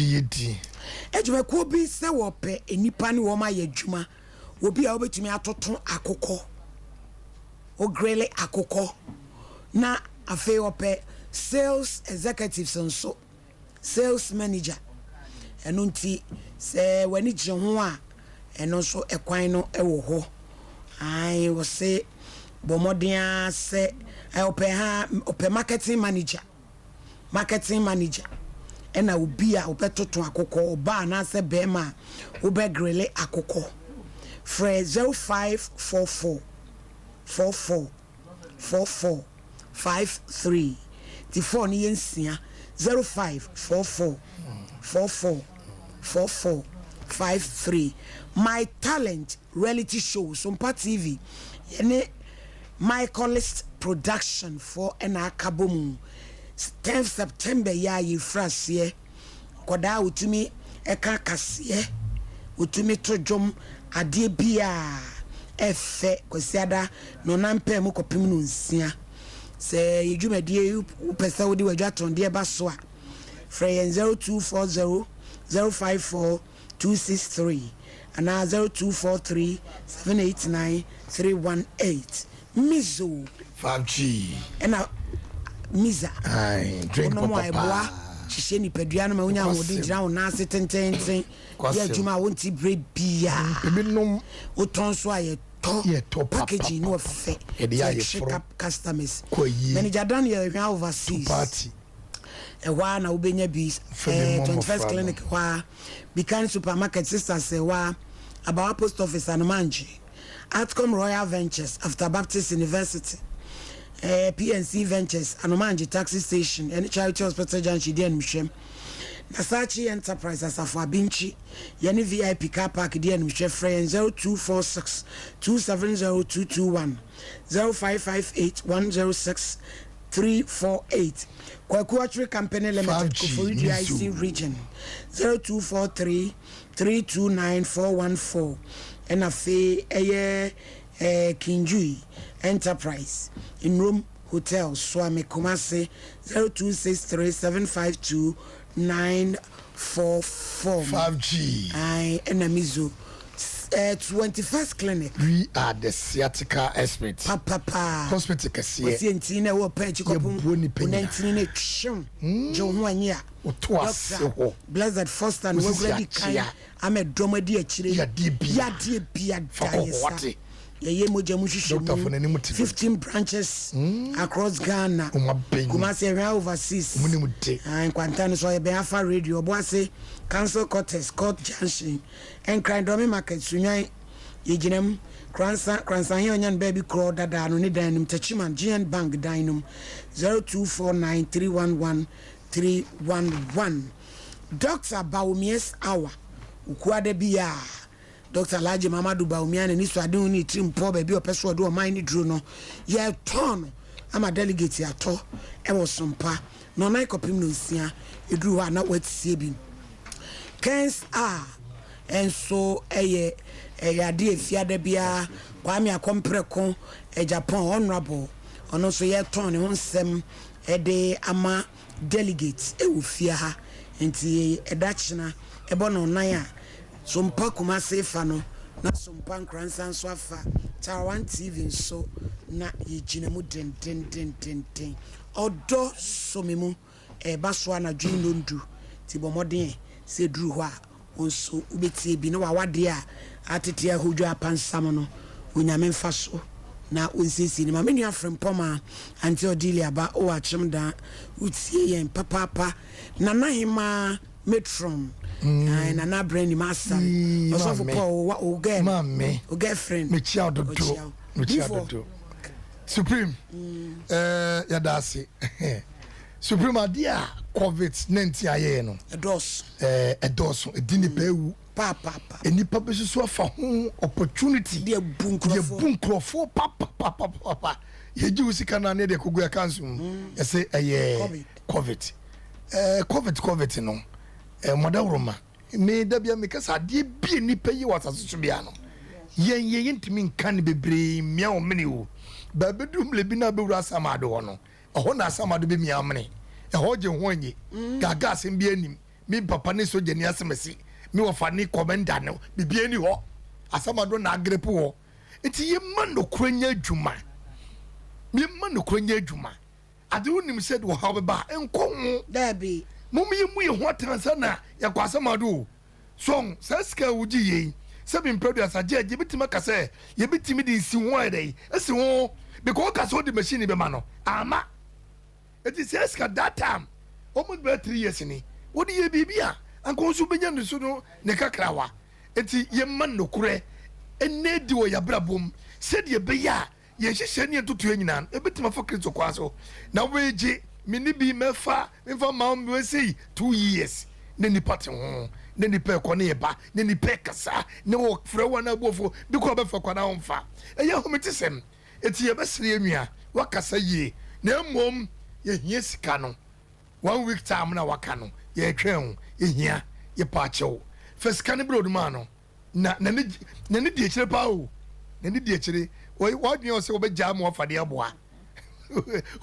adwumakuo bi sɛ wɔpɛ nnipa ne wɔn ayɛ adwuma obi a wobɛtumi atoto akokɔ wo grille akokɔ na afei ɔpɛ sales executives nso sales manager ɛno nti sɛ w'ani gye ho a ɛno nso ɛkwan no ɛwɔ hɔ ae wɔse bɔ mmɔden ara sɛ ɔpɛ ha ɔpɛ marketing manager marketing manager ɛna obi a wobɛtoto akokɔ ɔbaa anaasɛ bɛrima a wobɛ grille akokɔ frɛ 0544 44 44 53 nti 4 no yɛ nsia 0544 44 44 53 My Talent Reality Show Sompa TV yɛne Michaelist Production foɔ na aka bɔ mu 10th September yi a yɛfiri aseɛ nkwadaa a wɔtumi ka kaseɛ wɔtumi to dwom adeɛ biaa ɛfɛ Kwasiada nɔnan pɛɛ mu kɔpem nonsia sɛ yɛ dwumadie yi wopɛ sɛ wode w'adwatɔndeɛ ba so a frɛ yɛn 0240 054 263 anaa 0243 789 318 Mizo 5G ɛna Miza Aye, drink wonom a papa ɛboa paa. hyehyɛ nipadua no ma wonya ahoɔden gyina wo nan ase tententen yɛ adwuma a wonte berɛ biaa Ebinom wotɔn so a yɛtɔ Yɛtɔ papa packaging no ɔfɛ Yɛde yɛ yɛtwe ayeforo. customers Kɔ ayie. Manager Daniel Hwa To overseas party. ɛhɔ ara na wobɛnya bi Fa bi mmɔ 21st mmɔfra no. clinic hɔ ara Bikan supermarket sisters ɛhɔ ara Abawa post office Anomangye Atcom Royal Ventures after Baptist University eh, PNC Ventures Anomangye taxi station ɛne Charity Hospital junction di animhwɛm Nasachi Enterprise Asafo Abinkyi yɛne VIP car park di animhwɛ frɛ yɛn 0246 270 221 0558 106 348 Kwaku Archery Company Limited 5G Koforidua Mizu. IC Region 0243 329 414 ɛna afei ɛyɛ eh, Kinjui Enterprise Nrom Hotel Suame Kumasi 0263 752 944 5G. Ae ɛna Mizo eh, 21st Clinic We are the sciatica experts. papapa Hospital kɛseɛ. wɔsi ntini na ɛwɔ pɛn akyi kɔpem Yɛboa nipa wo nyinaa. nantini na etwem gye wo ho anyi a Woto ase hɔ. Blessed Foster na Wosisi wawura di kan akyea. ama dɔm adi akyire Yadeɛ bia. yadeɛ bia Fa da kɔ yɛ hɔ sa wate. Yɛyɛ mogya mu nhwehwɛmu 15 branches across Ghana. Kumasi Ɛhwɛa Overseas. Nkwanta no so ɔyɛ bɛn Afa Radio, Ɔboase, Council Quarters, Court Junction, Nkran Dɔme Market, Sunyani, yɛgyina mu. Kransa, Kransahe a ɔnya no baabi korɔ dadaa no ne dan no mu, Techiman, GN Bank dan no mu, 0249 311 311. Doctor Bawumia's Hour, Wukuada biara. Dɔkta Alhaji Mamadou Bawumia n'anisoadehu ne ne tirimpɔ baabi a ɔpɛ sɛ ɔde ɔman no duru no, yɛretɔn no ama delegate atɔ wɔ Sompa nnɔnnan kɔpem nnɔnsia, ɛduru hɔ a na wɔatie bi. Kens a nso yɛ ɛyɛ adeɛ a ɛfia da biara, Kwame Akɔmprɛko Agyapong, Honourable, ɔno nso yɛretɔn ne ho nsɛm de ama delegate wɔ fie ha, nti ɛda kyena ɛbɔ nnɔnnan a, Sompa Kumase fa no na Sompa Nkoransa nso afa Tarawan TV nso na yɛgyina mu dendendendenden. Ɔdɔ sɔ me mu ɛreba so anadwo yi nnɔndu nti bɔ mmɔden sɛ ɛduru hɔ a wo nso wobɛtie bi na w'awadeɛ a atete ahodwo apansam no Onyame mfa so na ɔnsiesie no ma me nua Frempɔmaa Auntie Odilia ba wowɔ Akyem Daa wotie yɛn papaapa Nana Hemaa Matron ae Nana abrɛ nim asare Ɔsɔfo Paul wo wo girl Maame wo girlfriend mekyia wo dodo ɔkyia wo mekyia Difoɔ dodo Supreme eh yɛda ase Supreme adeɛ a covid 19 ayɛɛ no ɛdɔɔso eh ɛdɔɔso ɛdi nipa awu paapapa nnipa bɛsusu afa ho opportunity de abu de nkurɔfoɔ abu nkurɔfoɔ papapapapa yɛgye wo sika no a ne yɛde akɔgu accounts mu yɛsɛ ɛyɛ Covid. Covid eh, covid covid no eh, mɔdawuroma me da bia meka sɛ adeɛ bi a nnipa yi wɔ asase so bia no yɛn yɛn yɛntumi nka no bebree mmea wɔn mene o baabɛduru mmerɛ bi na abɛwura asamado hɔ no ɛhɔ na asamado bɛmia amene ɛhɔ gye ho anyi gaga asɛm bi anim me papa ne sogyani asɛmasi me wɔfa ne kɔmɛnda no biribi ani hɔ asamado na agrepo hɔ nti yɛma nokorɛ nyɛ adwuma yɛma nokorɛ nyɛ adwuma Ade wonim sɛ de ɔhaw bɛba a, nkɔ ho. Daabi. Mom yɛmmu yɛn ho atɛn ansa na yɛakɔ asɛmado o. So ɔho, saa sika a wogye yei, sɛ me mpɛ aduasa gye a, yɛbɛtumi aka sɛ yɛbɛtumi de nsi ho ayɛ dɛn? Asi ho. Because woka sɛ wode machine bɛma no, amma. Enti saa sika that time, almost bɛyɛ 3 years ni, wode yɛ biribi a, anka wo nso wobɛnya ne so no ne kakrawa. Enti yɛmma nokorɛ nna adi wɔ yɛn abrabɔ mu sɛdeɛ ɛbɛyɛ a Yɛn nhyehyɛe ne yɛn ntotoeɛ nyinaa no, ɛbɛtumi afa Kristo kwan so. Na wobɛgye me ne bi mɛfa memfa mma wo mewɔ sei 2 years na nipa te ho na nipa ɛkɔ ne ɛba na nipa ɛkasa na wɔfrɛ wo anaa abuofo bi kɔ bɛfa kɔ anaa wɔmfa. Ɛyɛ ahometesɛm. Enti yɛbɛsrɛ yɛn nua wakasa yie na mmom yɛhia sika no one week time na waka no yɛretwɛn wo yɛhia yɛpaakyɛw fa sika no brɛ odumaa no. Na n'ani n'ani di akyire paa o n'ani di akyire wadwene ɔsɛ ɔbɛgyaa mu afa deɛ aboa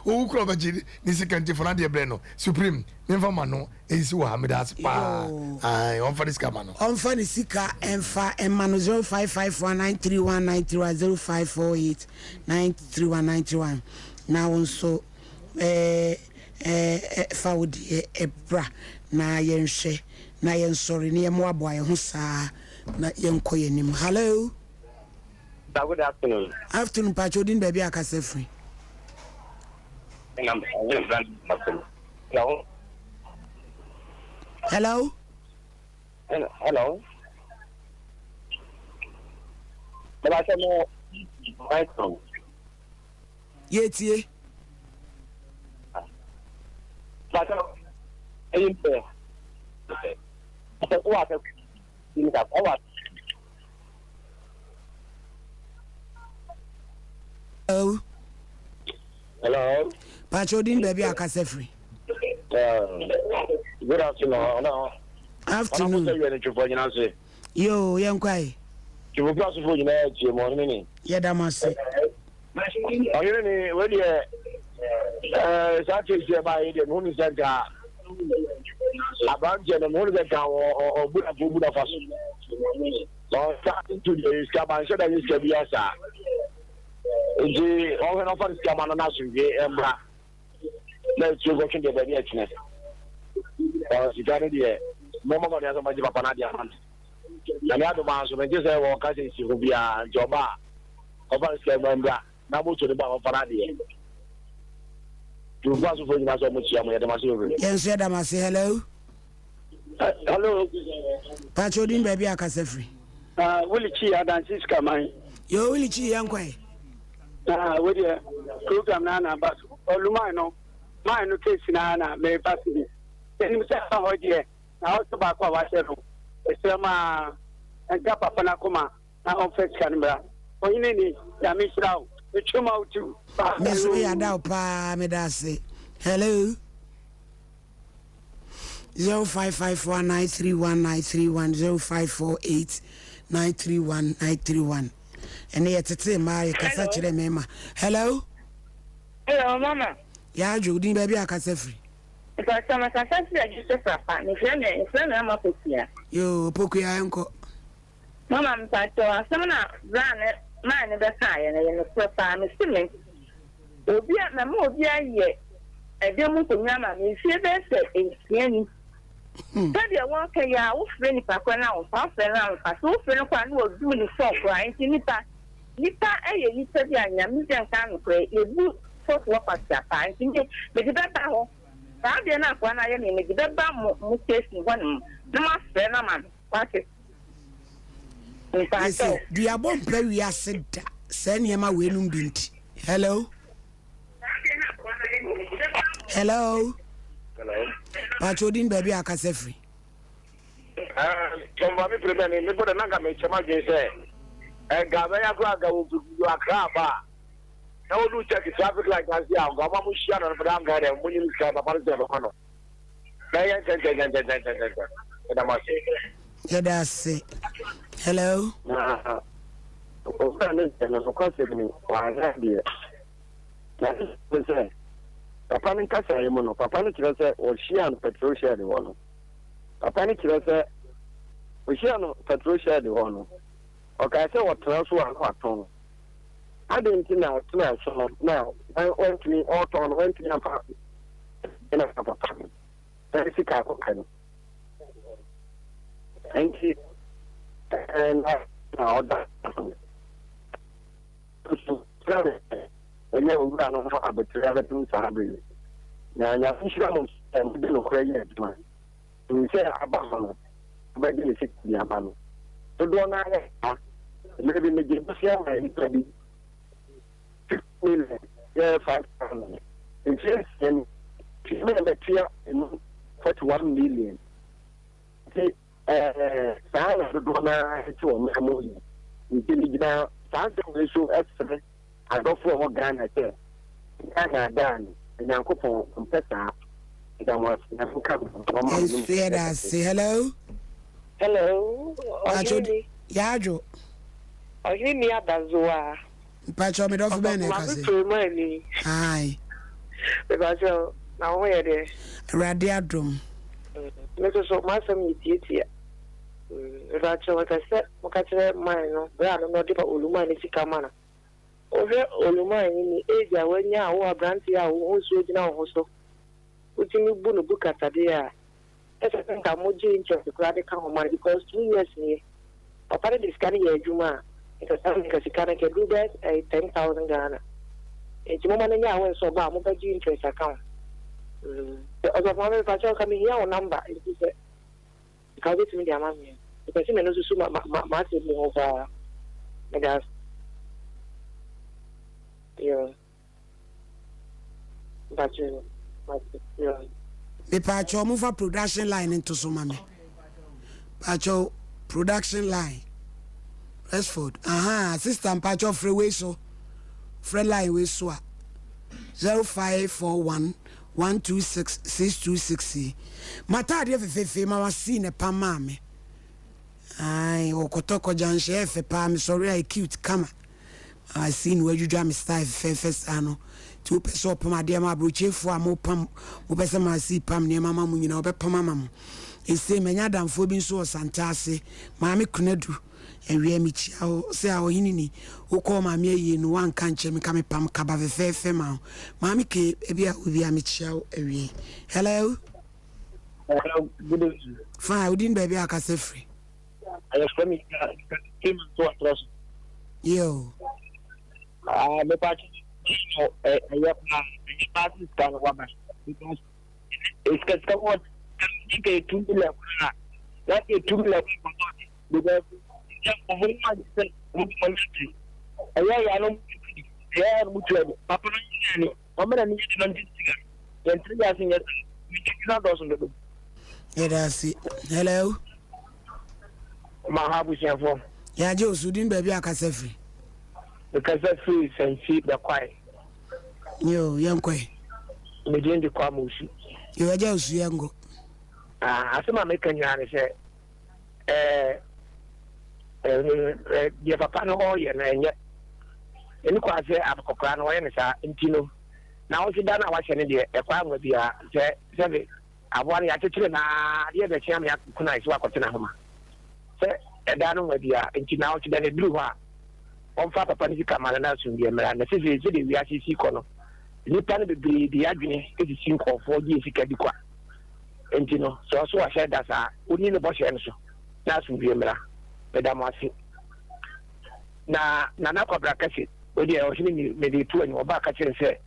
owu kura ɔbɛgye ne sika nti fana deɛ brɛ no supreme memfa ma no ɛnsi wɔ ha meda ase paa ae ɔmfa ne sika ma no. Ɔmfa ne sika ɛmfa ɛma no 0551931931 0548931931 na wo nso ɛɛ ɛɛ fa wo deɛ ɛbra na yɛnhwɛ na yɛnsɔre na yɛmmoaboa yɛn ho saa na yɛnkɔ yɛn anim. Hello. Sir, good afternoon. Afternoon, Pacho, odin baabi a akasa firi. Hello. Hello. Hello. Michael. Yɛtie. Pacho, ɛyi mpɛ. Ɔwɔ asɛ. Ɔwɔ. Hello. Hello. Pacho, odin baabi a akasa firi. Good afternoon. No. Afternoon. Yo, yɛnkɔ ayi. Twifo asofo nyinaa tie mu ɔhene ni. Yɛda mo ase. Ɔhene ni wei deɛ ɛɛ saa case yɛ baa yi deɛ mehu ne sɛ nka aberanteɛ no mehu ne sɛ nka ɔbu nafa ɔbu nafa so. Ɔsa nto deɛ sika ba nhyɛ da nye sika bi asa. Nti ɔhwɛ na ɔfa ne sika ma no n'asomdwe mmra na etuo kɔtwe deɛ baabi ɛkyinɛ. Sika no deɛ mɔmɔ mɔden asɛ ɔmagye papa no adeɛ ama no. Nyame adom ara nso mente sɛ wɔka sɛ nsi ho biara nti ɔba a. Ɔmfa ne sika mma mbra na moto no ba a ɔmfa n'adeɛ. Nkurɔfoɔ asofoɔ nyinaa sɛ ɔmo kyia mo yɛda mo ase bebree. Yɛn nso yɛda mo ase. Hello. Hello. Pakyɛ odin baabi a kasa firi. Uh, Willie Chi adansi sikaman. Yo Willie Chi yɛn kɔ yi. Ah, wo deɛ program na na ba so. Oluman no, man no case na na meba so bi. Ɛnim sɛ ɛfa hɔ deɛ na ɔsɛ baako a wahyɛ no. Ɛsrɛ ma nka papa no akoma. Na ɔmfa sika no mmra. Ɔhene ni, Nyame nhyira wo. Metwe ma wo too. Me nso meyɛ ada wo paa meda ase. Hello. 0554931931 0548931931 ɛne yɛ tete mmaa yɛ kasa kyerɛ mmarima. Hello. Hello mama. Yɛ adwo wodin baabi a kasa firi. Mpatsɔ mekasa firi Adwo Sefrapa mefrɛ me mefrɛ me ama Pokuya. Yoo Pokuya yɛnkɔ. Mama mpakyɛw asɛm no a bra no man no bɛkaeɛ no ɛyɛ nokorɛ paa mese me obi a mama obi ayɛ ɛdan mu nkonnwa ama me mfie bɛyɛ sɛ nsia ni sɛdeɛ wɔka yi a wofrɛ nipa korɔ no a wɔmfa wofrɛ no a wɔmfa so wofrɛ no koraa na wɔdum ne fɔn koraa nti nipa nipa ɛyɛ nipa bi a nyame gya nka nokorɛ yɛbu sɔfoɔ kwasea paa nti me mede bɛba hɔ saa deɛ no akoa no ayɛ me mede bɛba mo mo station hɔ nom na moafrɛ no ama me Wate? Yɛse Mpakyɛw. duabɔ mpɛ wiase da saa nneɛma weinom bi nti. Hello? Hello? Hello. Pakyɛ odin baabi a akasa firi. Tɔmba mi pere mɛ mi bɔ dɛ nanka mi kyɛm adwene sɛ ɛnka bɛyɛ kora nka wɔ fi akra aba a na wɔdu check traffic light ase a nka ɔma mo hyia no no fɛdɛ anka dɛ mo nyim sika papa no sɛ ɛbɛma no. Na ɛyɛ ntɛntɛntɛntɛntɛntɛntɛm. Yɛda mo ase. Yɛda ase. Hello. Na owura no deɛ no nokwasɛm ni, wanhwɛ adeɛ. Na ne ne sɛ, papa no nkasaeɛ mu no, papa no kyerɛ sɛ ɔhyiaa no petrol shed hɔ no. Papa no kyerɛ sɛ ɔhyiaa no petrol shed hɔ no, ɔkae sɛ ɔtena so a na watɔn. Adɛn nti na ɔtenaa so no na wantumi ɔretɔn no wantumi amfa na papa no na ne sika akɔka no nti na na ɔda so kyerɛ me ɛnyɛ owura no ho abotire abɛtum saa bere yi na nyame nhyira mo sɛ mode nokorɛ yɛ adwuma nim sɛ aba hɔ no wobɛgye ne sika bi ama no dodoɔ no ayɛ saa mmerɛ bi megye bosea ma nnipa bi 50 million yɛ 5000 mfeɛ nsia ni nti me na matua emu 41 million nti ɛɛ saa na dodoɔ no ara te wɔn man mu yi nti megyina saa nsɛm wei so ɛsrɛ adɔfoɔ a wɔ Ghana sɛ Ghana adaa no Nyankopɔn mpɛ saa meda mo ase Nyame nka mo ho na ɔma mo Nso yɛda ase. Hello. Hello, Pacho ɔhene ni. Yadwo. Ɔhene ni adazoa. Mpacho me dɔfo bɛn na ɛka Ɔsɔfo se. Maame Prema ni. Aye. Mepacho na wo ho yɛ deɛ? Awurade adom. Me nso so m'asɛm yɛ tiatia. Mepacho mepɛ sɛ moka kyerɛ man no berɛ a no na ɔde Oluman ne sika ma no. Wohwɛ Oluman yi ne age a wanya a wo aberanteɛ a wo ho nsuo gyina wo ho so wotumi bu no bu kasadeɛ a ɛsɛ sɛ nka mo gye interest koraa de ka ho ma no because 2 years nie papa no de sika no yɛ adwuma a nka saa nka sika no nka duru bɛyɛ 10,000 Ghana nti moma no nyɛ aware sɛ ɔba a mobɛgye interest aka ho. Ɔsɔfo maame mepa kyɛw ka mehia wo number nti sɛ nka wobɛtumi de ama me a mepɛ sɛ me no susu ma ma m'asɛm bi ho paa meda ase yo mpakyɛ mate yo. Mepaakyɛw momfa production line no nto so ma me. Paakyɛw production line. Rexford. Aha, sister mpaakyɛw frɛ wei so. Frɛ line wei so a. 0541 126 626 yi. Mataadeɛ fefeefe ma wasii ne pam maa me. Ae, wɔkɔtɔ kɔgya nhyɛ ɛfɛ paa mesɔre a cute kama. Asi na wadwidwa me style fɛfɛɛfɛ saa no nti wopɛ sɛ ɔpam adeɛ ma aburokyefoɔ a mopam mopɛ sɛ maasi pam nneɛma ma mo nyinaa ɔbɛpam ama mo. Ɛsei manya adamfoɔ bi nso wɔ Santase, Maame Kunadu awia mekyia wo sɛ a ɔhene ni wokɔɔ maame ayie no woanka nkyerɛ me ka mepam kaba fɛfɛɛfɛ ma wo Maame K baabi a wobia mekyia wo awie. Hello. Hello, good evening. Fine, wodin baabi a akasa firi? Ayɛfrɛ me Clement wɔ atorɔ so. Yo. Ah, mepa kyɛ no ɛyɛ paa, ɛyɛ paa sɛ sika no waba. Because sika sika wɔ sika yɛ 2 million koraa. Na yɛ 2 million koraa because sɛ nkɔfo no agye sɛ wɔn wɔn ate. Ɛyɛ yɛ ano ɛyɛ ano mu tua bi. Papa no nyɛ ne wɔn na ne yɛ de no nti sika. Yɛn tiri yɛ ase nyɛ sɛ metwi na dɔɔso dodo. Yɛda ase. Hello. Ma ha abusuafoɔ. Yɛagye wo so. Din baabi a kasa firi. Mekasa firi Santi Bɛkwae. Yo, yɛnkɔe. Me din de Kwame Osu. Yo, agya Osu yɛnkɔ. Ah, asɛm a meka nyinaa ne sɛ, ɛɛ, ɛɛ, deɛ papa no ɔreyɛ no ɛnyɛ. Ɛni kwan sɛ akɔkora no ɔyɛ no saa nti no, na wo nso da no a wahyɛ no deɛ ɛkwan anwa biara sɛ sɛbe Aboa no yɛakyekyere no ara, adeɛ rebɛkye ama yɛakɔ no ayɛ sɛ wakɔtena homa. Sɛ ɛda no nwa biara nti naawɔtwe da no ɛduru hɔ a, wɔmfa papa no sika mma no na asomdwoeɛ mmra. Na seesei sɛdeɛ wiase resi kɔ no, nnipa no bebree de yɛn adwene sisi nkurɔfoɔ gye yɛn sika di kwa. Enti no, sɛ ɔso wahyɛ da saa a, ɔnni ne bɔhyɛ no so na asomdwoeɛ mmra. Meda mo ase. Na Nana Kwabena Kɛse, wei deɛ ɔhene ni, mede reto anim, ɔbaa ka kyerɛɛ no sɛ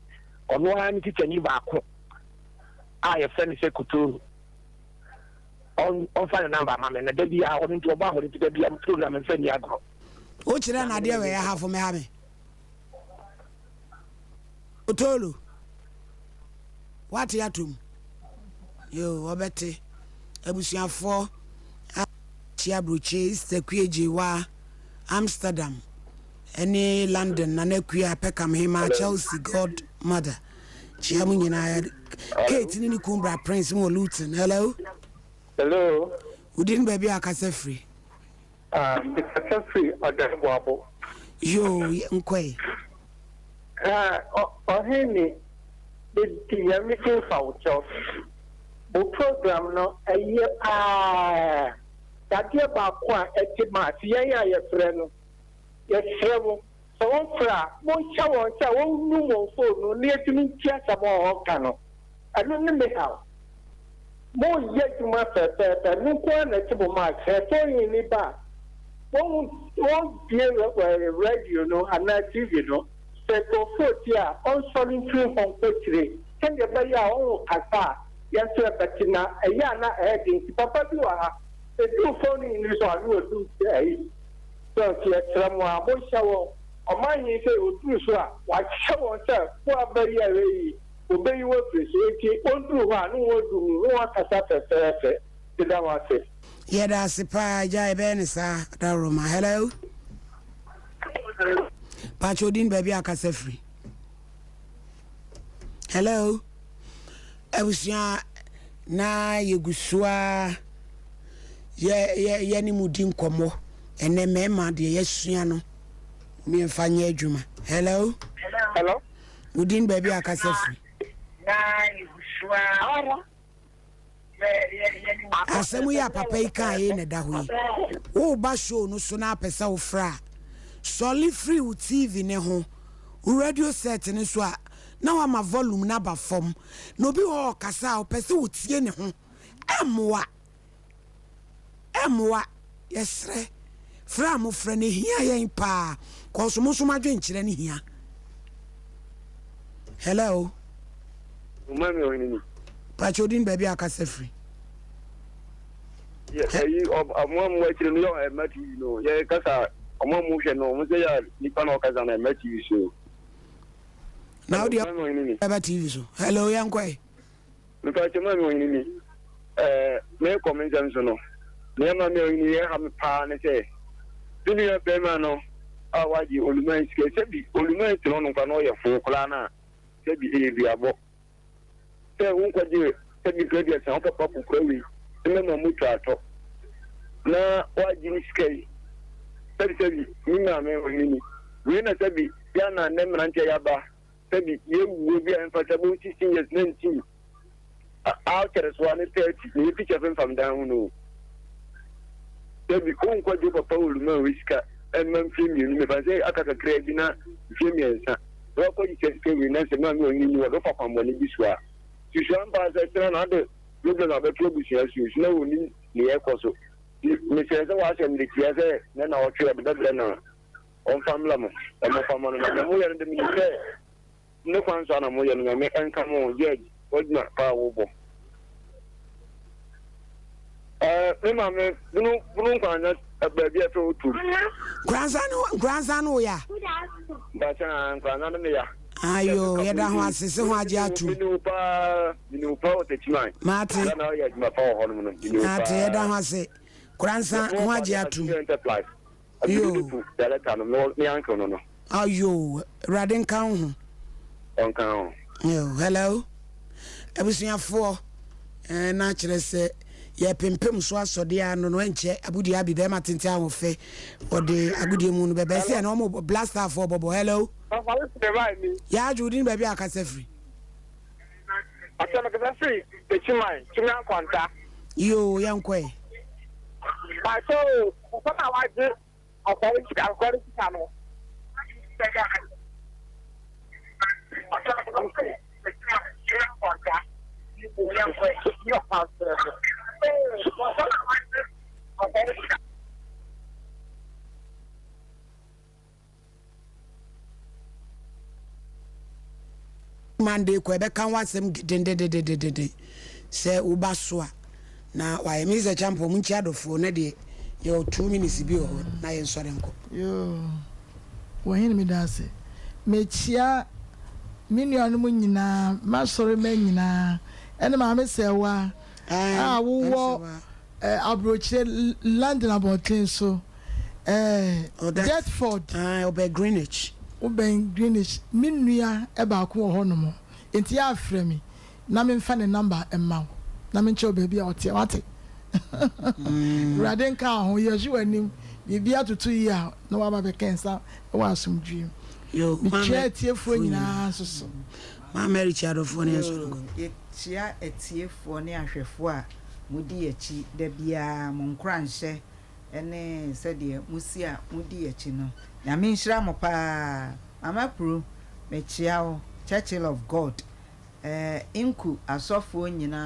ɔno ara ne tikyani baako a yɛfrɛ no sɛ Kotoro. Ɔmfa ne namba ma me na da biara ɔno nti ɔbɔ ahɔre nti da biara program mfa nni agorɔ. Wokyerɛ no adeɛ wɔ ɛhafo me ha me. Kotoro. Wate atom. Yo, wɔbɛte. Abusuafoɔ a kyia aburokye Easter Kue Gyewa Amsterdam ɛne London Nana Akua Peckham Hema Chelsea God Mother. Kyia mo nyinaa. Kate ne ne kun bra Prince mo wɔ Luton. Hello. Hello. Wodi ne baabi a akasa firi. Ah, mekasa firi Ɔdan Boabo. Yoo, nkɔe. Ah, ɔhene, medi nyame din fa wo kyɛw. Mo program no ɛyɛ paa. Dadeɛ baako a ɛte mass yɛn a yɛfrɛ no, yɛsrɛ mo. Sɛ wɔfrɛ a, monhyɛ wɔn sɛ wɔnnum wɔn fon no na yɛntumi ntie asɛm a wɔreka no. Ɛno ne me haw. Moreyɛ adwuma fɛfɛɛfɛ, ɛno nko ara na ɛte mo mark. Sɛ fon no ba a, wɔbue radio no anaa TV no. Sɛ nkurɔfoɔ retie a, ɔnsɔre mfiri hɔ nkɔ akyire sɛdeɛ ɛbɛyɛ a ɔrekasa a, yɛn nso yɛbɛte. Na ɛyɛ a na ɛyɛ den nti, papa bi wɔ ha, ɛduru fon no so a, na wadum ayi. So nti yɛsrɛ mo a, monhyɛ wɔn. Ɔman hene sɛ ɔduru so a, wahyɛ wɔn sɛ, Mo a mobɛyɛ wei yi, wɔbɛyi wo afiri so. Enti wɔduru hɔ a, ne wɔn adu mu, ne wɔn akasa fɛfɛɛfɛ. Meda mo ase. Yɛda ase paa agya yɛbɛyɛ no saa dawuroma hello pakyɛ odin baabi a akasa firi hello abusua na yɛgu so a yɛ yɛ yɛne mu di nkɔmmɔ ɛnɛ mmarima deɛ yɛasua no mmiɛnfa nyɛ adwuma hello hello wodin baabi a kasa firi asɛm yi a papa yi kaa yi na ɛda hɔ yi woba show no so na apɛ sɛ wofrɛ a sɔle firi wo tv ne ho wo radio set ne so a na wama volume no aba fam na obi wɔ hɔ ɔkasa a ɔpɛ sɛ wotie ne ho ɛmmoa ɛmmoa yɛsrɛ frɛ a mofrɛ no ɛhia yɛn paa kɔso mo nso mo adwenkyerɛ no hia hello Umami ɔhene ni. Pakyɛ odin baabi a akasa firi. Ɛyi ɔmo a mo akyire no yɛ ɛma TV no yɛ kasa ɔmo a mo hwɛ no ɔmo sɛ yɛ nipa na ɔkasa na ɛma TV so. Na wo deɛ ɛba TV so. Hello yɛn kɔ yi. Mepakyɛ maame ɔhene ni ɛɛ mekɔ me nsɛm so no nea maame ɔhene yɛ ha me paa ne sɛ me nua bɛrima no a wagye oluman sika sɛbi oluman tena ɔno nkwa na ɔyɛ foo koraa no a sɛbi ɛyɛ duabɔ sɛ wonkɔgye sɛbi mfɛ aduasa wo papa kokora wei mmɛma moto atɔ na wagye ne sika yi sɛbi sɛbi me maame ɔhene ni wei na sɛbi yɛ na nnɛ mmeranteɛ yɛaba sɛbi yɛwuo bi a ɛmfata bɛwo 16 years 19 akyɛrɛ so a ne 30 na yɛ picture femfam dan ho no sɛbi wonkɔgye papa oluma wei sika ɛmma mfie mmienu mefa sɛ aka kakraa bi na mfie mmiɛnsa na wakɔgye sɛ sika wei na sɛ maame ɔne ni wɔde fa kwanbɔne bi so a susua mpa sɛ tena na ade problem abɛto abusua so so na wɔnim neɛ ɛkɔ so mesrɛ sɛ wɔasɛm de tia sɛ na na wɔtwe ɔde bɛbrɛ no. ɔmfa mmla mo na momfa mma no na nea moyɛ no de menim sɛ ne kwan so ara na moyɛ no Nyame nka mo ho Judge w'adwuma pa a wobɔ. Ɛɛ me maame bunu bunu nkwansa baabi a ɛfɛ otu. Nkwansa no nkwansa no ya. Bakyɛ nkwansa no me ya. Ayo yɛda ho ase se ho agye atum. Mene wo paa mene wo paa wɔ Techiman. Mate. Na ɔyɛ adwuma pa wɔ hɔ nom no mene wo paa. Mate yɛda ho ase. Koransa ho agye atum. Yoo. Director no me uncle no no. Ayoo awurade nka wo ho. Ɔnka ho. Yoo hello abusuafoɔ ɛɛ na kyerɛ sɛ yɛpempem so asɔdeɛ ano no ɛnkyɛ abudie abi bɛrima tenten ahoɔfɛ ɔde agodie mu no bɛbɛ sɛ ɛna ɔmo blasterfoɔ bɔbɔ hello. Yaadwo wodin baabi a akasa firi. Ɔsɛ mekasa firi Techiman, Tumi Ankwanta. Yoo, yɛnkɔ ɛ. Pakyɛ o, papa no a wagye asɔre sika asɔre sika no. Ɔsɛ mekasa firi Techiman, Tumi Ankwanta. Yoo, yɛnkɔ ɛ. Papa no a wagye asɔre sika. Monday kɔ ɛbɛka ho asɛm dendendendenden sɛ woba so a na wayɛ me sɛ champion mu nkyia adɔfoɔ na deɛ yɛwɔ 2 minutes bi wɔ hɔ na yɛnsɔre nkɔ. Yoo Wɔhene meda ase. Mekyia me nuanom nyinaa, m'asɔremma nyinaa ɛne Maame Sɛɛwa a wowɔ Aburokyire London abɔnten so, Deptford. Ɔbɛn Greenwich. Wobɛn Greenwich. Me nua baako wɔ hɔnom, enti yɛ a frɛ me na memfa ne number mma wo na menkyerɛ wo baabi a ɔteɛ. Woate? Awurade nka wo ho. Yɛhwe w'anim. Biribi atoto yie a, na woaba abɛka nsa wɔ asomdwoeɛ mu. Mekyia atiefoɔ nyinaa nso so. Maa Mary kyia adɔfoɔ ne yɛn sɔre nkɔ. Yɛkyia atiefoɔ ne ahwɛfoɔ a modi yɛn akyi da biara, mo nkoranhyɛ ne sɛdeɛ mosi a modi yɛn akyi no. Nyame nhyira mo paa. Mama Pru, mekyia wo, Churchill of God, eh, Nku asɔfoɔ nyinaa.